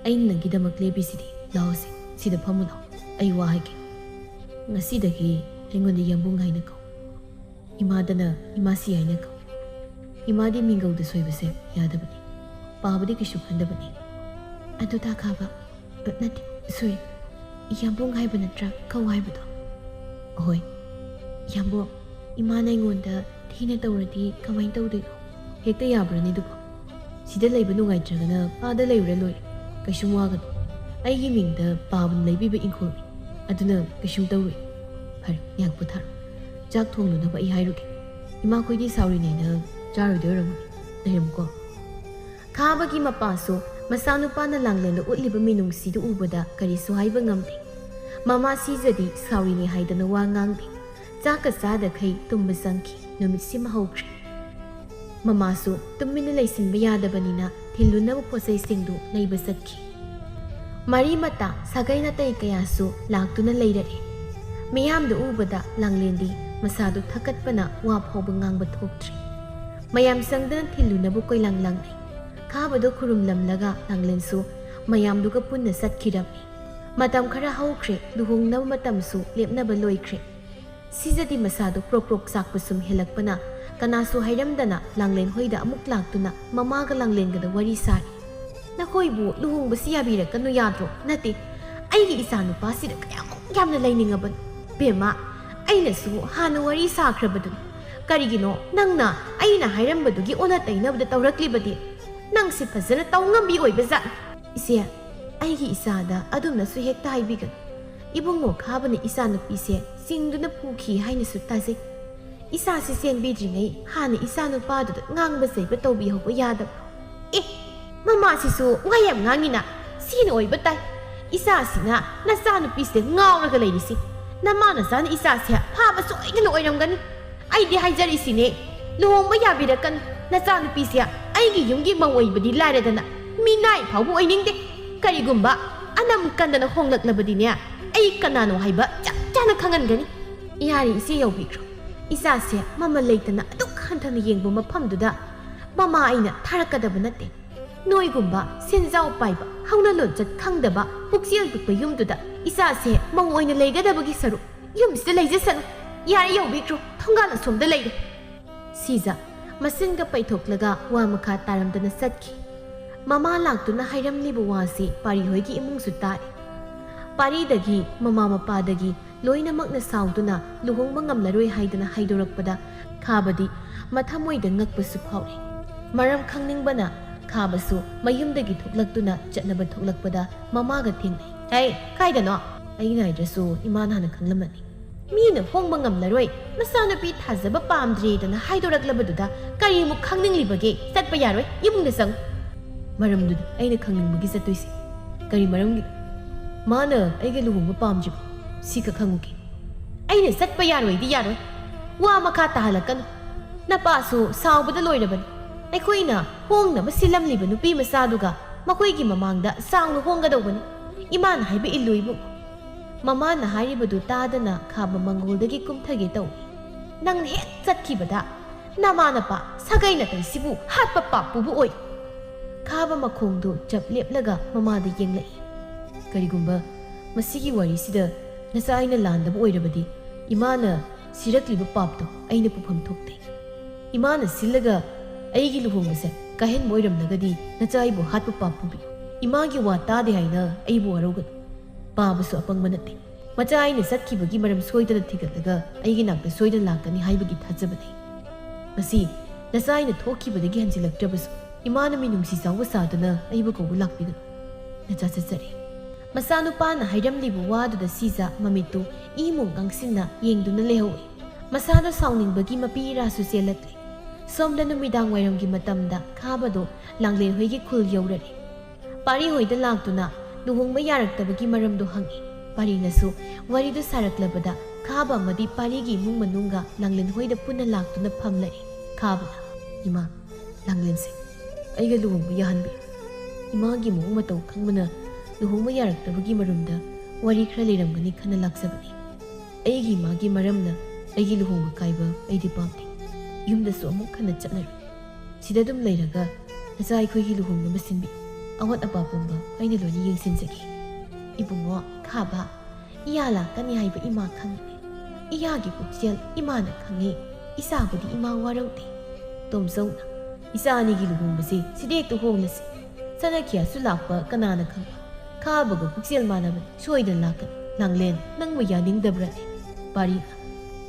ꯑꯩꯅ ꯅꯪꯒꯤꯗꯃꯛ ꯂꯦꯞꯄꯤꯁꯤꯗꯤ꯫ ꯂꯥꯛꯑꯣꯁꯦ, ꯁꯤꯗ ꯐꯝꯃꯨ ꯂꯥꯛꯑꯣ꯫ ꯑꯩ ꯋꯥ ꯍꯥꯏꯒꯦ꯫ ꯉꯁꯤꯗꯒꯤ ꯑꯩꯉꯣꯟꯗ ꯌꯥꯝꯕꯨꯡ ꯍꯥꯏꯅ ꯀꯧ꯫ ꯏꯃꯥꯗꯅ ꯏꯃꯥꯁꯤ ꯍꯥꯏꯅ ꯀꯧ꯫ ꯏꯃꯥꯗꯤ ꯃꯤꯡꯒꯧꯗ ꯁꯣꯏꯕꯁꯦ ꯌꯥꯗꯕꯅꯤ꯫ ꯄꯥꯕꯗꯤ ꯀꯩꯁꯨ ꯈꯟꯗꯕꯅꯤ꯫" "ꯑꯗꯨ ꯇꯥꯈꯥꯕ, ꯑ, ꯅꯠꯇꯦ, ꯁꯣꯏ꯫ ꯌꯥꯝꯕꯨꯡ ꯍꯥꯏꯕ ꯅꯠꯇ꯭ꯔꯥ ꯀꯧ ꯍꯥꯏꯕꯗꯣ?" "ꯑꯍꯣꯏ꯫" "ꯌꯥꯝꯕꯨꯡ, ꯏꯃꯥꯅ ꯑꯩꯉꯣꯟꯗ ꯊꯤꯅ ꯇꯧꯔꯗꯤ ꯀꯃꯥꯏꯅ ꯇꯧꯗꯣꯏꯅꯣ?" "ꯍꯦꯛꯇ ꯌꯥꯕ꯭ꯔꯅꯦ ꯑꯗꯨꯕꯣ? ꯁꯤꯗ ꯂꯩꯕ ꯅꯨꯡꯉꯥꯏꯇ꯭ꯔꯒꯅ ꯑꯥꯗ ꯂꯩꯔꯨꯔ ꯂꯣꯏꯔꯦ꯫ ꯀꯩꯁꯨꯝ ꯋꯥꯒꯅꯨ꯫ ꯑꯩꯒꯤ ꯃꯤꯡꯗ ꯄꯥꯕꯅ ꯂꯩꯕꯤꯕ ꯏꯪꯈꯣꯜꯅꯤ꯫ ꯑꯗꯨꯅ ꯀꯩꯁꯨꯝ ꯇꯧꯔꯣꯏ꯫ ꯐꯔꯦ, ꯉꯥꯏꯍꯥꯛ ꯄꯣꯊꯥꯔꯣ꯫ ꯆꯥꯛ ꯊꯣꯡꯅꯅꯕ ꯑꯩ ꯍꯥꯏꯔꯨꯒꯦ꯫" ꯏꯃꯥꯈꯣꯏꯗꯤ ꯁꯥꯎꯔꯤ ꯅꯩꯅ ꯆꯥꯔꯣꯏꯗꯣꯏ ꯑꯣꯏꯔꯝꯒꯅꯤ꯫ ꯂꯩꯔꯝꯃꯨꯀꯣ꯫ ꯈꯥꯕꯒꯤ ꯃꯄꯥꯁꯨ ꯃꯆꯥꯅꯨꯄꯥꯅ ꯂꯥꯡꯂꯦꯟꯗ ꯎꯠꯂꯤꯕ ꯃꯤꯅꯨꯡꯁꯤꯗꯨ ꯎꯕꯗ ꯀꯔꯤꯁꯨ ꯍꯥꯏꯕ ꯉꯝꯗꯦ꯫ ꯃꯃꯥ ꯁꯤꯖꯗꯤ ꯁꯥꯎꯔꯤꯅꯤ ꯍꯥꯏꯗꯅ ꯋꯥ ꯉꯥꯡꯗꯦ꯫ ꯆꯥꯛꯀ ꯆꯥꯗꯈꯩ ꯇꯨꯝꯕ ꯆꯪꯈꯤ꯫ ꯅꯨꯃꯤꯠꯁꯤꯃ ꯍꯧꯈ꯭ꯔꯦ꯫ ꯃꯃꯥꯁꯨ ꯇꯨꯃꯤꯟꯅ ꯂꯩꯁꯤꯟꯕ ꯌꯥꯗꯕꯅꯤꯅ ꯊꯤꯜꯂꯨꯅꯕ ꯄꯣꯠꯆꯩꯁꯤꯡꯗꯨ ꯂꯩꯕ ꯆꯠꯈꯤ꯫ ꯃꯔꯤ ꯃꯇꯥ ꯁꯥꯒꯩ ꯅꯥꯇꯩ ꯀꯌꯥꯁꯨ ꯂꯥꯛꯇꯨꯅ ꯂꯩꯔꯛꯏ꯫ ꯃꯤꯌꯥꯝꯗ ꯎꯕꯗ ꯂꯥꯡꯂꯦꯟꯗꯤ ꯃꯁꯥꯗꯨ ꯊꯛꯀꯠꯄꯅ ꯋꯥ ꯐꯥꯎꯕ ꯉꯥꯡꯕ ꯊꯣꯛꯇ꯭ꯔꯦ꯫ ꯃꯌꯥꯝ ꯆꯪꯗꯅ ꯊꯤꯜꯂꯨꯅꯕ ꯀꯣꯏꯂꯥꯡ ꯂꯥꯡꯅꯩ꯫ ꯈꯥꯕꯗꯣ ꯈꯨꯔꯨꯝꯂꯝꯂꯒ ꯂꯥꯡꯂꯦꯟꯁꯨ ꯃꯌꯥꯝꯗꯨꯒ ꯄꯨꯟꯅ ꯆꯠꯈꯤꯔꯝꯃꯤ꯫ ꯃꯇꯝ ꯈꯔ ꯍꯧꯈ꯭ꯔꯦ, ꯂꯨꯍꯣꯡꯅꯕ ꯃꯇꯝꯁꯨ ꯂꯦꯞꯅꯕ ꯂꯣꯏꯈ꯭ꯔꯦ꯫ ꯁꯤꯖꯗꯤ ꯃꯁꯥꯗꯨ ꯄ꯭ꯔꯣꯛ ꯄ꯭ꯔꯣꯛ ꯆꯥꯛꯄ ꯁꯨꯝ ꯍꯦꯜꯂꯛꯄꯅ ꯀꯅꯥꯁꯨ ꯍꯥꯏꯔꯝꯗꯅ ꯂꯥꯡꯂꯦꯟ ꯍꯣꯏꯗ ꯑꯃꯨꯛ ꯂꯥꯛꯇꯨꯅ ꯃꯃꯥꯒ ꯂꯥꯡꯂꯦꯟꯒꯗ ꯋꯥꯔꯤ ꯁꯥꯔꯤ꯫ "ꯅꯈꯣꯏꯕꯨ ꯂꯨꯍꯣꯡꯕꯁꯤ ꯌꯥꯕꯤꯔꯛꯀꯅꯨ ꯌꯥꯗ꯭ꯔꯣ? ꯅꯠꯇꯦ, ꯑꯩꯒꯤ ꯏꯆꯥ ꯅꯨꯄꯥꯁꯤꯗ ꯀꯌꯥꯃꯨꯛ ꯌꯥꯝꯅ ꯂꯩꯅꯤꯡꯉꯕꯅꯣ꯫ ꯕꯦꯝꯃ, ꯑꯩꯅꯁꯨ ꯍꯥꯟꯅ ꯋꯥꯔꯤ ꯁꯥꯈ꯭ꯔꯕꯗꯨꯅꯤ꯫ ꯀꯔꯤꯒꯤꯅꯣ ꯅꯪꯅ ꯑꯩꯅ ꯍꯥꯏꯔꯝꯕꯗꯨꯒꯤ ꯑꯣꯟꯅ ꯇꯩꯅꯕꯗ ꯇꯧꯔꯛꯂꯤꯕꯗꯤ? ꯅꯪꯁꯤ ꯐꯖꯅ ꯇꯧ ꯉꯝꯕꯤ ꯑꯣꯏꯕ ꯖꯥꯠꯅꯤ꯫" "ꯏꯆꯦ, ꯑꯩꯒꯤ ꯏꯆꯥꯗ ꯑꯗꯨꯝꯅꯁꯨ ꯍꯦꯛꯇ ꯍꯥꯏꯕꯤꯒꯅꯨ꯫ ꯏꯕꯨꯡꯉꯣ ꯈꯥꯕꯅ ꯏꯆꯥꯅꯨꯄꯤꯁꯦ ꯆꯤꯡꯗꯨꯅ ꯄꯨꯈꯤ ꯍꯥꯏꯅꯁꯨ ꯇꯥꯖꯩ꯫ ꯏꯆꯥꯁꯤ ꯆꯦꯟꯕꯤꯗ꯭ꯔꯤꯉꯩ ꯍꯥꯟꯅ ꯏꯆꯥꯅꯨꯄꯥꯗꯨꯗ ꯉꯥꯡꯕ ꯆꯩꯕ ꯇꯧꯕꯤꯍꯧꯕ ꯌꯥꯗꯕ꯭ꯔꯣ?" "ꯑꯦ, ꯃꯃꯥꯁꯤꯁꯨ ꯋꯥ ꯌꯥꯝ ꯉꯥꯡꯉꯤꯅ꯫ ꯁꯤꯅ ꯑꯣꯏꯕ ꯇꯥꯏ꯫ ꯏꯆꯥꯁꯤꯅ ꯅꯆꯥꯅꯨꯄꯤꯁꯤꯗ ꯉꯥꯎꯔꯒ ꯂꯩꯔꯤꯁꯤ꯫ ꯅꯃꯥ ꯅꯆꯥꯅ ꯏꯆꯥꯁꯦ ꯐꯥꯕ ꯁꯣꯏꯗꯅ ꯑꯣꯏꯔꯝꯒꯅꯤ꯫ ꯑꯩꯗꯤ ꯍꯥꯏꯖꯔꯤꯁꯤꯅꯦ, ꯂꯨꯍꯣꯡꯕ ꯌꯥꯕꯤꯔꯛꯀꯅꯨ꯫ ꯅꯆꯥꯅꯨꯄꯤꯁꯦ ꯑꯩꯒꯤ ꯌꯨꯝꯒꯤ ꯃꯧ ꯑꯣꯏꯕꯗꯤ ꯂꯥꯏꯔꯗꯅ ꯃꯤꯅꯥꯏ ꯐꯥꯎꯕ ꯑꯣꯏꯅꯤꯡꯗꯦ꯫ ꯀꯔꯤꯒꯨꯝꯕ ꯑꯅꯝ ꯀꯟꯗꯅ ꯍꯣꯡꯂꯛꯂꯕꯗꯤꯅꯦ, ꯑꯩ ꯀꯅꯥꯅꯣ ꯍꯥꯏꯕ ꯆꯞ ꯆꯥꯅ ꯈꯪꯍꯟꯒꯅꯤ꯫" "ꯌꯥꯔꯦ ꯏꯆꯦ, ꯌꯥꯎꯕꯤꯈ꯭ꯔꯣ꯫ ꯏꯆꯥꯁꯦ ꯃꯃꯜ ꯂꯩꯇꯅ ꯑꯗꯨꯛ ꯍꯟꯊꯅ ꯌꯦꯡꯕ ꯃꯐꯝꯗꯨꯗ ꯃꯃꯥ ꯑꯩꯅ ꯊꯥꯔꯛꯀꯗꯕ ꯅꯠꯇꯦ꯫ ꯅꯣꯏꯒꯨꯝꯕ ꯁꯦꯟꯖꯥꯎ ꯄꯥꯏꯕ, ꯍꯧꯅ ꯂꯣꯟꯆꯠ ꯈꯪꯗꯕ, ꯄꯨꯛꯆꯦꯜ ꯄꯤꯛꯄ ꯌꯨꯝꯗꯨꯗ ꯏꯆꯥꯁꯦ ꯃꯧ ꯑꯣꯏꯅ ꯂꯩꯒꯗꯕꯒꯤ ꯁꯔꯨꯛ ꯌꯨꯝꯁꯤꯗ ꯂꯩꯖꯁꯅꯨ꯫ ꯌꯥꯔꯦ, ꯌꯥꯎꯕꯤꯈ꯭ꯔꯣ, ꯊꯣꯡꯒꯥꯜ ꯑꯁꯣꯝꯗ ꯂꯩꯔꯦ꯫" ꯁꯤꯖ ꯃꯆꯤꯟꯒ ꯄꯩꯊꯣꯛꯂꯒ ꯋꯥ ꯃꯈꯥ ꯇꯥꯔꯝꯗꯅ ꯆꯠꯈꯤ꯫ ꯃꯃꯥ ꯂꯥꯛꯇꯨꯅ ꯍꯥꯏꯔꯝꯂꯤꯕ ꯋꯥꯁꯤ ꯄꯥꯔꯤ ꯍꯣꯏꯒꯤ ꯏꯃꯨꯡꯁꯨ ꯇꯥꯔꯤ꯫ ꯄꯥꯔꯤꯗꯒꯤ ꯃꯃꯥ ꯃꯄꯥꯗꯒꯤ ꯂꯣꯏꯅꯃꯛꯅ ꯁꯥꯎꯗꯨꯅ ꯂꯨꯍꯣꯡꯕ ꯉꯝꯂꯔꯣꯏ ꯍꯥꯏꯗꯅ ꯍꯥꯏꯗꯣꯔꯛꯄꯗ ꯈꯥꯕꯗꯤ ꯃꯊꯃꯣꯏꯗ ꯉꯛꯄꯁꯨ ꯐꯥꯎꯔꯤ꯫ ꯃꯔꯝ ꯈꯪꯅꯤꯡꯕꯅ ꯈꯥꯕꯁꯨ ꯃꯌꯨꯝꯗꯒꯤ ꯊꯣꯛꯂꯛꯇꯨꯅ ꯆꯠꯅꯕ ꯊꯣꯛꯂꯛꯄꯗ ꯃꯃꯥꯒ ꯊꯦꯡꯅꯩ꯫ "ꯍꯩ, ꯀꯥꯏꯗꯅꯣ?" "ꯑꯩ ꯉꯥꯏꯗ꯭ꯔꯁꯨ ꯏꯃꯥꯅ ꯍꯥꯟꯅ ꯈꯪꯂꯝꯃꯅꯤ꯫" ꯃꯤꯅ ꯍꯣꯡꯕ ꯉꯝꯂꯔꯣꯏ, ꯃꯆꯥꯅꯨꯄꯤ ꯊꯥꯖꯕ ꯄꯥꯝꯗ꯭ꯔꯦꯗꯅ ꯍꯥꯏꯗꯣꯔꯛꯂꯕꯗꯨꯗ ꯀꯔꯤꯃꯨꯛ ꯈꯪꯅꯤꯡꯂꯤꯕꯒꯦ? ꯆꯠꯄ ꯌꯥꯔꯣꯏ, ꯏꯃꯨꯡꯗ ꯆꯪꯉꯨ꯫ ꯃꯔꯝꯗꯨꯗꯤ ꯑꯩꯅ ꯈꯪꯅꯤꯡꯕꯒꯤ ꯆꯠꯇꯣꯏꯁꯦ꯫ ꯀꯔꯤ ꯃꯔꯝꯒꯤꯅꯣ? ꯃꯥꯅ ꯑꯩꯒ ꯂꯨꯍꯣꯡꯕ ꯄꯥꯝꯗ꯭ꯔꯤꯕ ꯁꯤꯈꯛ ꯈꯪꯉꯨꯒꯦ꯫ ꯑꯩꯅ ꯆꯠꯄ ꯌꯥꯔꯣꯏꯗꯤ ꯌꯥꯔꯣꯏ꯫ ꯋꯥ ꯃꯈꯥ ꯇꯥꯍꯜꯂꯛꯀꯅꯨ꯫ ꯅꯄꯥꯁꯨ ꯁꯥꯎꯕꯗ ꯂꯣꯏꯔꯕꯅꯤ꯫ ꯑꯩꯈꯣꯏꯅ ꯍꯣꯡꯅꯕ ꯁꯤꯜꯂꯝꯂꯤꯕ ꯅꯨꯄꯤ ꯃꯆꯥꯗꯨꯒ ꯃꯈꯣꯏꯒꯤ ꯃꯃꯥꯡꯗ ꯆꯥꯎꯅ ꯍꯣꯡꯒꯗꯧꯕꯅꯤ꯫ ꯏꯃꯥꯅ ꯍꯥꯏꯕ ꯏꯜꯂꯨ ꯏꯕꯨꯡ꯫ ꯃꯃꯥꯅ ꯍꯥꯏꯔꯤꯕꯗꯨ ꯇꯥꯗꯅ ꯈꯥꯕ ꯃꯪꯒꯣꯜꯗꯒꯤ ꯀꯨꯝꯊꯒꯦ ꯇꯧꯏ꯫ ꯅꯪꯅ ꯍꯦꯛ ꯆꯠꯈꯤꯕꯗ ꯅꯃꯥ ꯅꯄꯥ ꯁꯥꯒꯩ ꯅꯥꯇꯩꯁꯤꯕꯨ ꯍꯥꯠꯄ ꯄꯥꯞꯄꯨꯕ ꯑꯣꯏ꯫ ꯈꯥꯕ ꯃꯈꯣꯡꯗꯨ ꯆꯞ ꯂꯦꯞꯂꯒ ꯃꯃꯥꯗ ꯌꯦꯡꯂꯛꯏ꯫ ꯀꯔꯤꯒꯨꯝꯕ ꯃꯁꯤꯒꯤ ꯋꯥꯔꯤꯁꯤꯗ ꯅꯆꯥ ꯑꯩꯅ ꯂꯥꯟꯗꯕ ꯑꯣꯏꯔꯕꯗꯤ ꯏꯃꯥꯅ ꯁꯤꯔꯛꯂꯤꯕ ꯄꯥꯞꯇꯣ ꯑꯩꯅ ꯄꯨꯐꯝ ꯊꯣꯛꯇꯦ꯫ ꯏꯃꯥꯅ ꯁꯤꯜꯂꯒ ꯑꯩꯒꯤ ꯂꯨꯍꯣꯡꯕꯁꯦ ꯀꯥꯏꯍꯟꯕ ꯑꯣꯏꯔꯝꯂꯒꯗꯤ ꯅꯆꯥ ꯑꯩꯕꯨ ꯍꯥꯠꯄ ꯄꯥꯞ ꯄꯨꯕꯤ꯫ ꯏꯃꯥꯒꯤ ꯋꯥ ꯇꯥꯗꯦ ꯍꯥꯏꯅ ꯑꯩꯕꯨ ꯋꯥꯔꯧꯒꯅꯨ꯫ ꯄꯥꯕꯁꯨ ꯑꯄꯪꯕ ꯅꯠꯇꯦ꯫ ꯃꯆꯥ ꯑꯩꯅ ꯆꯠꯈꯤꯕꯒꯤ ꯃꯔꯝ ꯁꯣꯏꯗꯅ ꯊꯤꯒꯠꯂꯒ ꯑꯩꯒꯤ ꯅꯥꯛꯇ ꯁꯣꯏꯗꯅ ꯂꯥꯛꯀꯅꯤ ꯍꯥꯏꯕꯒꯤ ꯊꯥꯖꯕ ꯂꯩ꯫ ꯉꯁꯤ ꯅꯆꯥ ꯑꯩꯅ ꯊꯣꯛꯈꯤꯕꯗꯒꯤ ꯍꯟꯖꯤꯜꯂꯛꯇ꯭ꯔꯕꯁꯨ ꯏꯃꯥꯅ ꯃꯤꯅꯨꯡꯁꯤ ꯆꯥꯎꯕ ꯁꯥꯗꯨꯅ ꯑꯩꯕꯨ ꯀꯧꯕ ꯂꯥꯛꯄꯤꯒꯅꯨ꯫ ꯅꯆꯥ ꯆꯠꯆꯔꯦ꯫ ꯃꯆꯥꯅꯨꯄꯥꯅ ꯍꯥꯏꯔꯝꯂꯤꯕ ꯋꯥꯗꯨꯗ ꯁꯤꯖ ꯃꯃꯤꯠꯇꯨ ꯏꯃꯨꯡ ꯉꯥꯡꯁꯤꯟꯅ ꯌꯦꯡꯗꯨꯅ ꯂꯩꯍꯧꯏ꯫ ꯃꯁꯥꯗ ꯁꯥꯎꯅꯤꯡꯕꯒꯤ ꯃꯄꯤ ꯏꯔꯥꯁꯨ ꯆꯦꯜꯂꯛꯂꯦ꯫ ꯁꯣꯝꯗ ꯅꯨꯃꯤꯗꯥꯡ ꯋꯥꯏꯔꯝꯒꯤ ꯃꯇꯝꯗ ꯈꯥꯕꯗꯣ ꯂꯥꯡꯂꯦꯟ ꯍꯣꯏꯒꯤ ꯈꯨꯜ ꯌꯧꯔꯛꯏ꯫ ꯄꯥꯔꯤ ꯍꯣꯏꯗ ꯂꯥꯛꯇꯨꯅ ꯂꯨꯍꯣꯡꯕ ꯌꯥꯔꯛꯇꯕꯒꯤ ꯃꯔꯝꯗꯣ ꯍꯪꯏ꯫ ꯄꯥꯔꯤꯅꯁꯨ ꯋꯥꯔꯤꯗꯨ ꯁꯥꯔꯛꯂꯕꯗ ꯈꯥꯕ ꯑꯃꯗꯤ ꯄꯥꯔꯤꯒꯤ ꯏꯃꯨꯡ ꯃꯅꯨꯡꯒ ꯂꯥꯡꯂꯦꯟ ꯍꯣꯏꯗ ꯄꯨꯟꯅ ꯂꯥꯛꯇꯨꯅ ꯐꯝꯂꯛꯏ꯫ ꯈꯥꯕꯅ, "ꯏꯃꯥ, ꯂꯥꯡꯂꯦꯟꯁꯦ ꯑꯩꯒ ꯂꯨꯍꯣꯡꯕ ꯌꯥꯍꯟꯕꯤꯌꯨ꯫ ꯏꯃꯥꯒꯤ ꯃꯑꯣꯡ ꯃꯇꯧ ꯈꯪꯕꯅ ꯂꯨꯍꯣꯡꯕ ꯌꯥꯔꯛꯇꯕꯒꯤ ꯃꯔꯝꯗ ꯋꯥꯔꯤ ꯈꯔ ꯂꯩꯔꯝꯒꯅꯤ ꯈꯟꯅ ꯂꯥꯛꯆꯕꯅꯤ꯫ ꯑꯩꯒꯤ ꯏꯃꯥꯒꯤ ꯃꯔꯝꯅ ꯑꯩꯒꯤ ꯂꯨꯍꯣꯡꯕ ꯀꯥꯏꯕ ꯑꯩꯗꯤ ꯄꯥꯝꯗꯦ꯫ ꯌꯨꯝꯗꯁꯨ ꯑꯃꯨꯛ ꯍꯟꯅ ꯆꯠꯂꯔꯣꯏ꯫ ꯁꯤꯗ ꯑꯗꯨꯝ ꯂꯩꯔꯒ ꯅꯆꯥ ꯑꯩꯈꯣꯏꯒꯤ ꯂꯨꯍꯣꯡꯅꯕ ꯁꯤꯟꯕꯤꯌꯨ꯫ ꯑꯋꯥꯠ ꯑꯄꯥ ꯄꯨꯝꯕ ꯑꯩꯅ ꯂꯣꯏꯅ ꯌꯦꯡꯁꯤꯟꯖꯒꯦ꯫" "ꯏꯕꯨꯡꯉꯣ, ꯈꯥꯕ, ꯏꯌꯥ ꯂꯥꯛꯀꯅꯤ ꯍꯥꯏꯕ ꯏꯃꯥ ꯈꯪꯉꯤ꯫ ꯏꯌꯥꯒꯤ ꯄꯨꯛꯆꯦꯜ ꯏꯃꯥꯅ ꯈꯪꯉꯤ꯫ ꯏꯆꯥꯕꯨꯗꯤ ꯏꯃꯥ ꯋꯥꯔꯧꯗꯦ꯫ ꯇꯣꯝꯆꯧꯅ, ꯏꯆꯥ ꯑꯅꯤꯒꯤ ꯂꯨꯍꯣꯡꯕꯁꯦ ꯁꯤꯗ ꯍꯦꯛꯇ ꯍꯣꯡꯂꯁꯤ꯫ ꯆꯠꯅꯈꯤꯌꯥꯁꯨ ꯂꯥꯛꯄ ꯀꯅꯥꯅ ꯈꯪꯕ? ꯈꯥꯕꯒ ꯄꯨꯛꯆꯦꯜ ꯃꯥꯟꯅꯕꯅꯤ꯫ ꯁꯣꯏꯗꯅ ꯂꯥꯛꯀꯅꯤ꯫" "ꯂꯥꯡꯂꯦꯟ, ꯅꯪꯕꯨ ꯌꯥꯅꯤꯡꯗꯕ꯭ꯔꯅꯦ?" ꯄꯥꯔꯤꯅ,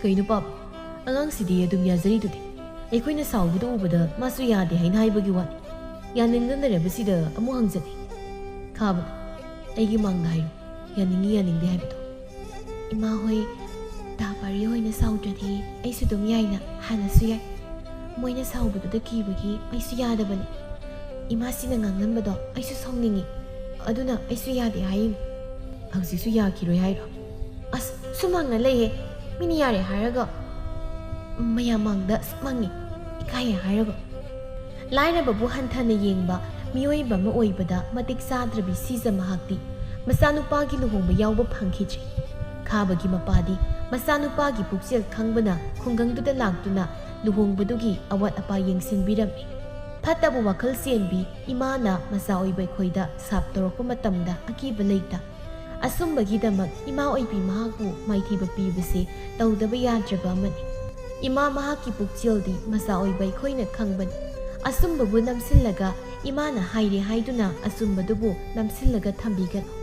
"ꯀꯩꯅꯣ ꯄꯥꯕ? ꯑꯉꯥꯡꯁꯤꯗꯤ ꯑꯗꯨꯝ ꯌꯥꯖꯔꯤꯗꯨꯗꯤ꯫ ꯑꯩꯈꯣꯏꯅ ꯁꯥꯎꯕꯗ ꯎꯕꯗ ꯃꯥꯁꯨ ꯌꯥꯗꯦ ꯍꯥꯏꯅ ꯍꯥꯏꯕꯒꯤ ꯋꯥꯅꯤ꯫ ꯌꯥꯅꯤꯡꯗꯅ ꯂꯩꯔꯕꯁꯤꯗ ꯑꯃꯨꯛ ꯍꯪꯖꯗꯦ꯫" ꯈꯥꯕꯅ, "ꯑꯩꯒꯤ ꯃꯥꯡꯗ ꯍꯥꯏꯔꯣ, ꯌꯥꯅꯤꯡꯉꯤ ꯌꯥꯅꯤꯡꯗꯦ ꯍꯥꯏꯕꯗꯣ꯫" "ꯏꯃꯥ ꯍꯣꯏ, ꯇꯥ ꯄꯥꯔꯤ ꯍꯣꯏꯅ ꯁꯥꯎꯗ꯭ꯔꯗꯤ ꯑꯩꯁꯨ ꯑꯗꯨꯝ ꯌꯥꯏꯅ ꯍꯥꯜꯂꯁꯨ ꯌꯥꯏ꯫ ꯃꯣꯏꯅ ꯁꯥꯎꯕꯗꯨꯗ ꯀꯤꯕꯒꯤ ꯑꯩꯁꯨ ꯌꯥꯗꯕꯅꯤ꯫ ꯏꯃꯥꯁꯤꯅ ꯉꯥꯡꯂꯝꯕꯗꯣ ꯑꯩꯁꯨ ꯁꯥꯎꯅꯤꯡꯉꯤ꯫ ꯑꯗꯨꯅ ꯑꯩꯁꯨ ꯌꯥꯗꯦ ꯍꯥꯏꯔꯤꯅꯤ꯫ ꯍꯧꯖꯤꯛꯁꯨ ꯌꯥꯈꯤꯔꯣꯏ ꯍꯥꯏꯔꯣ? ꯑꯁ, ꯁꯨꯃꯥꯡꯅ ꯂꯩꯍꯦ꯫ ꯃꯤꯅ ꯌꯥꯔꯦ ꯍꯥꯏꯔꯒ ꯃꯌꯥꯝ ꯃꯥꯡꯗ ꯁꯨꯃꯥꯡꯉꯤ꯫ ꯏꯀꯥꯏꯌꯦ ꯍꯥꯏꯔꯒ꯫ ꯂꯥꯏꯔꯕꯕꯨ ꯍꯟꯊꯅ ꯌꯦꯡꯕ ꯃꯤꯑꯣꯏꯕ ꯑꯃ ꯑꯣꯏꯕꯗ ꯃꯇꯤꯛ ꯆꯥꯗ꯭ꯔꯕꯤ ꯁꯤꯖ ꯃꯍꯥꯛꯇꯤ ꯃꯆꯥꯅꯨꯄꯥꯒꯤ ꯂꯨꯍꯣꯡꯕ ꯌꯥꯎꯕ ꯐꯪꯈꯤꯗ꯭ꯔꯤ꯫ ꯈꯥꯕꯒꯤ ꯃꯄꯥꯗꯤ ꯃꯆꯥꯅꯨꯄꯥꯒꯤ ꯄꯨꯛꯆꯦꯜ ꯈꯪꯕꯅ ꯈꯨꯡꯒꯪꯗꯨꯗ ꯂꯥꯛꯇꯨꯅ ꯂꯨꯍꯣꯡꯕꯗꯨꯒꯤ ꯑꯋꯥꯠ ꯑꯄꯥ ꯌꯦꯡꯁꯤꯟꯕꯤꯔꯝꯃꯤ꯫ ꯐꯠꯇꯕ ꯋꯥꯈꯜ ꯆꯦꯟꯕꯤ ꯏꯃꯥꯅ ꯃꯆꯥ ꯑꯣꯏꯕ ꯑꯩꯈꯣꯏꯗ ꯁꯥꯞ ꯇꯧꯔꯛꯄ ꯃꯇꯝꯗ ꯑꯀꯤꯕ ꯂꯩꯇ꯫ ꯑꯆꯨꯝꯕꯒꯤꯗꯃꯛ ꯏꯃꯥ ꯑꯣꯏꯕꯤ ꯃꯍꯥꯛꯄꯨ ꯃꯥꯏꯊꯤꯕ ꯄꯤꯕꯁꯦ ꯇꯧꯗꯕ ꯌꯥꯗ꯭ꯔꯕ ꯑꯃꯅꯤ꯫ ꯏꯃꯥ ꯃꯍꯥꯛꯀꯤ ꯄꯨꯛꯆꯦꯜꯗꯤ ꯃꯆꯥ ꯑꯣꯏꯕ ꯑꯩꯈꯣꯏꯅ ꯈꯪꯕꯅꯤ꯫ ꯑꯆꯨꯝꯕꯕꯨ ꯅꯝꯁꯤꯜꯂꯒ ꯏꯃꯥꯅ ꯍꯥꯏꯔꯦ ꯍꯥꯏꯗꯨꯅ ꯑꯆꯨꯝꯕꯗꯨꯕꯨ ꯅꯝꯁꯤꯜꯂꯒ ꯊꯝꯕꯤꯒꯅꯨ꯫